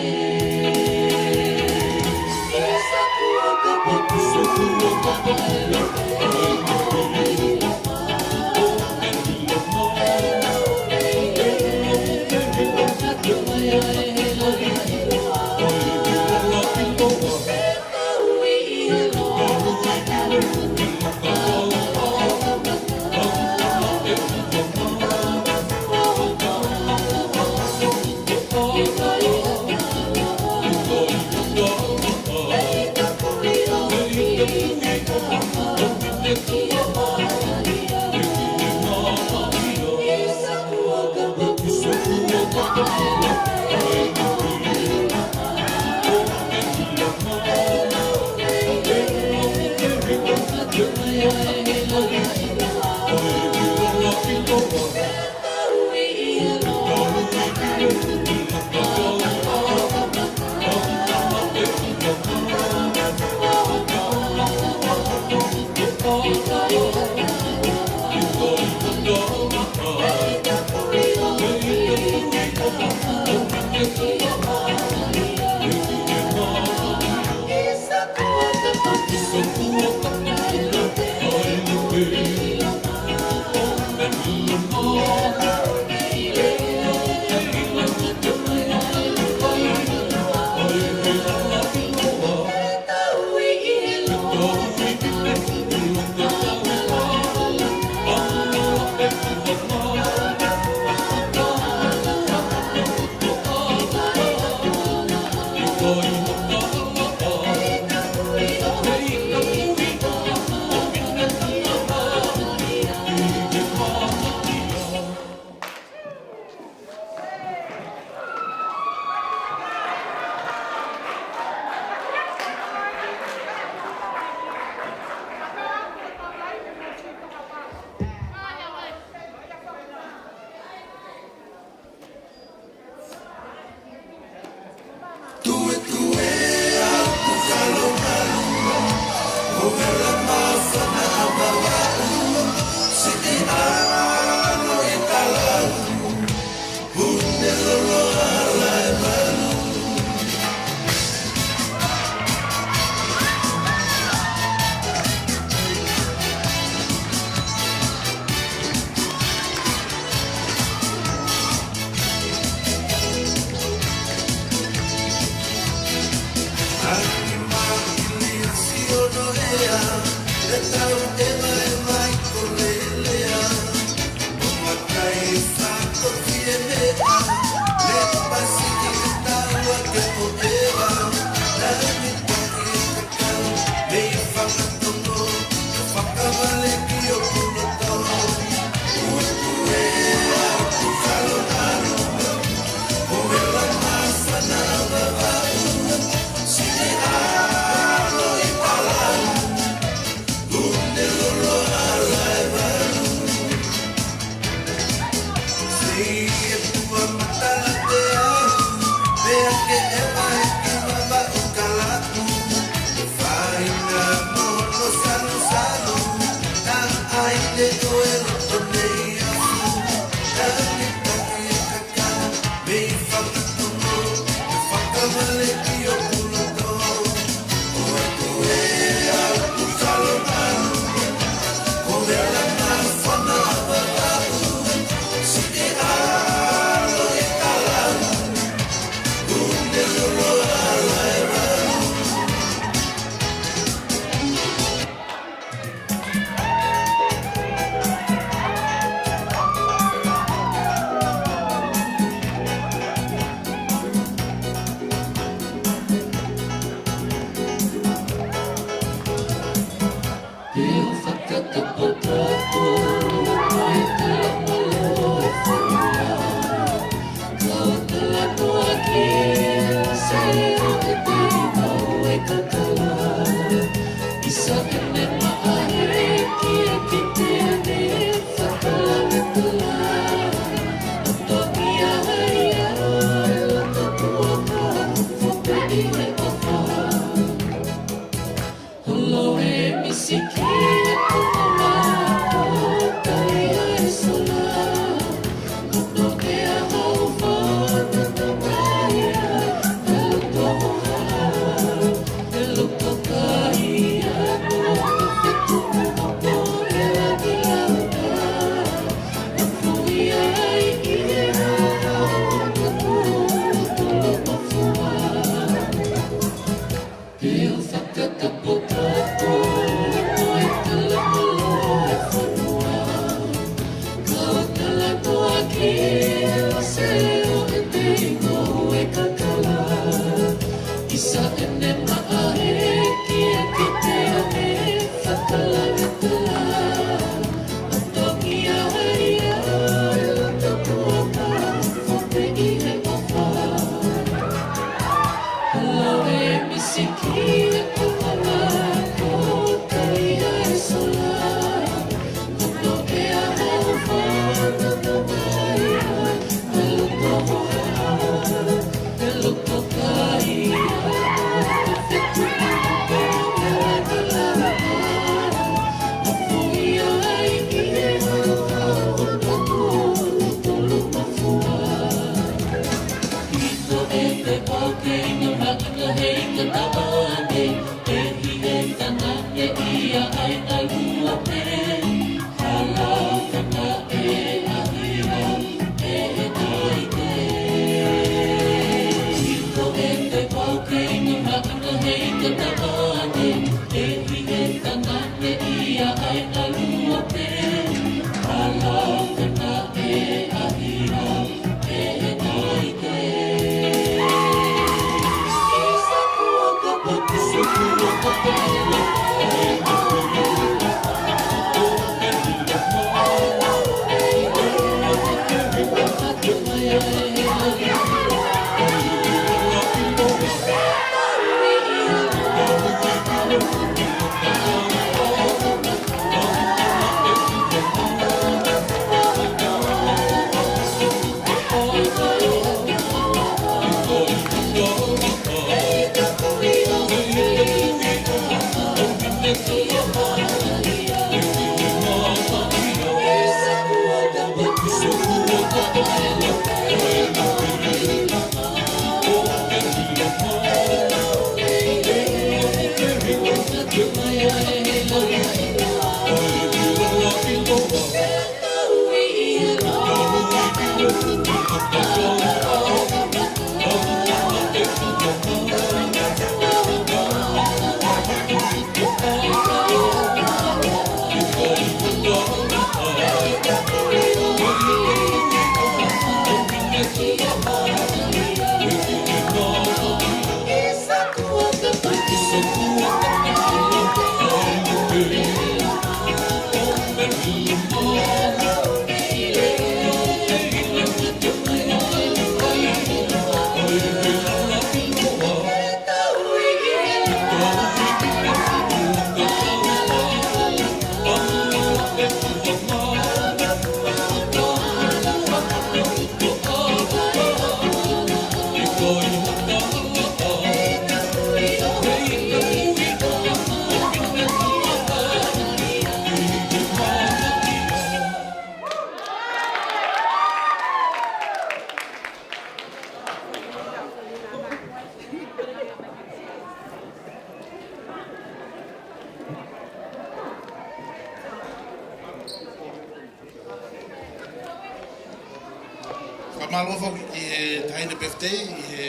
Fakamālō foki ki he Taʻahine Birthday ʻi he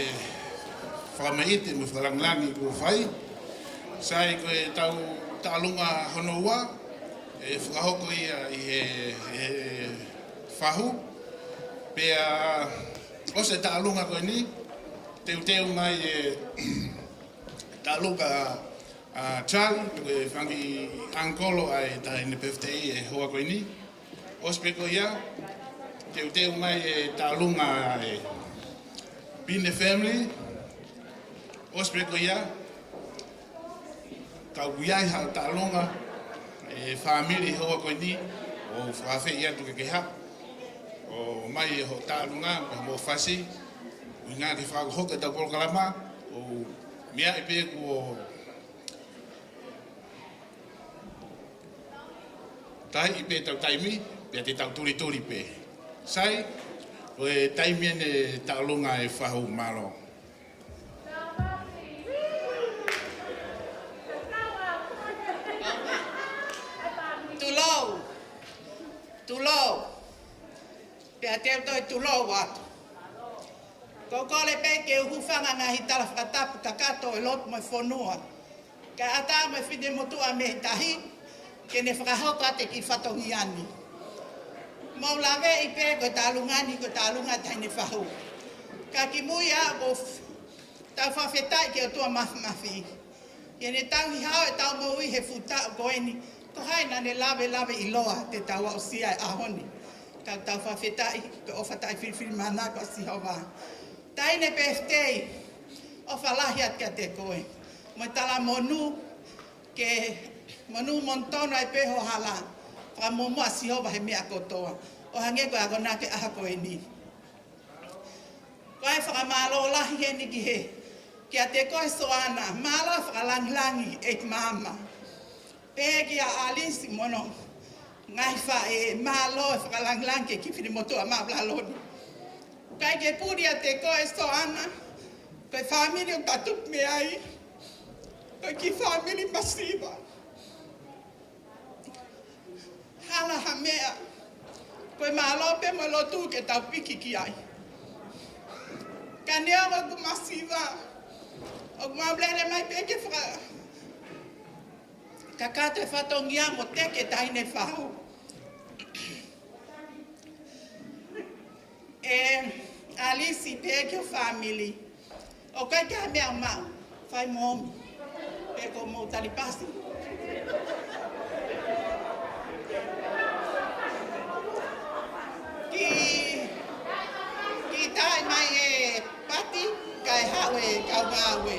fakamaiʻiti mo e fakalāngilangi kuo fai. Sai, ko e tau taʻalunga hono ua, ʻe fakahoko ia ʻi he, he fahu. Pea ʻosi e taʻalunga ko eni, teuteu mai e taʻalunga ʻa Charlie, ko e fanga kiʻi ʻangikolo ʻa e Taʻahine Birthday ʻi he houa ko eni. ʻOsi pē ko ia, teuteu mai e taʻalunga ʻa e Pine family. ʻOsi pē ko ia, ka ʻoku ʻi ai ha taʻalunga ʻa e fāmili ʻi he houa ko eni, ʻoku ou fakaafeʻi atu ke ke haʻu ʻo ʻomai hoʻo taʻalunga, mo hoʻo fasi, ʻuhinga ke fakahoko ʻetau polokalama, ʻo meʻa pē kuo taʻi pē ʻetau taimi, pea te tau tulituli pē. Sai, ko e taimi eni e taʻalunga ʻa e fahu, mālō. Tulou. Tulou. Pea te u toe tulou atu. Ko e kole pē ke u hūfanga he ngaahi tala fakatapu kakato ʻo e lotu mo e fonua. Kae ʻatā mo e finemotuʻa mei tahi, ke ne fakahoko atu e kiʻi fatongia ni. Mou laveʻi pē ko e tālunga ni, ko e tālunga taʻahine fahu. Ka kimui ā, ʻoku f-, tau fakafetaʻi ki he ʻOtua Māfimafi. ʻI heʻene tauhi hao ʻetau moʻui he fuʻu taʻu ko eni, ko hai naʻa ne lave, lave ʻiloa te tau aʻusia e ʻaho ni. Ka tau fakafetaʻi, ko e ʻofa taʻefilifilimānako ʻa Sihova. Taʻahine Pefitei, ʻofa lahi atu kiate koe. Mo e talamonū, ke monū monū tonu ai pē ho hala. Fakamuʻomuʻa ʻa Sihova he meʻa kotoa. ʻO hangē ko e akonaki ʻaho ko eni. Ko e fakamālō lahi heni ki he, kiate koe Soana, mālō e fakalangilangi ʻEiki Maama. Pehē kia ʻAlisi mo hono ngaahi faʻē, mālō e fakalangilangi ki he kiʻi finemotuʻa māʻulalo ni. Kae ke puli ʻiate koe Soana, ko e fāmili ʻoku ta tupu mei ai, ko e kiʻi fāmili masiva. Hala ha meʻa, ko e mālō pē mo e lotu ke tau piki ki ai. Ka neongo ʻoku masiva, ʻoku mau lele mai pē ke faka-, kakato e fatongia mo teke taʻahine fahu. ʻE ʻAlisi pē ki ho fāmili. ʻOku ʻikai ke ʻi ai ha meʻa ʻoku maʻu, fai mo omi. Pe ko hoʻomou talipasi. Ki, kiʻi taʻi mai e pati, kae haʻu e kau ngāue.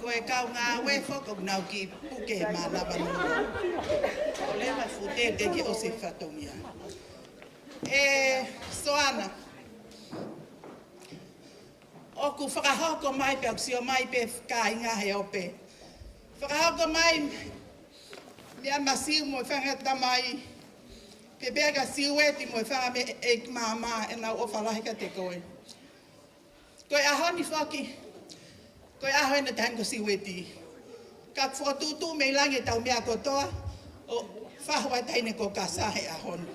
Ko e kau ngāue foki ʻoku nau kiʻi puke he mānava ni. ʻOleva fute te ke ʻosi fatongia. ʻE Soana, ʻoku fakahoko mai pē, ʻoku sio mai pē kāinga he ope. Fakahoko mai meʻa masiu mo e fanga tamai. Pea pehē kia Siueti mo e fanga mei ʻEiki Maama ʻenau ʻofa lahi kiate koe. Ko e ʻaho ni foki, ko e ʻaho eni ʻo e taʻahine ko Siueti. Ka fokotuʻutuʻu mei langi ʻetau meʻa kotoa, ʻo fahu ʻa e taʻahine ko Kasa he ʻaho ni.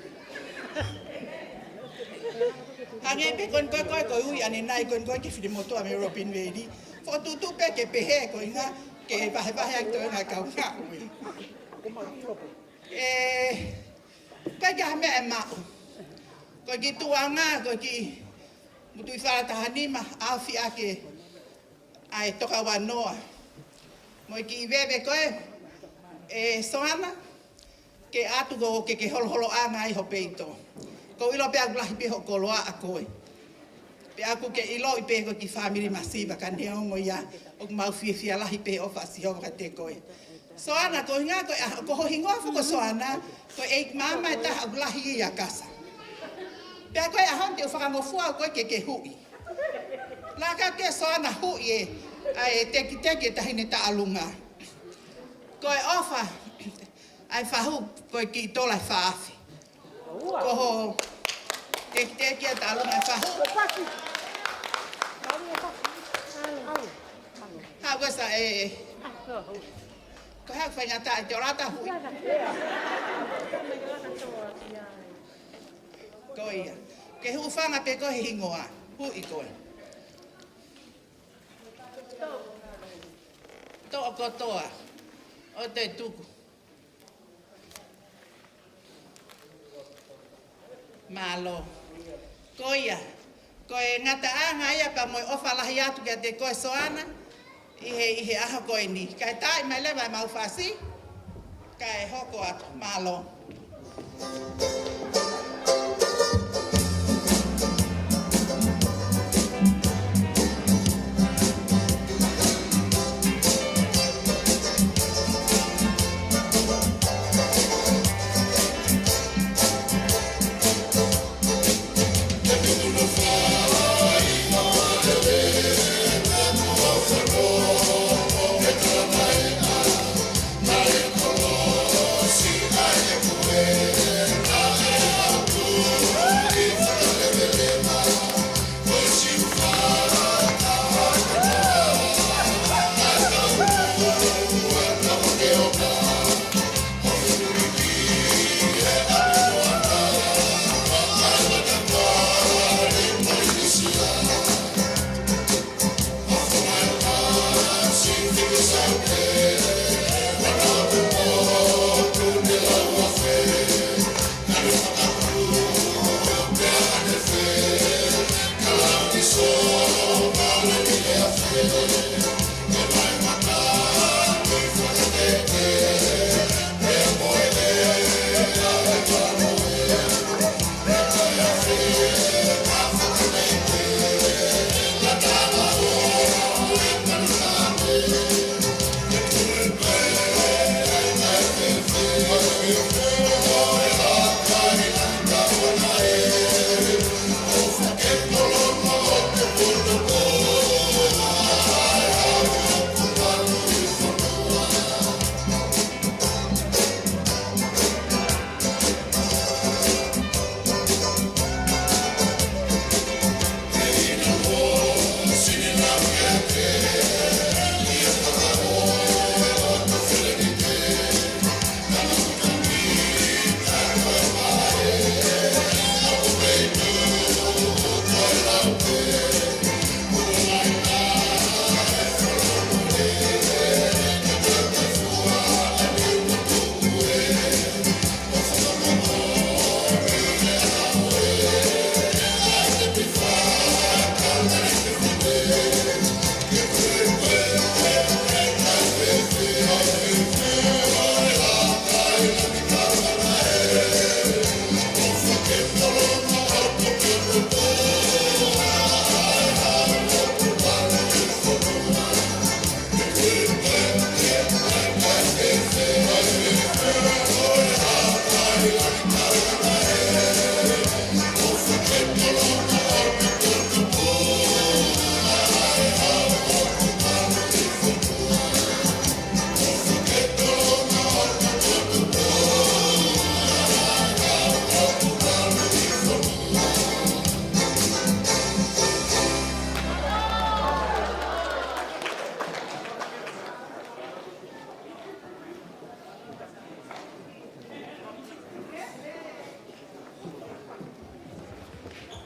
Hangē pē ko eni ko e, ko e, ko e ui ʻanenai ko eni ko e ki he finemotuʻa mei Robinvale. Fokotuʻutuʻu pē ke pehē ko e ʻuhinga ke vahevahe ʻaki e toenga e kau ngāue. ʻE, ko e kiʻi meʻa ʻe maʻu. Ko e kiʻi tuʻuʻanga, ko e kiʻi mutuifala taha nima, ʻaofi ake ʻa e toka ua noa. Mo e kiʻi veve ko ē, ʻe Soana, ke ʻatu ko ke, ke holoholoʻanga ai ho peito. ʻOku ou ʻilo pē ʻoku lahi pē hoʻo koloaʻa ko ē. Pea ʻoku ke ʻiloʻi pē ko e kiʻi fāmili masiva ka neongo ia, ʻoku mau fiefia lahi pē he ʻofa ʻa Sihova kiate koe. Soana, ko e ʻuhinga ko e, ʻa, ko ho hingoa foki ko Soana, ko e ʻEiki Maama ʻe taha ʻoku lahi ʻia Kasa. Pea ko e ʻaho ni te u fakangofua au koe ke ke huʻi. Laka ke Soana huʻi e, ʻa e tekiteki e taʻahine Taʻalunga. Ko e ʻofa ʻa e fahu, ko e kiʻi tola ʻe fā afe. Ko ho tekiteki ʻa e Taʻalunga ʻe fahu. Haʻu ʻo sa e. Ko e hā e faingataʻa ʻi he ʻolata huʻi? Ko ia. Ke hūfanga pē koe he hingoa. Huʻi koe. Toʻo kotoa ʻo toe tuku. Mālō. Ko ia, ko e ngataʻanga ia pea mo e ʻofa lahi atu kiate koe Soana, ʻi he, ʻi he ʻaho ko eni. Kae taaʻi mai leva ʻemau fasi, kae hoko atu. Mālō.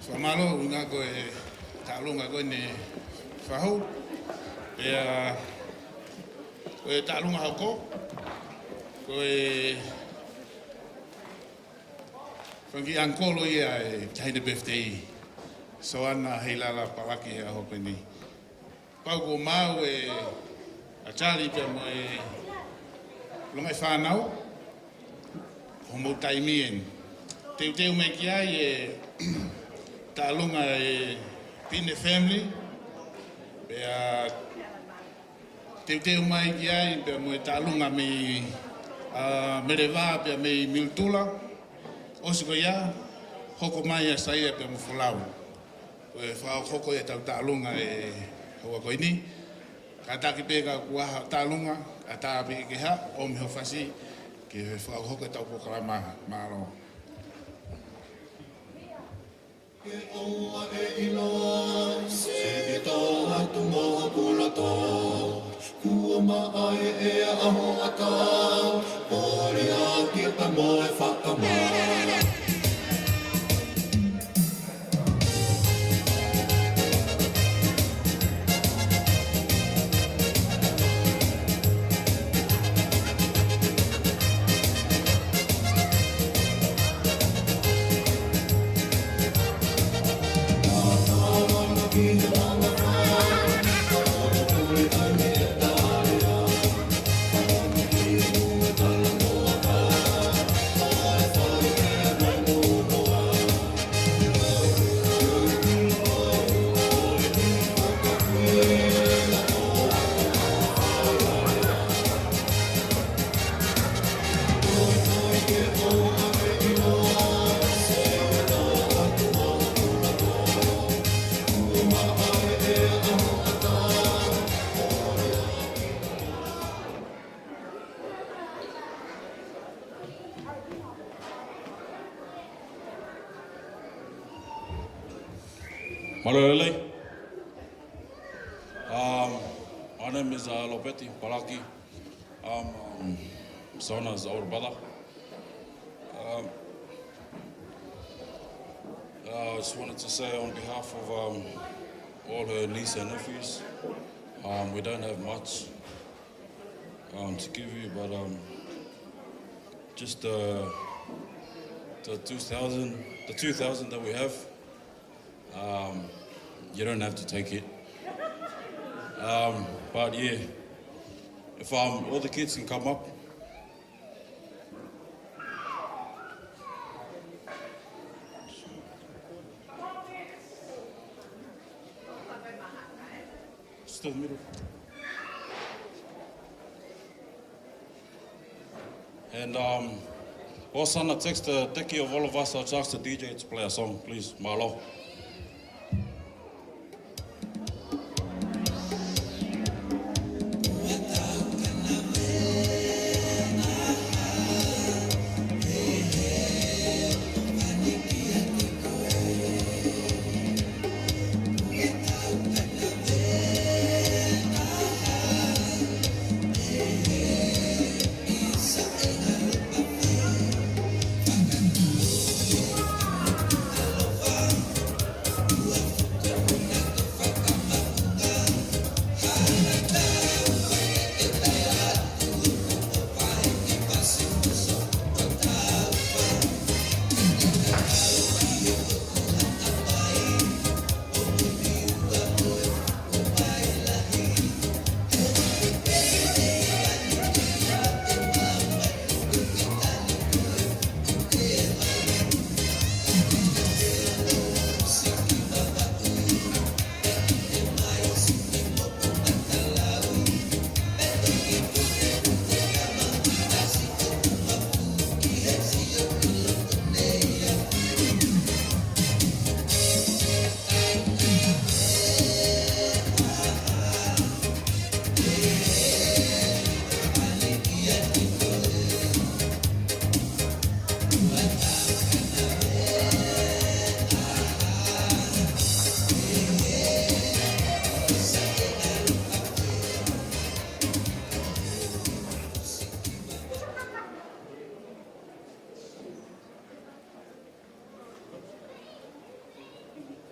Fakamālō, ʻuhinga ko e taʻalunga ko eni fahu. Pea ko e taʻalunga hoko, ko e fanga kiʻi ʻangikolo ia ʻa e taʻahine birthday, Soana Heilala Palaki, he ʻaho ko eni. Pau kuo maʻu ʻe ʻAtali pea mo e longaʻi fānau hoʻomou taimi eni. Teuteu mai ki ai e taʻalunga e Pine family, pea teuteu mai ki ai pea mo e taʻalunga mei, ʻa, Melevā pea mei Milutula. ʻOsi ko ia, hoko mai ʻa Saia pea mo Folau. Ko e fakahokohoko ia ʻetau taʻalunga he houa ko eni. Kātaki pē ka kuo ʻaho taʻalunga, ʻatā pē ke hā, ʻomi hoʻo fasi ke fakahokohoko ʻetau polokalama. Mālō. Ke ʻoua ʻe ʻilo, se ke tō atu mo hoku loto. Kuo maʻa e ʻea ʻa hoʻatā, Koliati pea mo e fakamā. Mālō e lelei. Um, my name is, uh, Lopeti Palaki. Um, um, Sona's older brother. Um, uh, I just wanted to say on behalf of, um, all her niece and nephews, um, we don't have much, um, to give you, but, um, just, uh, the two thousand, the two thousand that we have, um, you don't have to take it. Um, but yeah, if, um, all the kids can come up. Still middle. And, um, Osana, text the decky of all of us, I'll ask the D J to play a song, please. Mālō.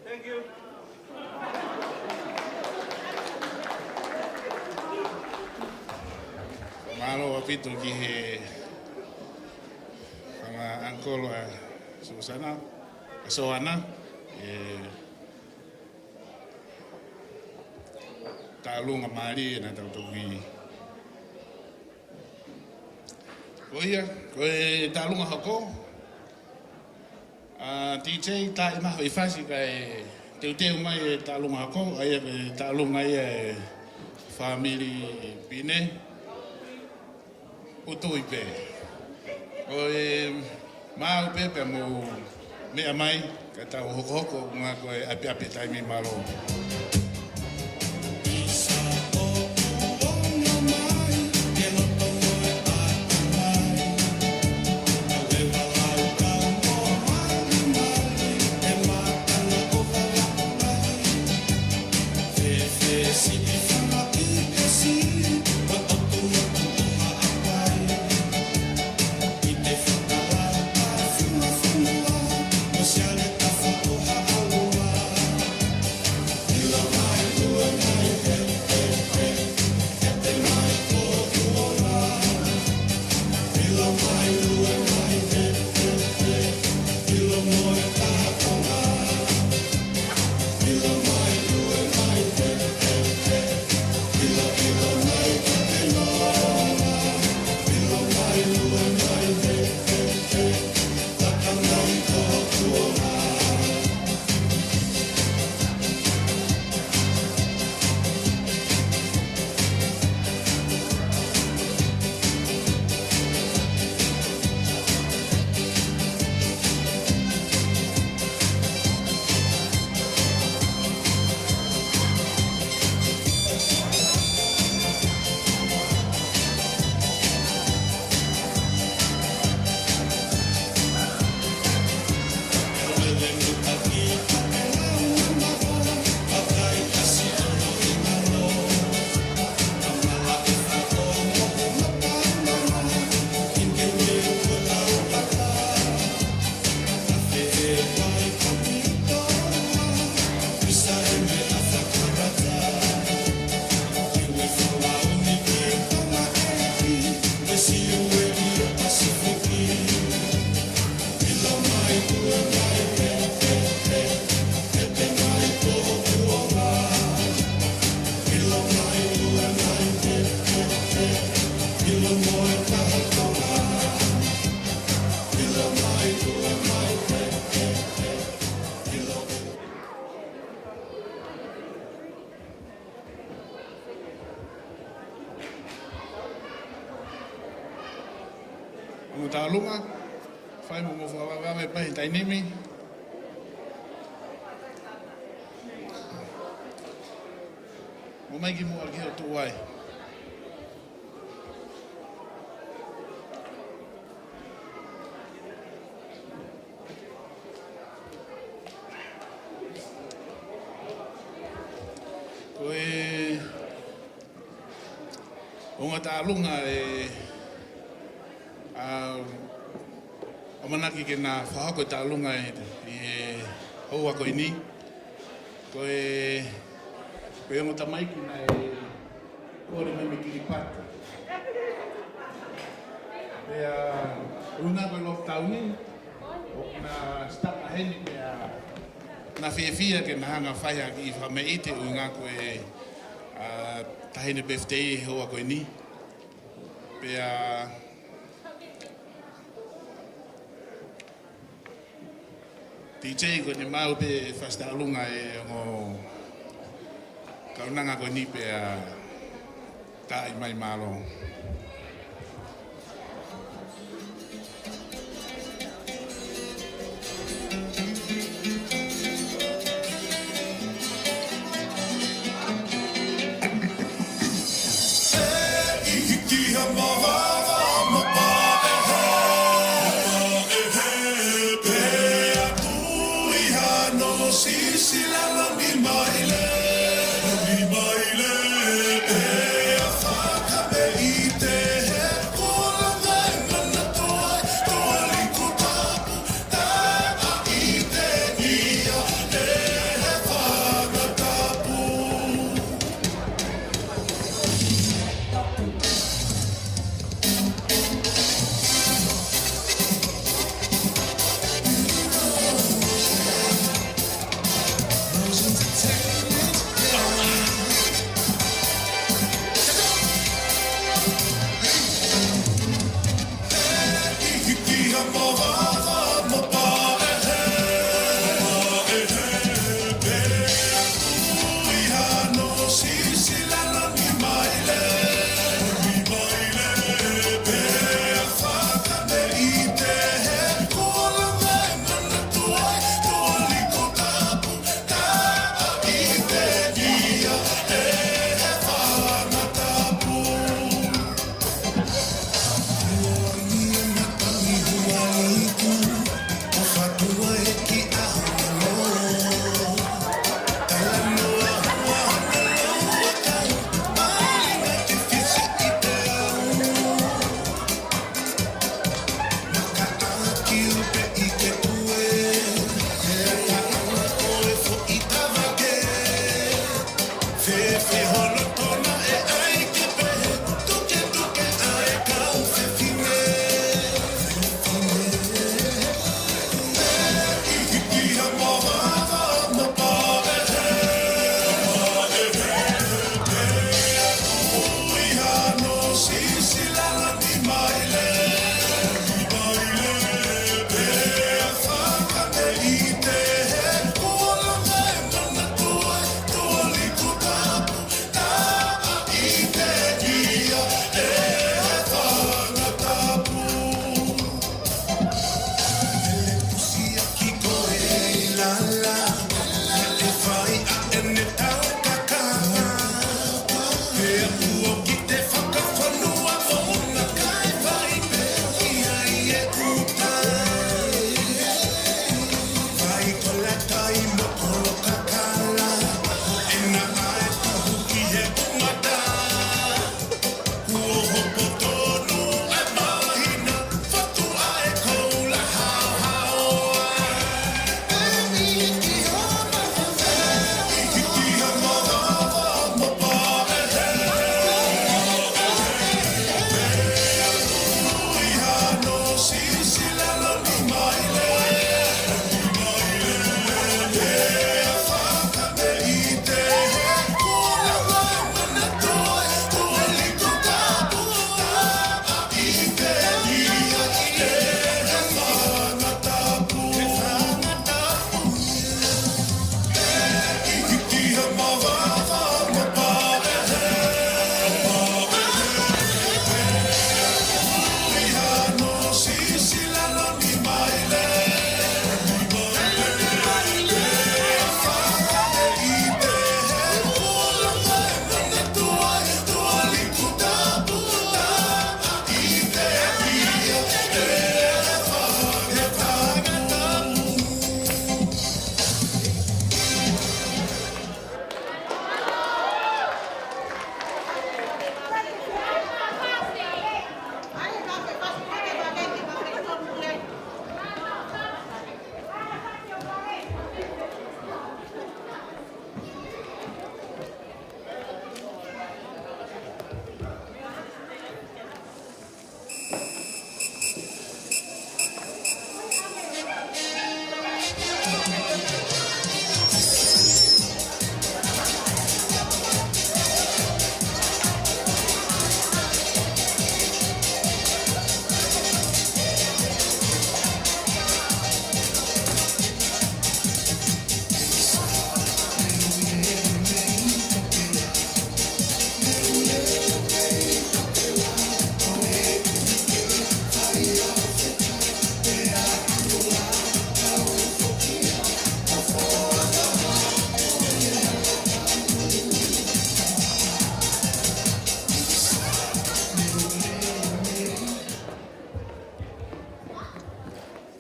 Thank you. Mālō ʻaupito ki he fanga uncle ʻa Susana, ʻa Soana, e taʻalunga mālie naʻa tau toki. Ko ia, ko e taʻalunga hoko. ʻA, D J, tā ʻi maho i fasi kae teuteu mai e taʻalunga hoko, ʻa ia ko e taʻalunga ia e fāmili Pine. Utui pē. ʻOi, maʻu pē pea mou meʻa mai, ka tau hokohoko, ʻuhinga ko e ʻapiʻapi taimi. Mālō. Taʻalunga, fai mo mou fakavavevave pē he taimi ni. Mou ō mai ki muʻa ki hoʻo tuʻu ai. Ko e ʻuhinga taʻalunga ē, ʻa, ʻamanaki ke na fakahoko e taʻalunga ʻi, ʻi he houa ko eni. Ko e, ko e ongo tamaiki naʻe kole mai mei Kiripati. Pea ʻuhinga ko e lockdown ni, ʻoku na stuck heni pea na fiefia ke na hanga fai ha kiʻi fakameʻite ʻuhinga ko e, ʻa, taʻahine birthday he houa ko eni. Pea D J, ko ʻene maʻu pē fasi taʻalunga e ongo kaunanga ko eni pea taaʻi mai, mālō.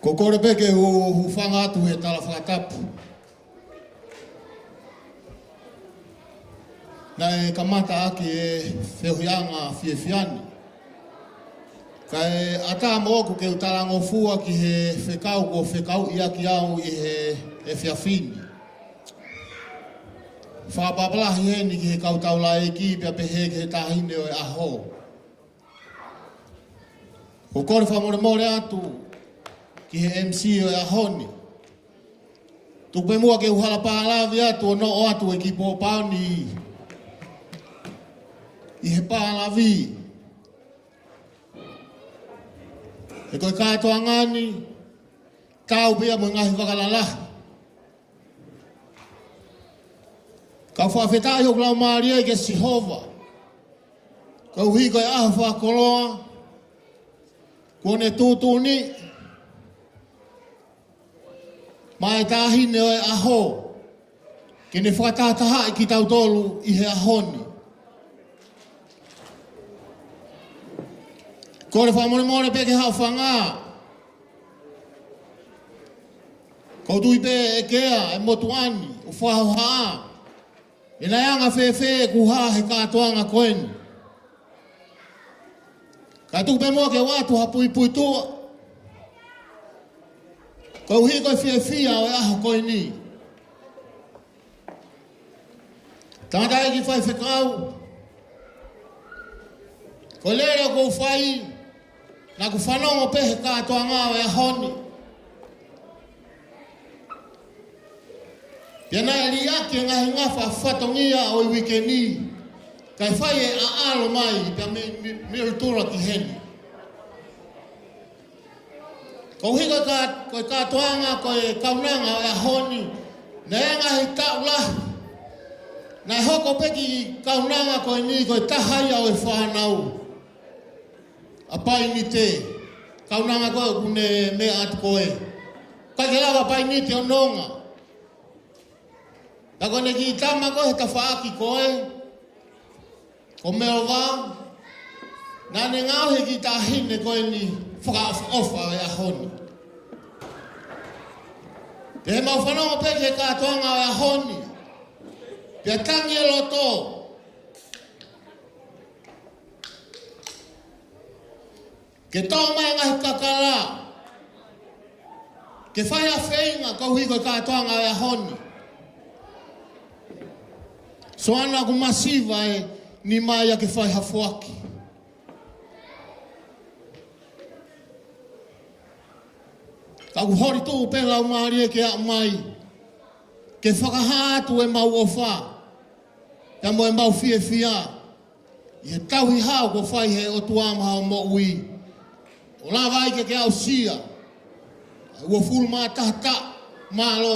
ʻOku ou kole pē ke u hūfanga atu he tala fakatapu naʻe kamata ʻaki e feohiʻanga fiefia ni. Kae ʻatā moʻoku ke u talangofua ki he fekau kuo fekauʻi ʻaki au ʻi he efiafi ni. Fakapapālangi heni ki he kau taulaʻeiki pea pehē ki he Taʻahine ʻo e ʻAho. ʻOku ou kole fakamolemole atu ki he M C ʻo e ʻaho ni. Tuku pē muʻa ke u hala pālavi atu ʻo noʻo atu e kiʻi pōpao ni ʻi he pālavi. He ko e kātoanga ni, taau pē ia mo e ngaahi vaka lalahi. Ka u fakafetaʻi hoku laumālie kia Sihova, koeʻuhi ko e ʻaho fakakoloa kuo ne tuʻutuʻuni maʻa e Taʻahine ʻo e ʻAho ke ne fakatahatahaʻi kitautolu ʻi he ʻaho ni. Kole fakamolemole pē ki he haʻofanga. ʻOku ou tui pē ʻe ʻekea e motuʻa ni ʻo fakahohaʻa pe naʻe anga fēfē ʻeku hā he kātoanga ko eni. Kae tuku pē muʻa ke u ʻoatu ha puipuituʻa koeʻuhi ko e fiefia ʻo e ʻaho ko eni. Tangataʻeiki faifekau, ko e lele ʻoku ou fai, naʻa ku fanongo pē he kātoanga ʻo e ʻaho ni. Pea naʻe liʻaki e ngaahi ngafa fatongia ʻo e uike ni, kae fai e ʻaʻalo mai pea mei, mei, mei Mildura ki heni. Koeʻuhi ko e kā-, ko e kātoanga, ko e kaunanga ʻo e ʻaho ni, naʻe ngaahi taʻu lahi naʻe hoko pē ki he kaunanga ko eni, ko e taha ia ʻo e fānau ʻa Painite. Kaunanga ko ē ʻoku ne meʻa atu ko ē, ʻikai ke lava ʻa Painite ʻo nonga. Ka ko ʻene kiʻi tama ko ē he tafaʻaki ko ē, ko Melova, naʻa ne ngaohi e kiʻi taʻahine ko eni fakaʻofoʻofa ʻo e ʻaho ni. Pea ʻi heʻemau fanongo pē ki he kātoanga ʻo e ʻaho ni, pea tangi e loto ke tō mai e ngaahi kakala ke fai ha feinga koeʻuhi ko e kātoanga ʻo e ʻaho ni. Soana, ʻoku masiva e nima ia ke fai ha foaki. Ka ʻoku holi tuʻu pē laumālie ke aʻu mai ke fakahā atu ʻemau ʻofa pea mo ʻemau fiefia ʻi he tauhi hao kuo fai ʻe he ʻOtua maʻa hoʻo moʻui, ʻo lava ai ke ke aʻusia ʻa e uofulu mā taha taʻu mālō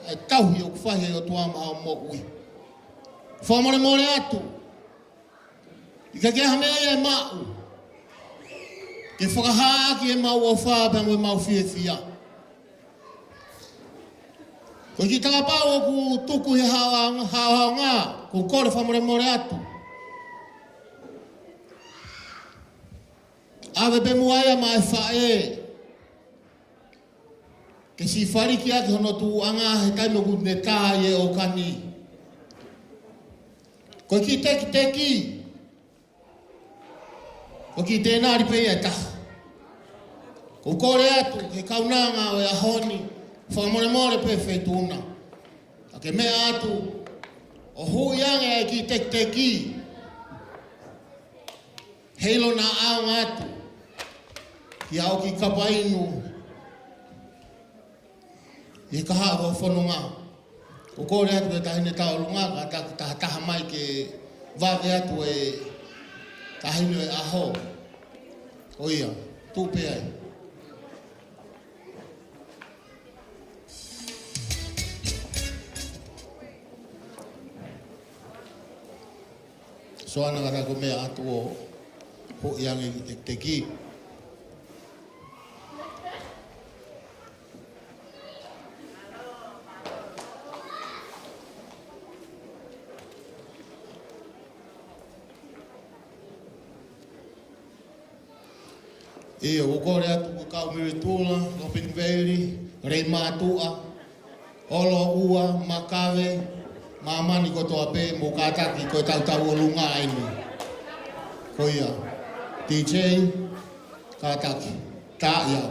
ʻa e tauhi ʻoku fai ʻe he ʻOtua maʻa hoʻo moʻui. Fakamolemole atu, ʻikai ke ʻi ai ha meʻa ia ʻe maʻu ke fakahā ʻaki ʻemau ʻofa pea mo ʻemau fiefia. Ko e kiʻi takapau ʻoku tuku he haohaoa, haohaoa, ʻoku ou kole fakamolemole atu. ʻAve pē muʻa ia maʻa e faʻē ke siʻi faliki ʻaki hono tuʻuʻanga he taimi ʻoku ne tā ai e ʻōkani. Ko e kiʻi tekiteki, ko e kiʻi tēnali pē ia ʻe taha. ʻOku ou kole atu ki he kaunanga ʻo e ʻaho ni, fakamolemole pē Feituʻuna, ka ke meʻa atu ʻo huʻi ange ʻa e kiʻi tekiteki heiʻilo naʻa ʻaonga atu ki he ʻū kiʻi kapa inu ʻi he kahaʻu ʻo e fononga. ʻOku ou kole atu ki he Taʻahine Tauʻolunga, ka ta-, tahataha mai ke vave atu e Taʻahine ʻo e ʻAho. Ko ia, tuʻu pē ai. Soana, ka ta ko e meʻa atu ʻo huʻi ange e kiʻi tekiteki. ʻIo, ʻoku ou kole atu ki he kau Mele Tula, Lopeni Veli, Leimātuʻa, ʻOlo Ua, Makave, māmani kotoa pē, mou kātaki, ko e tautau ʻolunga eni. Ko ia, D J, kātaki, tā ia.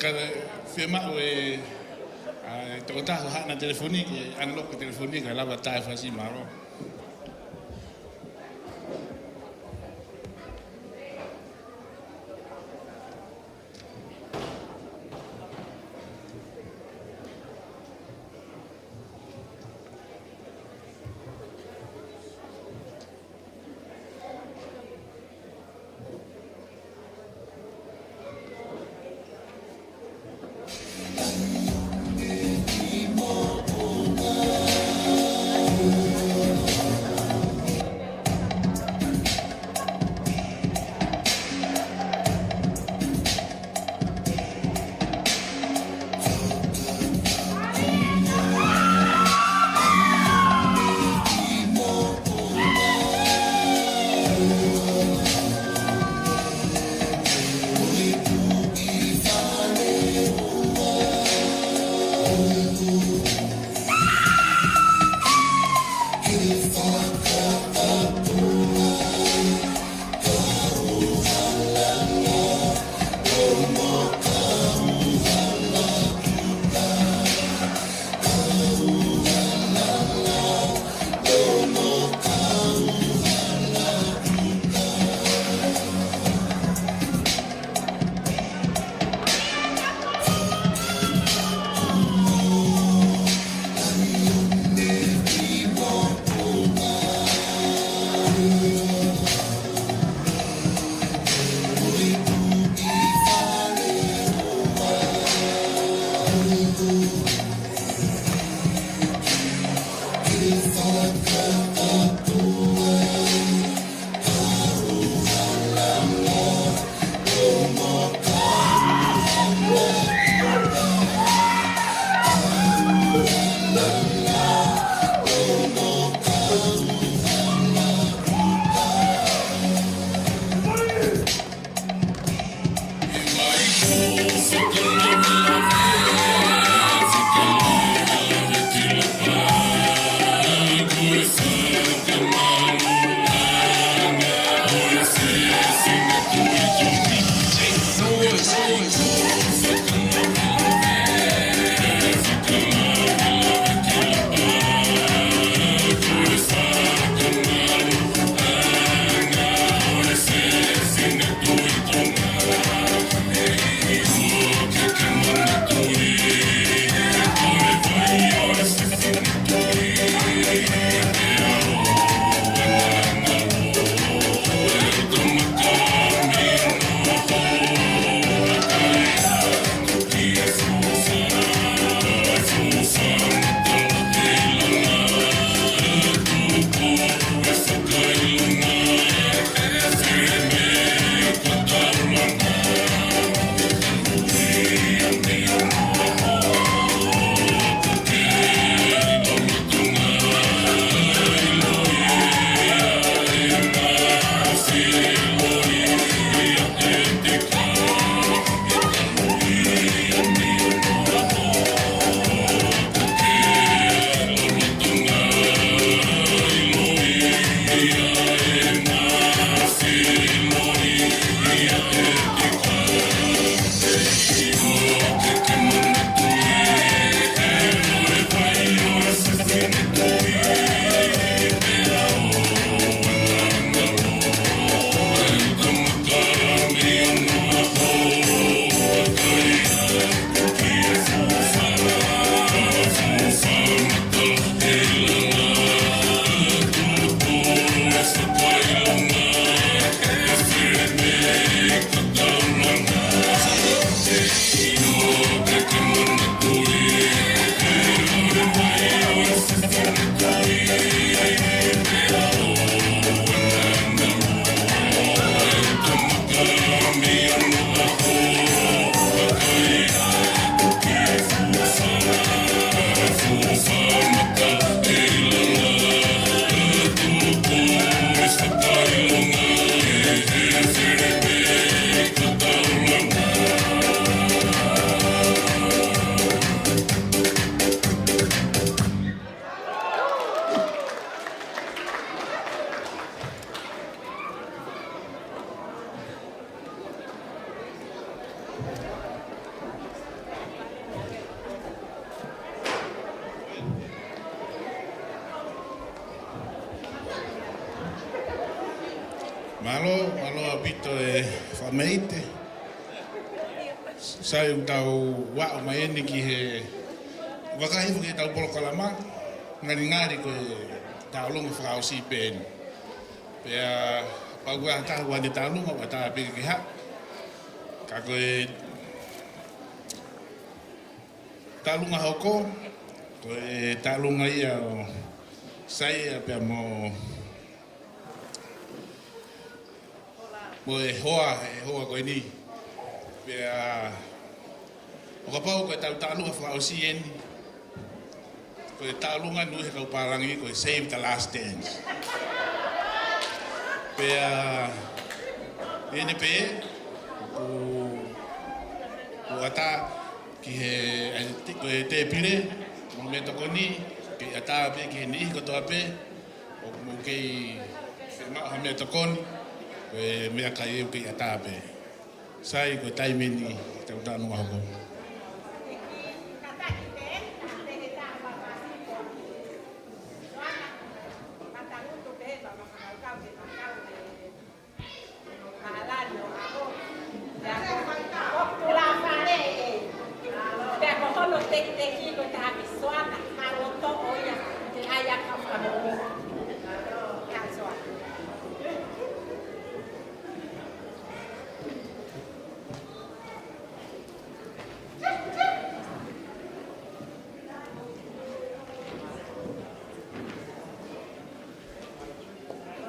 Ka fiemaʻu e, ʻa e tokotaha haʻana telefoni ke unlock e telefoni kae lava taʻe fasi mālō. Mālō, mālō ʻaupito e fakameʻite. Sai, ʻoku tau aʻu mai eni ki he vakai hifo ki heʻetau polokalama, ngalingali ko e tauʻolunga fakaʻosi pē eni. Pea kapau ʻoku ʻi ai ha taha ʻoku ʻanetaulunga, ʻoku ʻatā pē ke haʻu. Ka ko e tauʻolunga hoko, ko e tauʻolunga ia ʻo Saia pea mo, mo e hoa, e hoa ko eni. Pea ʻo kapau ko ʻetau tauʻolunga fakaʻosi eni, ko e tauʻolunga ʻoku ui he kau pālangi ko e Save the Last Dance. Pea ʻi heʻene pehē, ʻoku, ʻoku ʻatā ki he, e, ti-, ko e tēpile, mo e meʻatokoni, kei ʻatā pē ki he niʻihi kotoa pē ʻoku mou kei fiemaʻu ha meʻatokoni, ko e meʻakai ʻoku kei ʻatā pē. Sai, ko e taimi eni ke tau tauʻolunga hoko.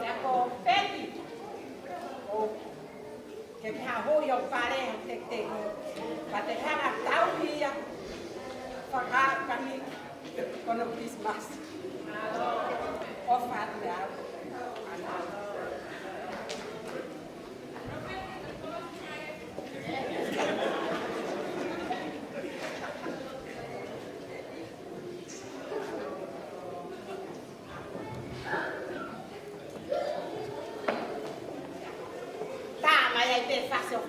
Pea ko Peti, ʻo, ke ke haʻu ʻo fale ʻo tekiteki. Pea te hanga tau ia fakakani kono Christmas. ʻOfa atu ʻe au. Tā mai ai pē fasi ʻo,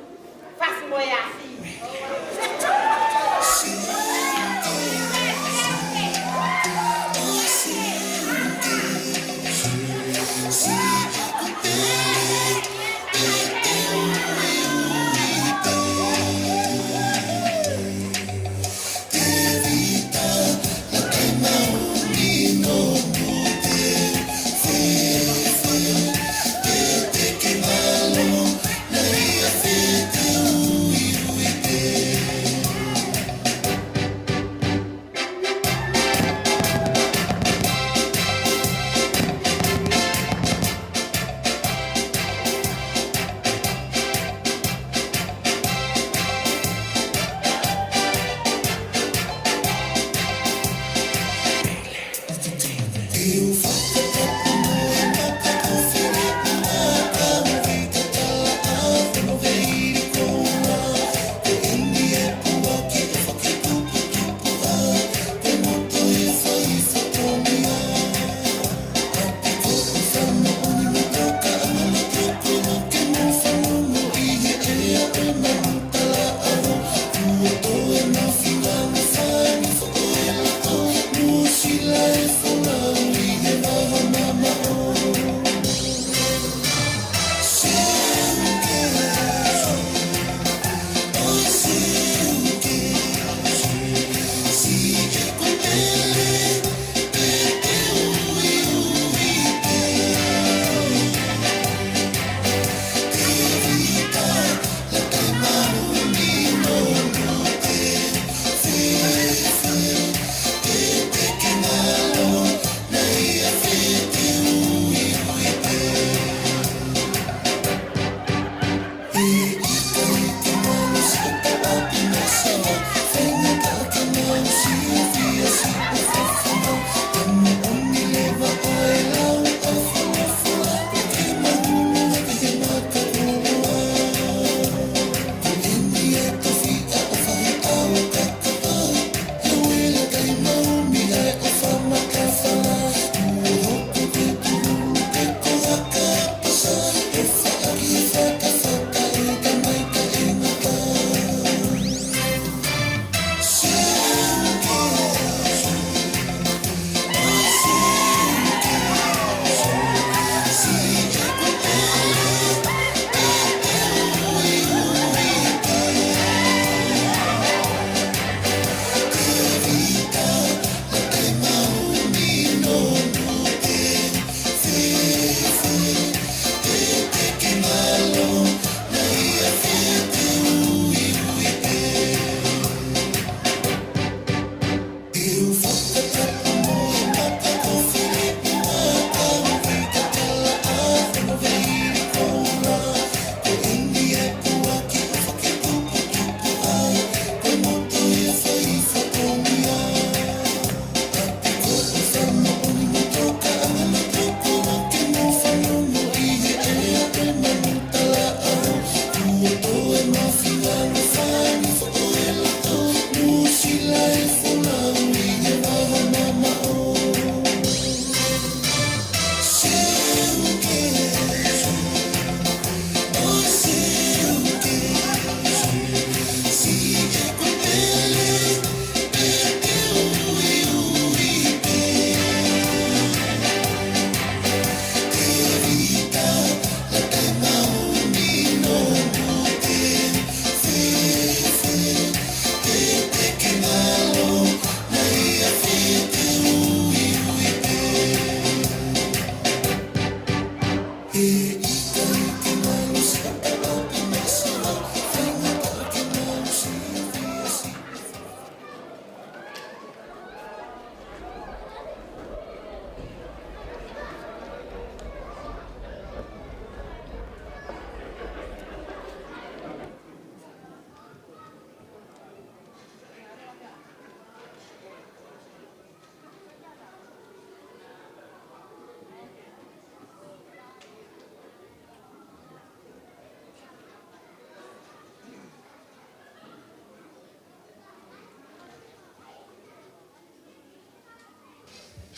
fasi mo e afi.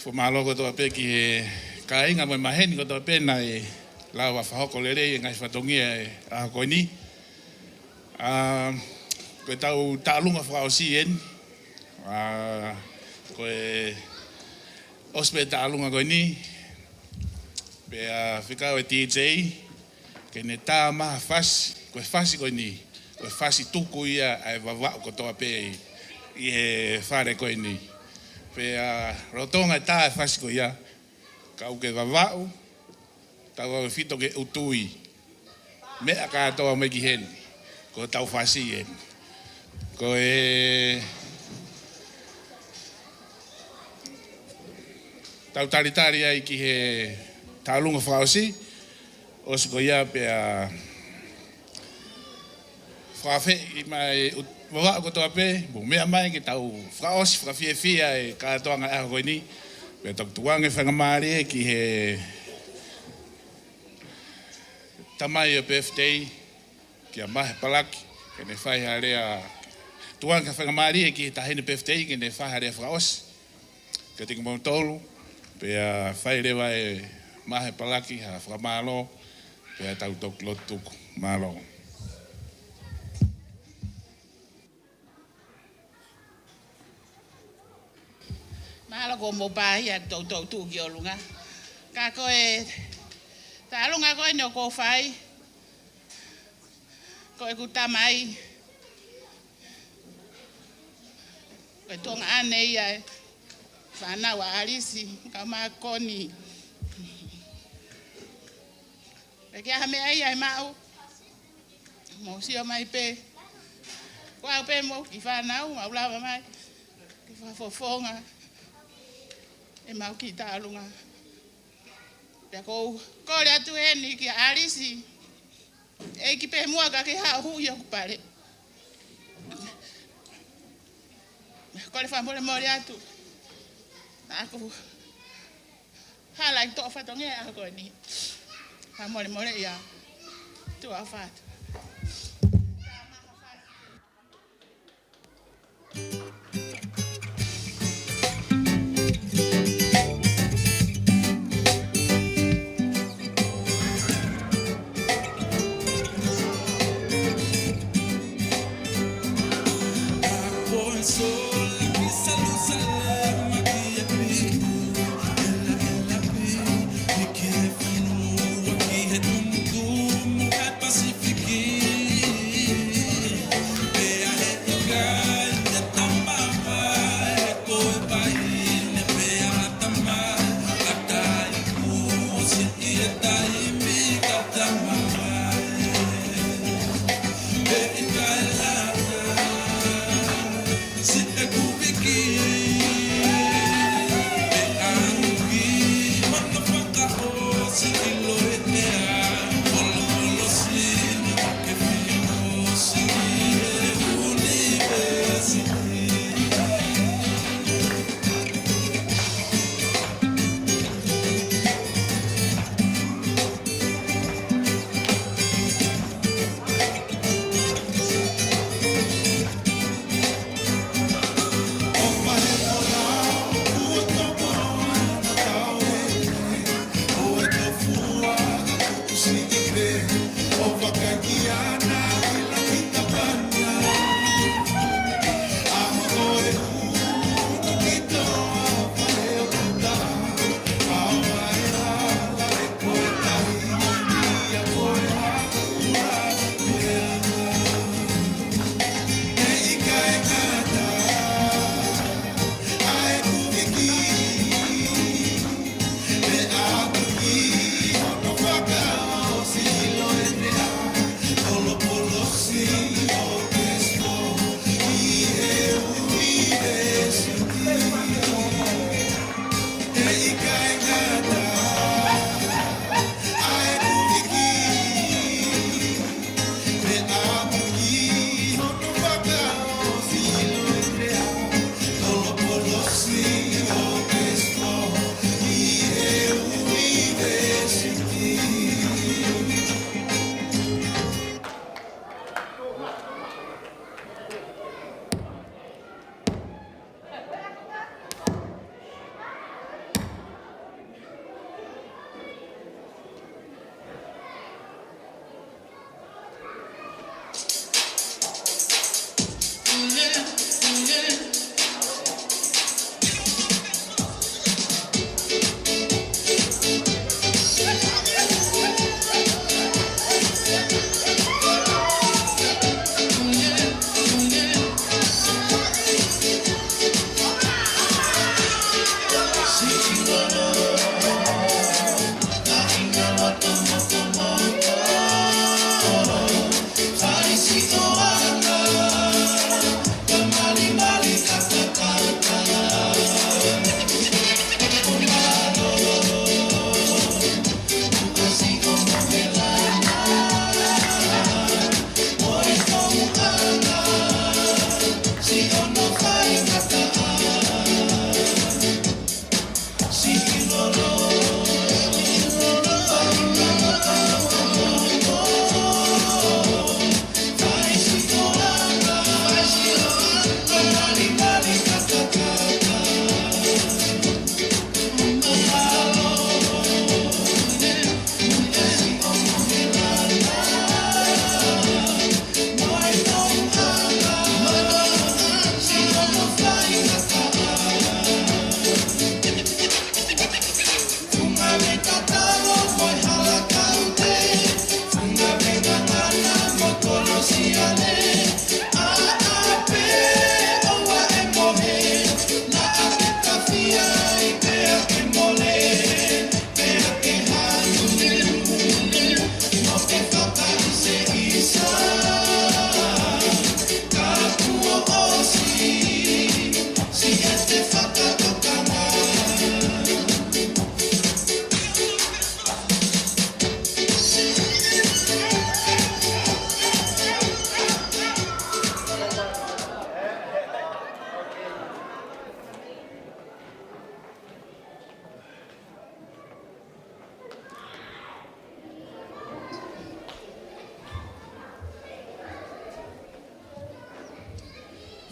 Ko e mālō kotoa pē ki he kāinga mo e maheni kotoa pē naʻe lava fakahoko lelei e ngaahi fatongia e ʻaho ko eni. ʻA, ko e tau taʻalunga fakaʻosi eni. ʻA, ko e ʻosi pē taʻalunga ko eni, pea fekau e DJ ke ne tā mai ha fasi, ko e fasi ko eni, ko e fasi tuku ia ʻa e Vavaʻu kotoa pē ʻi, ʻi he fale ko eni. Pea lolotonga e tā e fasi ko ia, kau ki he Vavaʻu, tau ʻalu ʻo fito ki he ʻUtui. Meʻa kātoa mai ki heni, ko e tau fasi eni. Ko e tau talitali ai ki he taʻalunga fakaʻosi, ʻosi ko ia pea fakaafeʻi mai ʻa e Vavaʻu kotoa pē, mou meʻa mai ke tau fakaʻosi fakafiefia e kātoanga e ʻaho ko eni. Pea toki tukuange faingamālie ki he tamai ʻo e birthday, kia Mahe Palaki, ke ne fai ha lea, tukuange faingamālie ki he taʻahine birthday, ke ne fai ha lea fakaʻosi kiate kimoutolu, pea fai leva ʻe Mahe Palaki ha fakamālō, pea tau toki lotu tuku. Mālō. Mālō kuo mou pāhia toutou tuʻu ki ʻolunga. Ka ko e taʻalunga ko eni ʻoku ou fai, ko ʻeku tamai, ko e tuongaʻane ia e fānau ʻa ʻAlisi, ka ma koni. Pea ke aha meʻa ia ʻe maʻu, mou sio mai pē. Ko au pē mo e kiʻi fānau, mau lava mai ke fakafofonga ʻemau kiʻi taʻalunga. Pea ʻoku ou kole atu eni kia ʻAlisi, ʻEiki pē muʻa kae ke haʻu ʻo huʻi hoku pale. Kole fakamolemole atu. Naʻa ku hala ʻi he toʻo fatongia e ʻaho ko eni. Fakamolemole ia. Tuʻa ʻofa atu.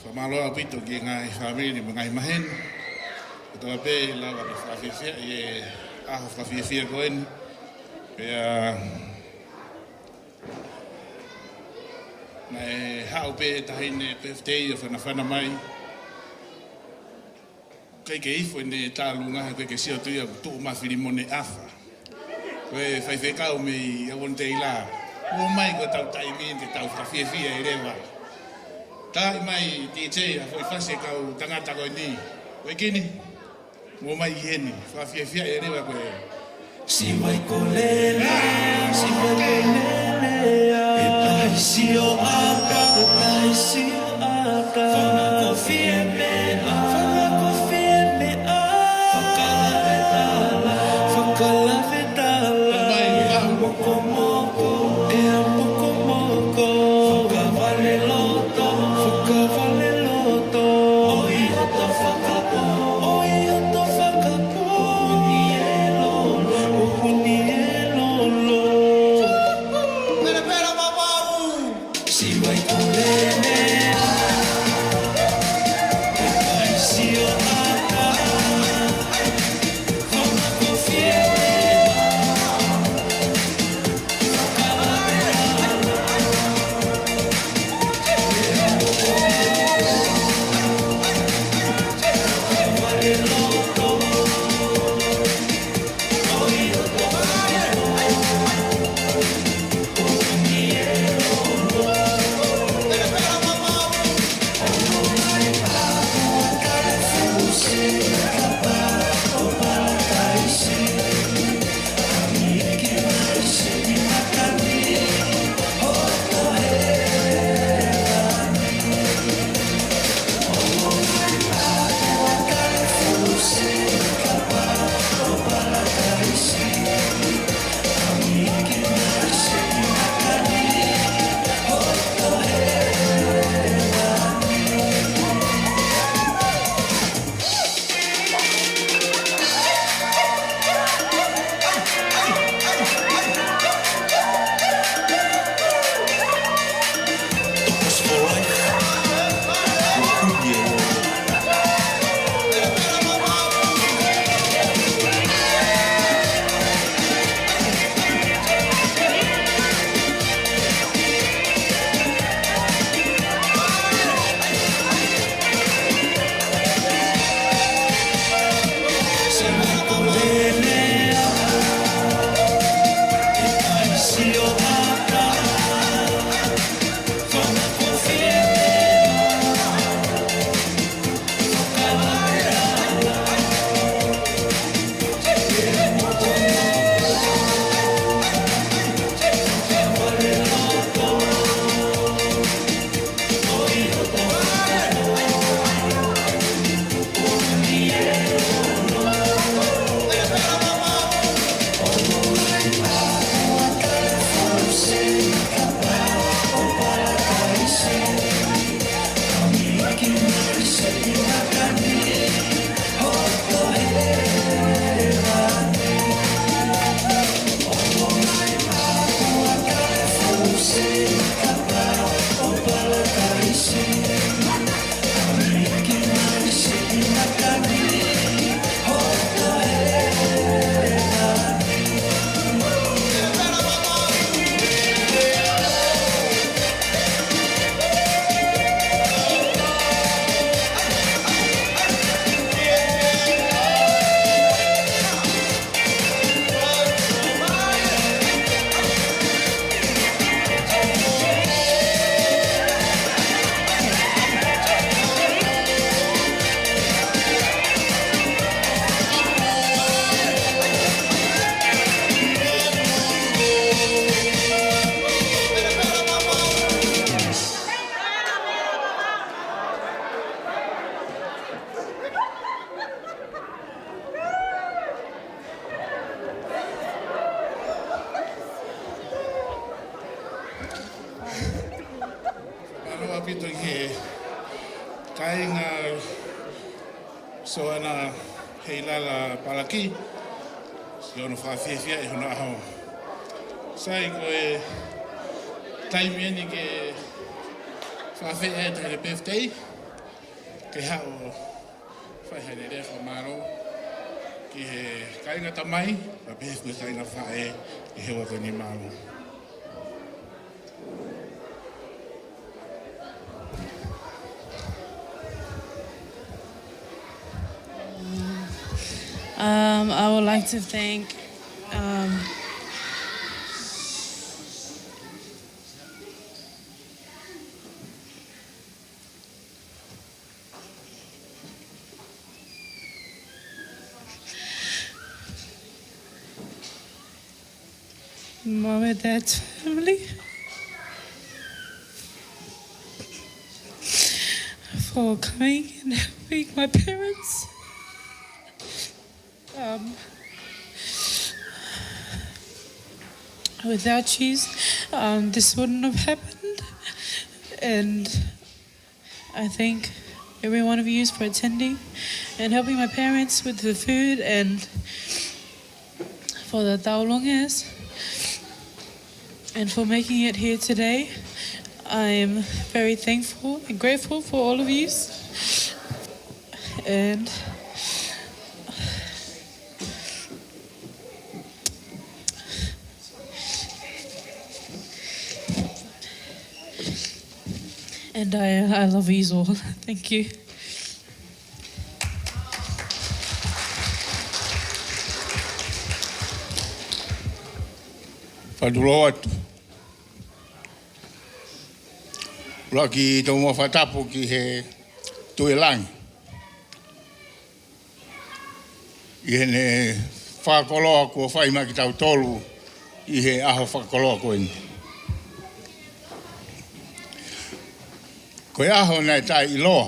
Fakamālō ʻaupito ki he ngaahi fāmili mo e ngaahi maheni kotoa pē ʻi he lava ke fakafiefia ʻi he ʻaho fakafiefia ko eni. Pea naʻe haʻu pē taʻahine Pefitei ʻo fanafana mai. ʻIkai ke ifo ʻene tālunga, ʻikai ke sio atu ia ʻoku tuʻu mai Filimone ʻAfa. Ko e faifekau mei Auone Teila. ʻOmai ko ʻetau taimi ni ke tau fakafiefia ʻi leva. Talaʻi mai D J ha foʻi fasi ʻa e kau tangata ko eni. Ko e kini. ʻOmai ʻi heni. Fakafiefia ʻi leva ko e Siwai ko lele, siwai ko lele, ʻe paisio aka, ʻe paisio aka. Fanga ko fie meʻa, fanga ko fie meʻa. Fakalave tala, fakalave tala. ʻE mokomoko, ʻe mokomoko. Fakavale loto, fakavale loto. ʻOi hoto fakapō, ʻoi hoto fakapō. Uni e lolo, uni e lolo. Pera, pera, mamau. Siwai ko lele. Kai sio aka. Kona ko fie. Mālō ʻaupito ki he kāinga Soana Heilala Palaki, siʻono fakafiefia ʻi hono ʻaho. Sai, ko e taimi eni ke fakaafeʻi atu e Pefitei. Ke haʻu ʻo fai haʻane lea fakamālō ki he kāinga tamai, pea pehē ki he kāinga faʻē, ʻi he ʻaho ni. Mālō. Um, I would like to thank, um, Mum and Dad's family for coming and helping my parents. Um, without you, um, this wouldn't have happened. And I thank every one of you for attending and helping my parents with the food and for the taulonges and for making it here today. I am very thankful and grateful for all of you. And And I, I love you all. Thank you. Fakatulou atu. ʻUluaki, tomuʻa fakatapu ki he Tuʻi ʻo Langi ʻi heʻene fakakoloa kuo fai maʻa kitautolu ʻi he ʻaho fakakoloa ko eni. Ko e ʻaho naʻe taʻeʻiloa.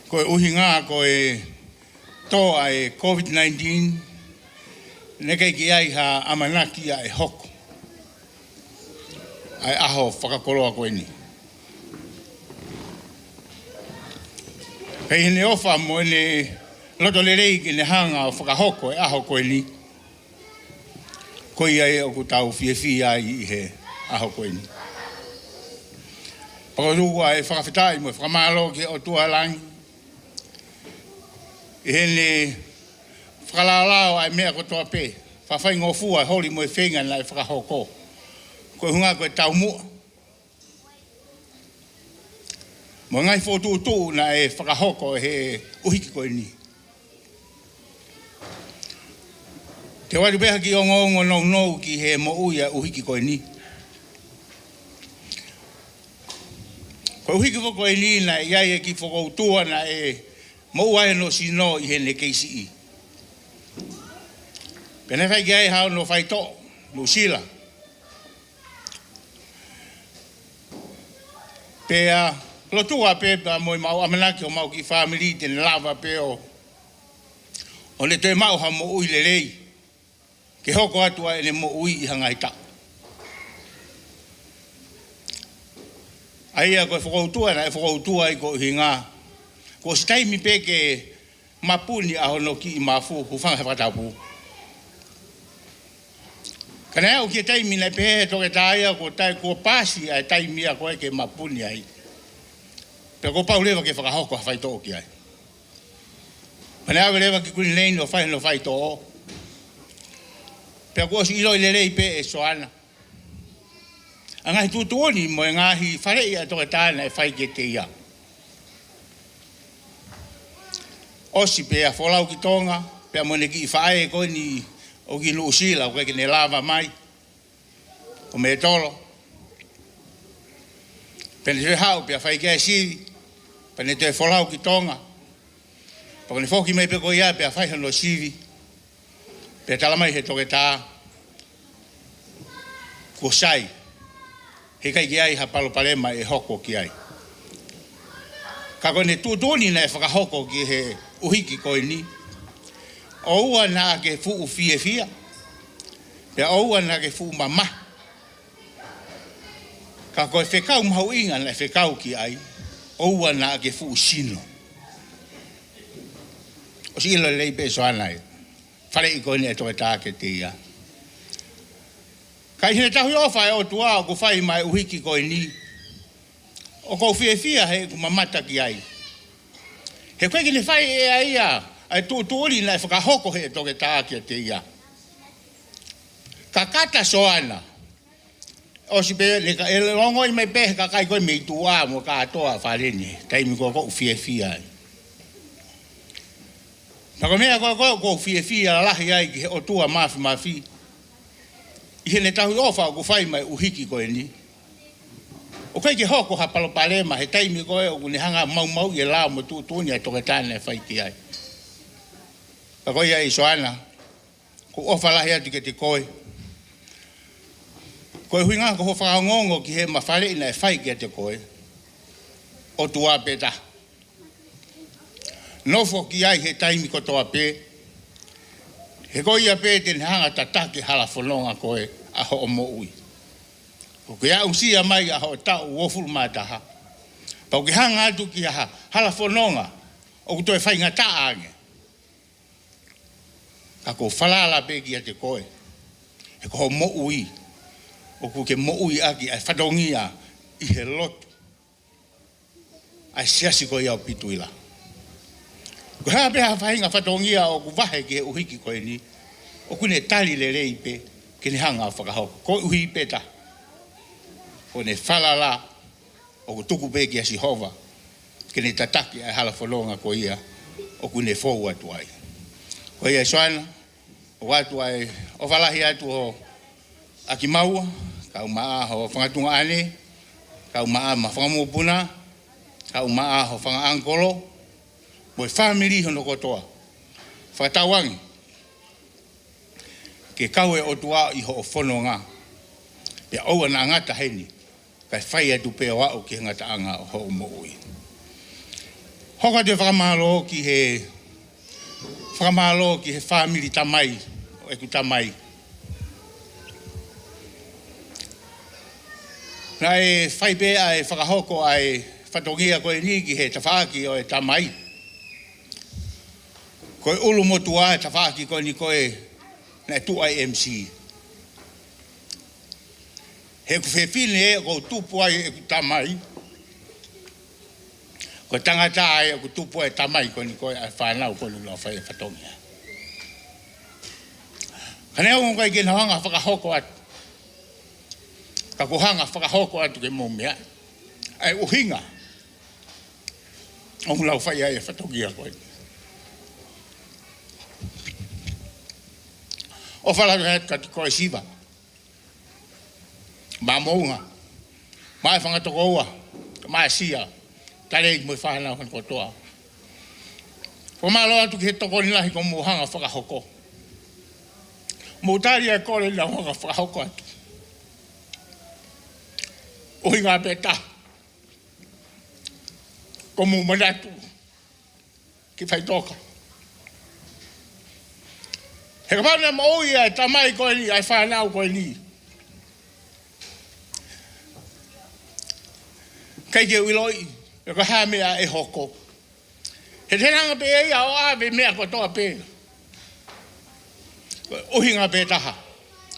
Ko e ʻuhinga ko e tō ʻa e COVID nineteen, naʻe ʻikai ke ʻi ai ha ʻamanaki ia ʻe hoko ʻa e ʻaho fakakoloa ko eni. Pea ʻi heʻene ʻofa mo ʻene loto lelei ke ne hanga ʻo fakahoko e ʻaho ko eni, ko ia ʻoku tau fiefia ai ʻi he ʻaho ko eni. Pea ʻoku ou tuku ʻa e fakafetaʻi mo e fakamālō ki he ʻOtua ʻo Langi ʻi heʻene fakalaolao ʻa e meʻa kotoa pē, fakafaingofua e holi mo e feinga naʻe fakahoko. Ko e ʻuhinga ko e taumuʻa mo e ngaahi fokotuʻutuʻu naʻe fakahoko ʻe he ʻUhiki ko eni. Te u ʻoatu pē ha kiʻi ongoongo nounou ki he moʻui ʻa e ʻUhiki ko eni. Ko e ʻUhiki foki ko eni naʻe ʻi ai e kiʻi fokoutua naʻe moʻua ai hono sino ʻi heʻene kei siʻi. Pea naʻe fai ki ai ha ono faitoʻo, Nuʻusila. Pea lotua pē pea mo ʻemau ʻamanaki homau kiʻi fāmili te ne lava pē ʻo, ʻo ne toe maʻu ha moʻui lelei ke hoko atu ʻa ʻene moʻui ʻi ha ngaahi taʻu. ʻA ia ko e fokoutua naʻe fokoutua ai ko e ʻuhinga kuo ʻosi taimi pē ke mapuni ʻa hono kiʻi mafu, hūfanga he fakatapu. Ka naʻe aʻu ki he taimi naʻe pehē ʻe he toketā ia kuo tae, kuo pasi ʻa e taimi ia ko ē ke mapuni ai. Pea kuo pau leva ke fakahoko ha faitoʻo ki ai. Pea naʻe ʻave leva ki Queensland ʻo fai hono faitoʻo. Pea kuo ʻosi ʻiloʻi lelei pē ʻe Soana ʻa e ngaahi tuʻutuʻuni mo e ngaahi faleʻi ʻa e toketā naʻe fai kiate ia. ʻOsi pea folau ki Tonga, pea mo ʻene kiʻi faʻē ko eni ʻoku ʻi Nuʻusila, ʻoku ʻikai ke ne lava mai, ko Metolo. Pea ne toe haʻu, pea fai ki ai e sivi, pea ne toe folau ki Tonga. Pea ko ʻene foki mai pē ko ia, pea fai hono sivi. Pea tala mai ʻe he toketā kuo sai, heʻikai ke ʻi ai ha palopalema ʻe hoko ki ai. Ka ko ʻene tuʻutuʻuni naʻe fakahoko ki he ʻUhiki ko eni, ʻoua naʻa ke fuʻu fiefia, pea ʻoua naʻa ke fuʻu mamahi. Ka ko e fekau mahuʻinga naʻe fekau ki ai, ʻoua naʻa ke fuʻu sino. ʻOsi ʻilo lelei pē ʻe Soana e faleʻi ko eni ʻa e toketā kiate ia. Ka ʻi heʻene tauhi ʻofa ʻa e ʻOtua ʻoku fai maʻa e ʻUhiki ko eni, ʻOku ou fiefia heʻeku mamata ki ai. He ʻoku ʻikai ke ne fai ʻe ia ʻa e tuʻutuʻuni naʻe fakahoko ʻe he toketā kiate ia. Ka kata Soana. ʻOsi pē, ne ka, ʻe longoaʻa mai pē he kakai ko ē mei tuʻa mo kātoa fale ni, taimi ko ē ʻoku ou fiefia ai. Pea ko e meʻa ko ē ʻoku ou fiefia lahi ai ki he ʻOtua Māfimafi, ʻi heʻene tauhi ʻofa ʻoku fai mai ʻuhiki ko eni. ʻOku ʻikai ke hoko ha palopalema he taimi ko ē ʻoku ne hanga ʻo maumauʻi e lao mo e tuʻutuʻuni ʻa e toketā naʻe fai ki ai. Pea ko ia ʻe Soana, ʻoku ou ʻofa lahi atu kiate koe. Ko e ʻuhinga ko hoʻo fakaongoongo ki heʻema faleʻi naʻe fai kiate koe. ʻOtua pē taha. Nofo ki ai he taimi kotoa pē. He ko ia pē te ne hanga ʻo tataki e hala fononga ko ē ʻa hoʻo moʻui. ʻOku ke aʻusia mai ʻa hoʻo taʻu uofulu mā taha. Pea ʻoku ke hanga atu ki ha hala fononga ʻoku toe faingataʻa ange. Ka ʻoku ou falala pē kiate koe. He ko hoʻo moʻui ʻoku ke moʻui ʻaki ʻa e fatongia ʻi he lotu ʻa e siasi ko ia ʻo Pituila. Ko e hā pē ha faʻahinga fatongia ʻoku vahe ki he ʻuhiki ko eni, ʻoku ne tali lelei pē ke ne hanga ʻo fakahoko. Koeʻuhi pē taha ko ʻene falala ʻoku tuku pē kia Sihova ke ne tataki ʻa e hala fononga ko ia ʻoku ne fou atu ai. Ko ia ʻe Soana, ʻoatu ʻa e ʻofa lahi atu ʻaʻaku kiate koe, kau maʻa hoʻo fanga tuongaʻane, kau maʻa mo e fanga mokopuna, kau maʻa hoʻo fanga ʻangikolo, mo e fāmili hono kotoa. Fakatauange ke kau e ʻOtua ʻi hoʻo fononga, pea ʻoua naʻa ngata heni, kae fai atu pē ʻo aʻu ki he ngataʻanga ʻo hoʻo moʻui. Hoko atu e fakamālō ki he, fakamālō ki he fāmili tamai ʻo ʻeku tamai. Naʻe fai pē ʻa e fakahoko ʻa e fatongia ko eni ki he tafaʻaki ʻo e tamai. Ko e ʻulumotuʻa e tafaʻaki ko eni ko ē naʻe tuʻu ai ʻa e M C. He ʻoku fefine ē ʻoku tupu ai ʻeku tamai. Ko e tangata ē ʻoku tupu ai e tamai ko eni ko ē ʻa e fānau ko eni ʻoku nau fai e fatongia. Ka neongo ʻoku ʻikai ke nau hanga ʻo fakahoko atu, ka ʻoku ou hanga ʻo fakahoko atu ke mou meaʻi ʻa e ʻuhinga ʻoku nau fai ai e fatongia ko eni. ʻOfa lahi atu kiate koe Siva, maʻa Moʻunga, maʻa e fanga tokoua, maʻa Sia, Talei mo e fānau hono kotoa. Fakamālō atu ki he tokoni lahi kuo mou hanga ʻo fakahoko. Mou tali ʻa e kole naʻa ku hanga ʻo fakahoko atu. ʻUhinga pē taha, ʻoku mou manatu ki he faʻitoka. He kapau naʻe moʻui ʻa e tamai ko eni, ʻa e fānau ko eni, ʻikai ke u ʻiloʻi pe ko e hā e meʻa ʻe hoko. He te ne hanga pē ia ʻo ʻave e meʻa kotoa pē. ʻUhinga pē taha,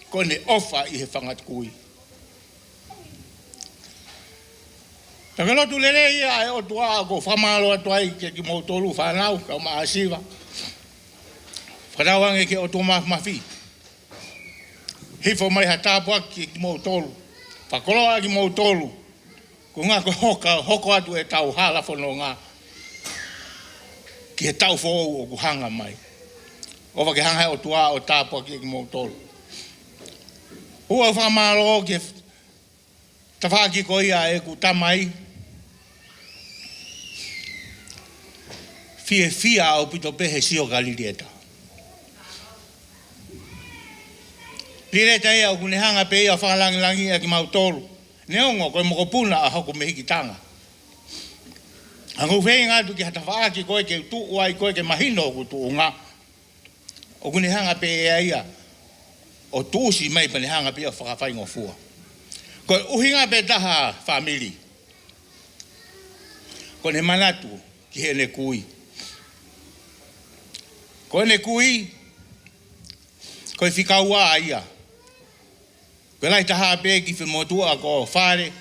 ko ʻene ʻofa ʻi he fanga kui. Pea ko e lotu lelei ia ʻa e ʻOtua ʻoku ou fakamālō atu ai kiate kimoutolu fānau, kau maʻa Siva. Fakatauange ki he ʻOtua Māfimafi, hifo mai ha tāpuaki kiate kimoutolu. Fakakoloa kimoutolu. Ko e ʻuhinga ko e hoka, hoko atu ʻetau hala fononga ki he taʻu foʻou ʻoku hanga mai. ʻOfa ke hanga ʻe he ʻOtua ʻo tāpuakiʻi kimoutolu. ʻOku ou fakamālō ki he tafaʻaki ko ia ʻeku tamai. Fiefia ʻaupito pē he sio kia Lilieta. Lilieta ia ʻoku ne hanga pē ia ʻo fakalāngilangiʻi ʻa kimautolu. Neongo ko e mokopuna ʻa hoku mehikitanga. Ka ʻoku ou feinga atu ki ha tafaʻaki ko ē ke tuʻu ai ko ē ke mahino hoku tuʻunga. ʻOku ne hanga pē ʻe ia ʻo tuʻusi mai pea ne hanga pē ia ʻo fakafaingofua. Ko e ʻuhinga pē taha fāmili. Ko ʻene manatu ki heʻene kui. Ko ʻene kui, ko e fika ua ia. Ko e lahi taha pē ki he motuʻa ko Fale,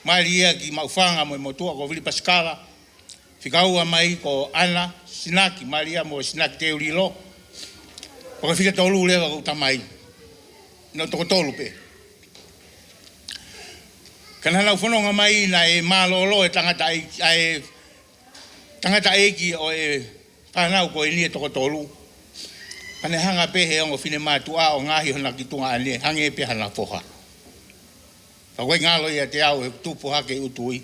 Mali ia ki Maʻufanga mo e motuʻa ko Vili Pasikala. Fika ua mai ko ʻAna Sinaki, mali ia mo Sinaki Teulilo. Pea ko e fika tolu leva ko e tamai. Naʻe toko tolu pē. Ka naʻa nau fononga mai naʻe mālōlō e tangataʻeiki, ʻa e tangataʻeiki ʻo e fānau ko eni ʻe toko tolu. Pea ne hanga pē he ongo finemātuʻa ʻo ngaohi hona ki tuongaʻane, hangē pē hana foha. Ka ʻoku ʻikai ngalo ia ʻiate au he tupu hake ʻi ʻUtui.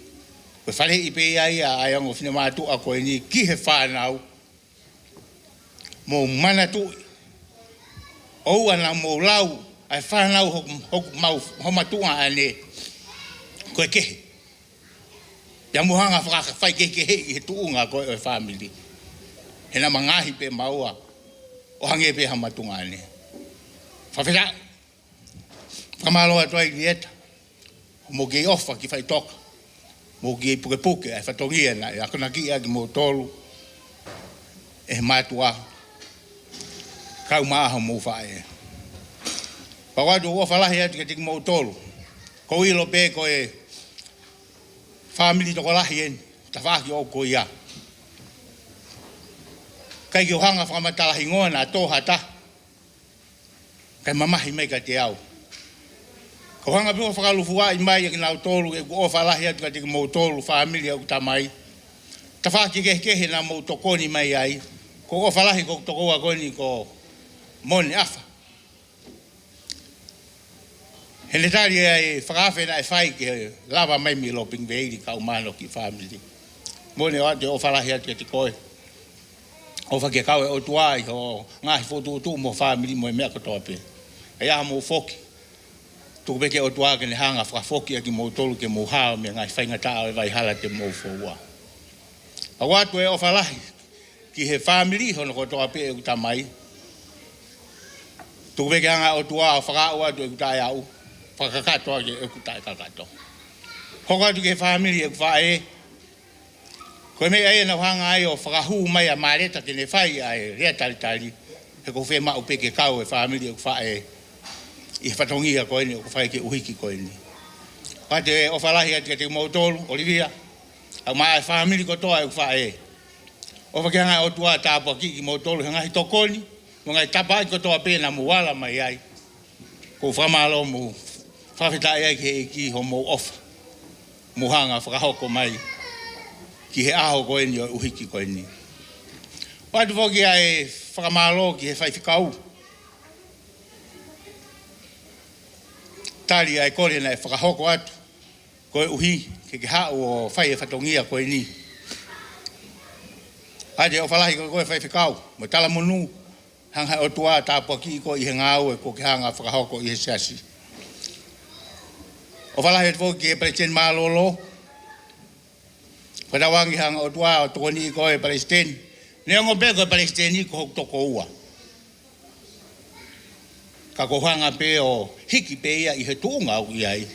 Ko e faleʻi pē ia ia ʻa e ongo finemātuʻa ko eni ki he fānau. Mou manatuʻi. ʻOua naʻa mou lau ʻa e fānau hoku, hoku mau, homa tuongaʻane ko e kehe. Pea mou hanga fakafaikehekeheʻi he tuʻunga ko ē ʻo e fāmili. He naʻa ma ngaohi pē maua ʻo hangē pē hama tuongaʻane. Fakafetaʻi. Fakamālō atu ai Lieta. Mou kei ʻofa ki Faitoka. Mou kei pukepuke ʻa e fatongia naʻe akonakiʻi ʻaki moutolu ʻe he mātuʻa. Kau mai homou faʻē. Pea ʻoatu ʻofa lahi atu kiate kimoutolu. Ko e ʻilo pē ko e fāmili tokolahi eni, tafaʻaki ʻoku ko ia. ʻIkai ke u hanga fakamatala hingoa naʻa tō ha taha. Kae mamahi mai kiate au. Ka u hanga pē ʻo fakalufuaʻi mai ʻa kinautolu, ʻeku ʻofa lahi atu kiate kimoutolu, fāmili ʻa ʻeku tamai. Tafaʻaki kehekehe naʻa mou tokoni mai ai. Ko e ʻofa lahi ko e tokoua ko eni ko Mone ʻAfa. He ne tali ʻa e fakaafe naʻe fai ke lava mai mei Lopiniveli kau mai hono kiʻi fāmili. Mone, ʻoatu e ʻofa lahi atu kiate koe. ʻOfa ke kau e ʻOtua ʻi hoʻo ngaahi fokotuʻutuʻu mo e fāmili mo e meʻa kotoa pē. ʻI ai ha mou foki, tuku pē ki he ʻOtua ke ne hanga fakafoki ʻa kimoutolu ke mou hao mei he ngaahi faingataʻa ʻo e vai hala te mou foua. Pea ʻoatu e ʻofa lahi ki he fāmili hono kotoa pē ʻeku tamai. Tuku pē ke hanga ʻOtua ʻo fakaaʻu atu ʻeku taʻeaʻu, fakakakato ʻaki ʻeku taʻekakato. Hoko atu ki he fāmili ʻeku faʻē. Ko e meʻa ia naʻa ku hanga ai ʻo fakahū mai ʻa Maleta ke ne fai ʻa e lea talitali. He ʻoku ou fiemaʻu pē ke kau e fāmili ʻeku faʻē ʻi he fatongia ko eni ʻoku fai ki he ʻuhiki ko eni. Pea te ʻofa lahi atu kiate kimoutolu, ʻOlivia, ʻa e ngaahi fāmili kotoa ʻeku faʻē. ʻOfa ke hanga ʻOtua ʻo tāpuakiʻi kimoutolu he ngaahi tokoni mo e ngaahi tapaʻaki kotoa pē naʻa mou ala mai ai. ʻOku ou fakamālō mo fakafetaʻi ai ki he ʻEiki hoʻomou ʻofa. Mou hanga fakahoko mai ki he ʻaho ko eni ʻo e ʻuhiki ko eni. ʻOatu foki ʻa e fakamālō ki he faifekau. Tali ʻa e kole naʻe fakahoko atu koeʻuhi ke ke haʻu ʻo fai e fatongia ko eni. ʻOatu e ʻofa lahi ko e faifekau mo e talamonū, hanga ʻOtua ʻo tāpuakiʻi koe ʻi he ngāue ʻoku ke hanga fakahoko ʻi he siasi. ʻOfa lahi atu foki ki he palesiteni mālōlō. Fakatauange hanga ʻOtua ʻo tokoniʻi koe palesiteni. Neongo pē ko e palesiteni ko hoku tokoua. Ka ʻoku ou hanga pē ʻo hiki pē ia ʻi he tuʻunga ʻoku ʻi ai.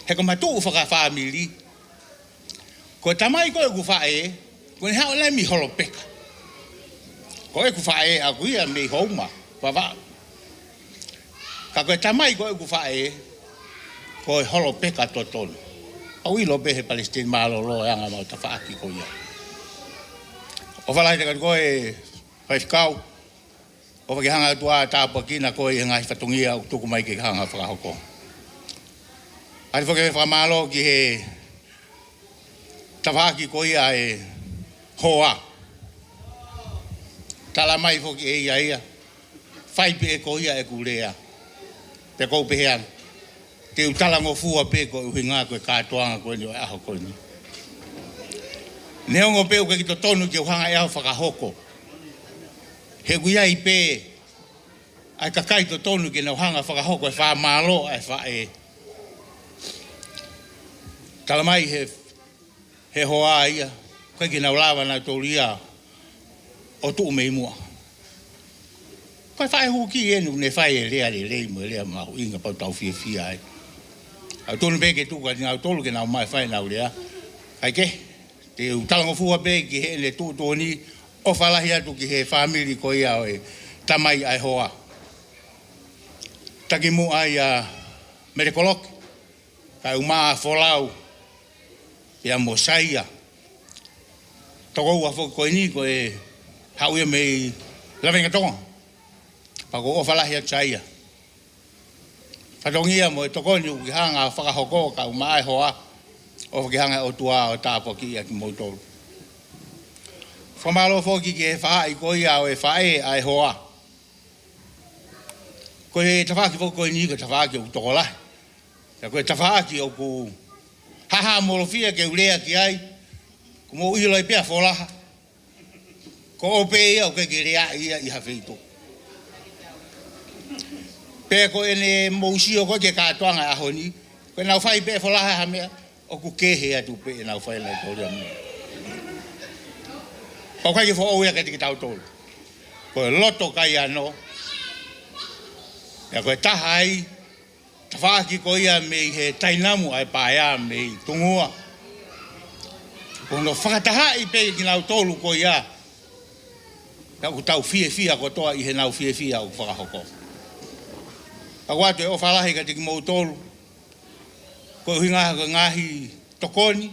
He ko e matuʻu fakafāmili. Ko e tamai ko ʻeku faʻē, ko ʻene haʻu ʻana mei Holopeka. Ko ʻeku faʻē ʻaʻaku ia mei Houma, Vavaʻu. Ka ko e tamai ko ʻeku faʻē, ko e Holopeka totonu. ʻOku ou ʻilo pē he palesiteni mālōlō e anga mau tafaʻaki ko ia. ʻOfa lahi atu kiate koe faifekau. ʻOfa ke hanga ʻOtua ʻo tāpuakiʻi koe ʻi he ngaahi fatongia ʻoku tuku mai ke ke hanga fakahoko. ʻOatu foki e fakamālō ki he tafaʻaki ko ia e hoa. Tala mai foki ʻe ia ia. Fai pē ʻe koe ia ʻeku lea. Pea ʻoku ou pehē ange. Te u talangofua pē koeʻuhi ko e kātoanga ko eni ʻo e ʻaho ko eni. Neongo pē ʻoku ʻikai totonu ke u hanga ʻe au ʻo fakahoko. He ʻoku ʻi ai pē ʻa e kakai totonu ke nau hanga ʻo fakahoko e fakamālō ʻa e faʻē. Tala mai he he hoa ia, ʻoku ʻikai ke nau lava nautolu ia ʻo tuʻu mei muʻa. Ko e faʻē huki eni ʻoku ne fai e lea lelei mo e lea mahuʻinga pea tau fiefia ai. ʻOku totonu pē ke tuku kiate kinautolu ke nau maʻu e fai ʻenau lea. Kae kehe, te u talangofua pē ki heʻene tuʻutuʻuni, ʻofa lahi atu ki he fāmili ko ia ʻo e tamai ʻa e hoa. Takimuʻa ia Melekoloke, kae ʻumaʻā Folau, pea mo Saia. Tokoua foki ko eni ko e haʻu ia mei Lavengatonga. Pea ʻoku ou ʻofa lahi atu Saia. Fatongia mo e tokoni ʻoku ke hanga fakahoko kae ʻumaʻā e hoa. ʻOfa ke hanga ʻe he ʻOtua ʻo tāpuakiʻi ʻa kimoutolu. Fakamālō foki ki he faʻahi ko ia ʻo e faʻē ʻa e hoa. Ko e tafaʻaki foki ko eni ko e tafaʻaki ʻoku tokolahi. Pea ko e tafaʻaki ʻoku haʻamolofia ke u lea ki ai, ʻoku mou ʻilo ai pē ʻa Folaha. Ko ʻo pē ia ʻoku ke leaʻi ia ʻi ha feituʻu. Pea ko ʻene mou sio ko ē ki he kātoanga ʻo e ʻaho ni, ko ʻenau fai pē ʻe Folaha ha meʻa, ʻoku kehe atu pē ʻenau fai ʻenau tōlia meʻa. Pea ʻoku ʻikai ke foʻou ia kiate kitautolu. Ko e loto kai ano, pea ko e taha ai, tafaʻaki ko ia mei he tainamu ʻa e paea mei Tungua. Ko hono fakatahaʻi pē kinautolu ko ia. Pea ʻoku tau fiefia kotoa ʻi heʻenau fiefia ʻoku fakahoko. Pea ʻoatu e ʻofa lahi kiate kimoutolu. Ko e ʻuhinga ko e ngaahi tokoni,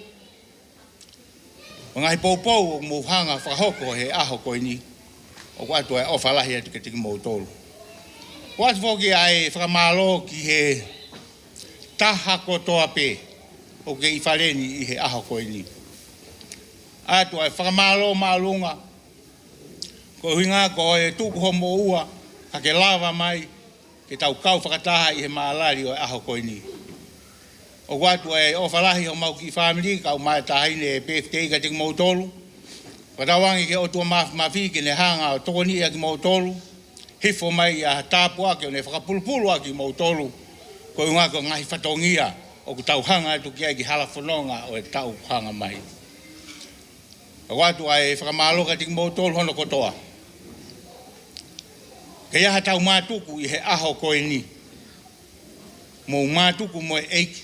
mo e ngaahi poupou ʻoku mou hanga fakahoko he ʻaho ko eni. ʻOku ʻoatu e ʻofa lahi atu kiate kimoutolu. ʻOatu foki ʻa e fakamālō ki he taha kotoa pē ʻoku kei ʻi fale ni ʻi he ʻaho ko eni. ʻOatu ʻa e fakamālō māʻolunga. Ko e ʻuhinga ko e tuku hoʻo moʻua, ka ke lava mai, ke tau kau fakataha ʻi he mālali ʻo e ʻaho ko eni. ʻOku ʻoatu e ʻofa lahi homau kiʻi fāmili, kae ʻumaʻā e taʻahine ʻe pefitei kiate kimoutolu. Fakatauange ki he ʻOtua Māfimafi ke ne hanga ʻo tokoniʻi ʻa kimoutolu. Hifo mai ʻa e tāpuaki ʻo ne fakapulupulu ʻa kimoutolu. Ko e ʻuhinga ko e ngaahi fatongia ʻoku tau hanga atu ki ai ki he hala fononga ʻo e taʻu ʻoku hanga mai. ʻOatu ʻa e fakamālō kiate kimoutolu hono kotoa. Ke ʻi ai haʻatau mātuku ʻi he ʻaho ko eni. Mou mātuku mo e ʻEiki.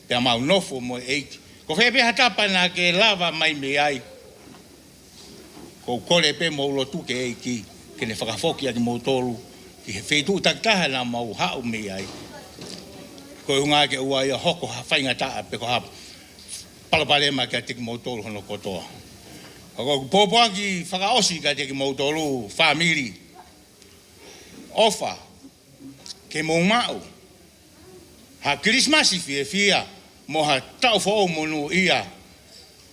Pea mau nofo mo e ʻEiki. Ko fē pē ha tapa naʻa ke lava mai mei ai. ʻOku ou kole pē mou lotu ki he ʻEiki. Ke ne fakafoki ʻa kimoutolu. Ki he feituʻu takitaha naʻa mau haʻu mei ai. Ko e ʻuhinga ke ʻoua ʻe hoko ha faingataʻa pe ko ha palopalema kiate kimoutolu hono kotoa. ʻOku ou pōpoaki fakaʻosi kiate kimoutolu fāmili. ʻOfa, ke mou maʻu ha Kilisimasi fiefia mo ha taʻu foʻou monūʻia.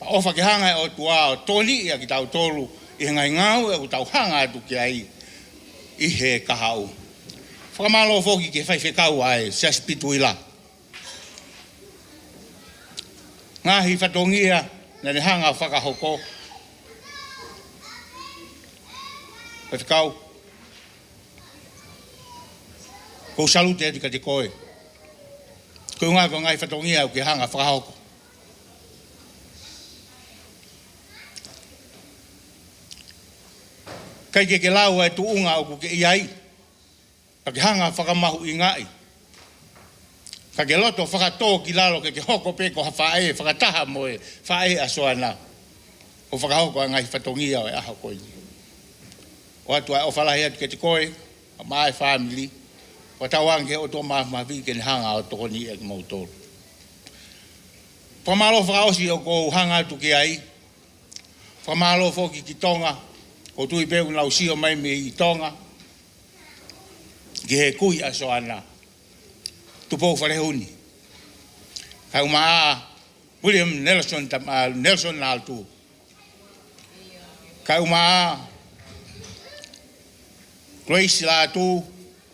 Pea ʻofa ke hanga ʻe he ʻOtua ʻo tokoniʻi ʻa kitautolu ʻi he ngaahi ngāue ʻoku tau hanga atu ki ai ʻi he kahaʻu. Fakamālō foki ki he faifekau ʻa e Siasi Pituila. Ngaahi fatongia naʻa ne hanga fakahoko. Faifekau, ʻoku ou salute atu kiate koe. Ko e ʻuhinga ko e ngaahi fatongia ʻoku ke hanga fakahoko. ʻIkai ke ke lau ʻa e tuʻunga ʻoku ke ʻi ai. Ka ke hanga fakamahuʻingaʻi. Ka ke loto fakatōkilalo ke ke hoko pē ko ha faʻē fakataha mo e faʻē ʻa Soana. ʻO fakahoko ʻa e ngaahi fatongia ʻo e ʻaho ko eni. ʻOatu ʻa e ʻofa lahi atu kiate koe, kae ʻumaʻā e fāmili. Fakatauange ki he ʻOtua Māfimafi ke ne hanga ʻo tokoniʻi ʻa kimoutolu. Fakamālō fakaʻosi ʻoku ou hanga atu ki ai. Fakamālō foki ki Tonga. ʻOku ou tui pē ʻoku nau sio mai mei Tonga. Ki he kui ʻa Soana. Tupou Falehuni. Kae ʻumaʻā William Nelson Tam-, ʻa, Nelson Lātū. Kae ʻumaʻā Grace Lātū,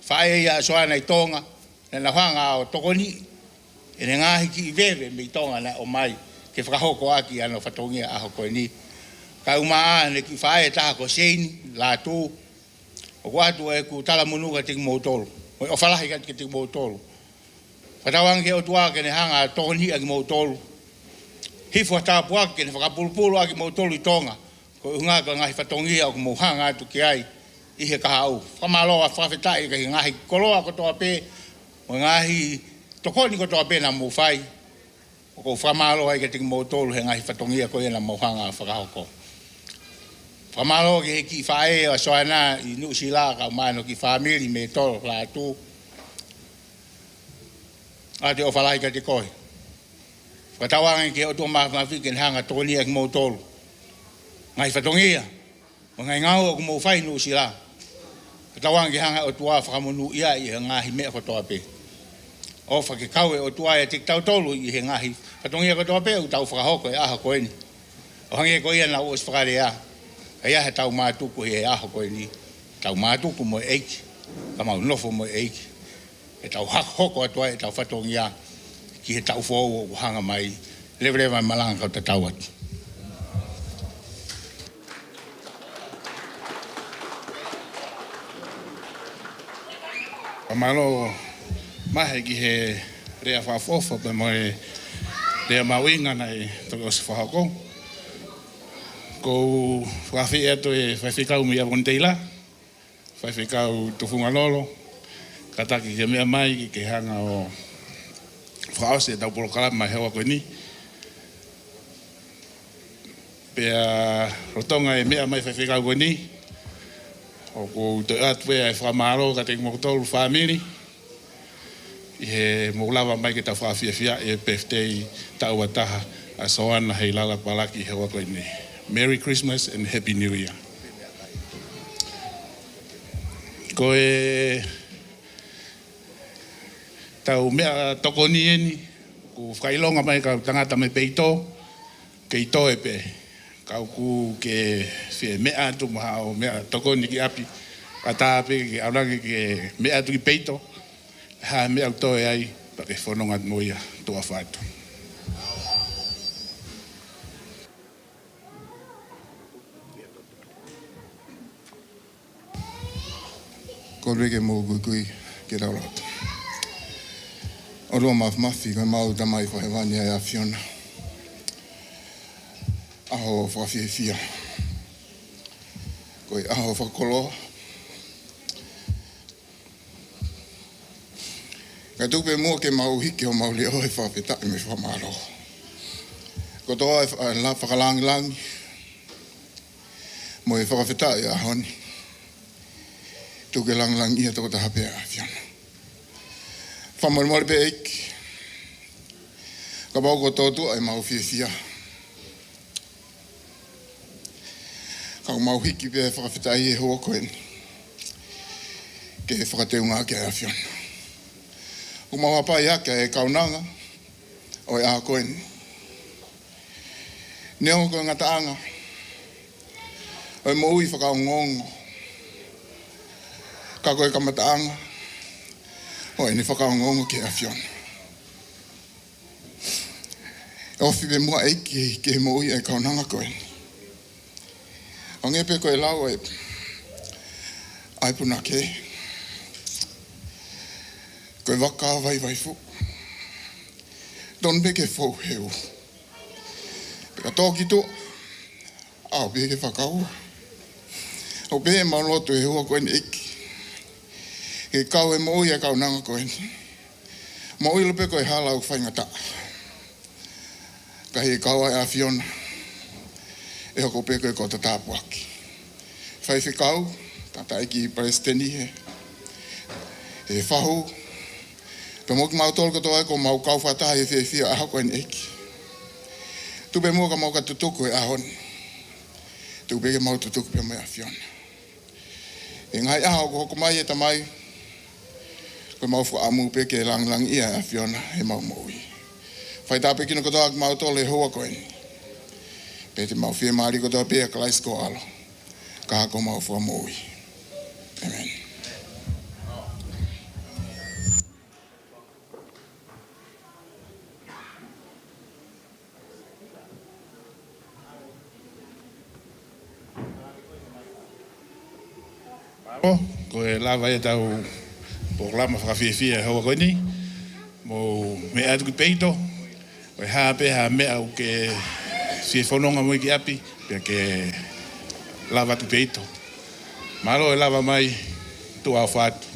faʻē ia ʻa Soana ʻi Tonga, naʻa nau hanga ʻo tokoniʻi ʻene ngaahi kiʻi veve mei Tonga naʻe ʻomai, ke fakahoko ʻaki ʻa hono fatongia ʻaho ko eni. Kae ʻumaʻā ʻene kiʻi faʻē ʻe taha ko Seini Lātū, ʻoku ʻoatu ʻeku talamonū kiate kimoutolu, mo e ʻofa lahi kiate kimoutolu. Fakatauange ki he ʻOtua ke ne hanga ʻo tokoniʻi ʻa kimoutolu. Hifo ha tāpuaki ke ne fakapulupulu ʻa kimoutolu ʻi Tonga. Ko e ʻuhinga ko e ngaahi fatongia ʻoku mou hanga atu ki ai ʻi he kahaʻu. Fakamālō ʻa fakafetaʻi ki he ngaahi koloa kotoa pē, mo e ngaahi tokoni kotoa pē naʻa mou fai. ʻOku ou fakamālō ai kiate kimoutolu he ngaahi fatongia ko ia naʻa mou hanga fakahoko. Fakamālō ki he kiʻi faʻē ʻa Soana ʻi Nuʻusila kae ʻumaʻā hono kiʻi fāmili mei Tolo Lātū. ʻOatu e ʻofa lahi kiate koe. Fakatauange ki he ʻOtua Māfimafi ke ne hanga ʻo tokoniʻi kimoutolu. Ngaahi fatongia mo e ngaahi ngāue ʻoku mou fai ʻi Nuʻusila. Fakatauange ke hanga ʻe he ʻOtua ʻo fakamonūʻia ʻi he ngaahi meʻa kotoa pē. ʻOfa ke kau e ʻOtua ʻiate kitautolu ʻi he ngaahi fatongia kotoa pē ʻoku tau fakahoko he ʻaho ko eni. ʻO hangē ko ia naʻa ku ʻosi fakalea, ʻa ia ʻe tau mātuku he ʻaho ko eni, tau mātuku mo e ʻEiki, ka mau nofo mo e ʻEiki. ʻE tau hako hoko atu ai ʻetau fatongia ki he taʻu foʻou ʻoku hanga mai. Leveleva e malanga kau tatau atu. Fakamālō Mahe ki he lea fakaʻofoʻofa pea mo e lea mahuʻinga naʻe toki ʻosi fakahoko. ʻOku ou fakaafeʻi atu e faifekau mei ʻAponiteila, Faifekau Tufungalolo, kātaki ke meʻa mai ke, ke hanga ʻo fakaʻosi ʻetau polokalama he houa ko eni. Pea lolotonga e meʻa mai faifekau ko eni, ʻoku ou toe ʻoatu pē ʻa e fakamālō kiate kimoutolu fāmili ʻi he mou lava mai ke tau fakafiefia e birthday taʻu ua taha ʻa Soana Heilala Palaki he houa ko eni. Merry Christmas and Happy New Year. Ko ʻetau meʻatokoni eni, ʻoku fakaʻilonga mai e kau tangata mei Peito, kei toe pē. Ka ʻoku ke fie meʻa atu mo haʻo meʻatokoni ki ʻapi, ʻatā pē ke ʻalu ange ke meʻa atu ki Peito, ha meʻa ʻoku toe ai, pea ke fononga atu mo ia. Tuʻa ʻofa atu. Kole ke mou kuikui ke tau lotu. ʻOtua Māfimafi, ko ʻemau Tamai Fakahēvani ʻa e ʻAfiona. ʻAho fakafiefia. Ko e ʻaho fakakoloa. Ka tuku pē muʻa ke mau hiki homau leʻo he fakafetaʻi mo e fakamālō. Kotoa e fa-, la-, fakalāngilangi mo e fakafetaʻi ʻo e ʻaho ni, tuku ke lāngilangiʻia tokotaha pē ʻa e ʻAfiona. Fakamolemole pē ʻEiki, kapau kuo tōtuʻa ʻemau fiefia. Ka ʻoku mau hiki pē fakafetaʻi he houa ko eni ke fakateunga ʻaki ʻa e ʻAfiona. ʻOku mau hapai ʻaki ʻa e kaunanga ʻo e ʻaho ko eni. Neongo ko e ngataʻanga ʻo e moʻui fakaongoongo, ka ko e kamataʻanga ʻo ʻene fakaongoongo ki he ʻAfiona. ʻOfi pē muʻa ʻEiki ki he moʻui ʻa e kaunanga ko eni. ʻO hangē pē ko e lau ʻa e, ʻa e punake, ko e vaka vaivai fuʻu, tonu pē ke fou he ʻū. Pea ka tō ki tuʻa, ʻalu pē ke fakaua. ʻOku pehē ʻemau lotu he houa ko eni ʻEiki, ke kau e moʻui ʻa e kaunanga ko eni. Mau ʻilo pē ko e hala ʻoku faingataʻa, ka ʻi he kau ʻa e ʻAfiona, ʻe hoko pē ko e kota tāpuaki. Faifekau, tangataʻeiki palesiteni he, he fahu, pea mo kimautolu kotoa ʻoku mau kau fakataha he fiefia ʻaho ko eni ʻEiki. Tuku pē muʻa ka mau ka tutuku he ʻaho ni. Tuku pē ke mau tutuku pē mo e ʻAfiona. ʻI he ngaahi ʻaho ʻoku hoko mai ʻe Tamai, ko ʻemau fakaʻamu pē ke lāngilangiʻia ʻa e ʻAfiona heʻemau moʻui. Fai tāpuekina kotoa kimautolu he houa ko eni. Pea te mau fiemālie kotoa pē ʻia Kalaisi ko ho ʻAlo, ka ko homau Fakamoʻui. ʻĒmeni. Mālō, ko e lava ia ʻetau polokalama fakafiefia he houa ko eni. Mou meʻa atu ki Peito, ko e hā pē ha meʻa ʻoku ke fie fononga mo ia ki ʻapi, pea ke lava atu ki Peito. Mālō e lava mai, tuʻa ʻofa atu.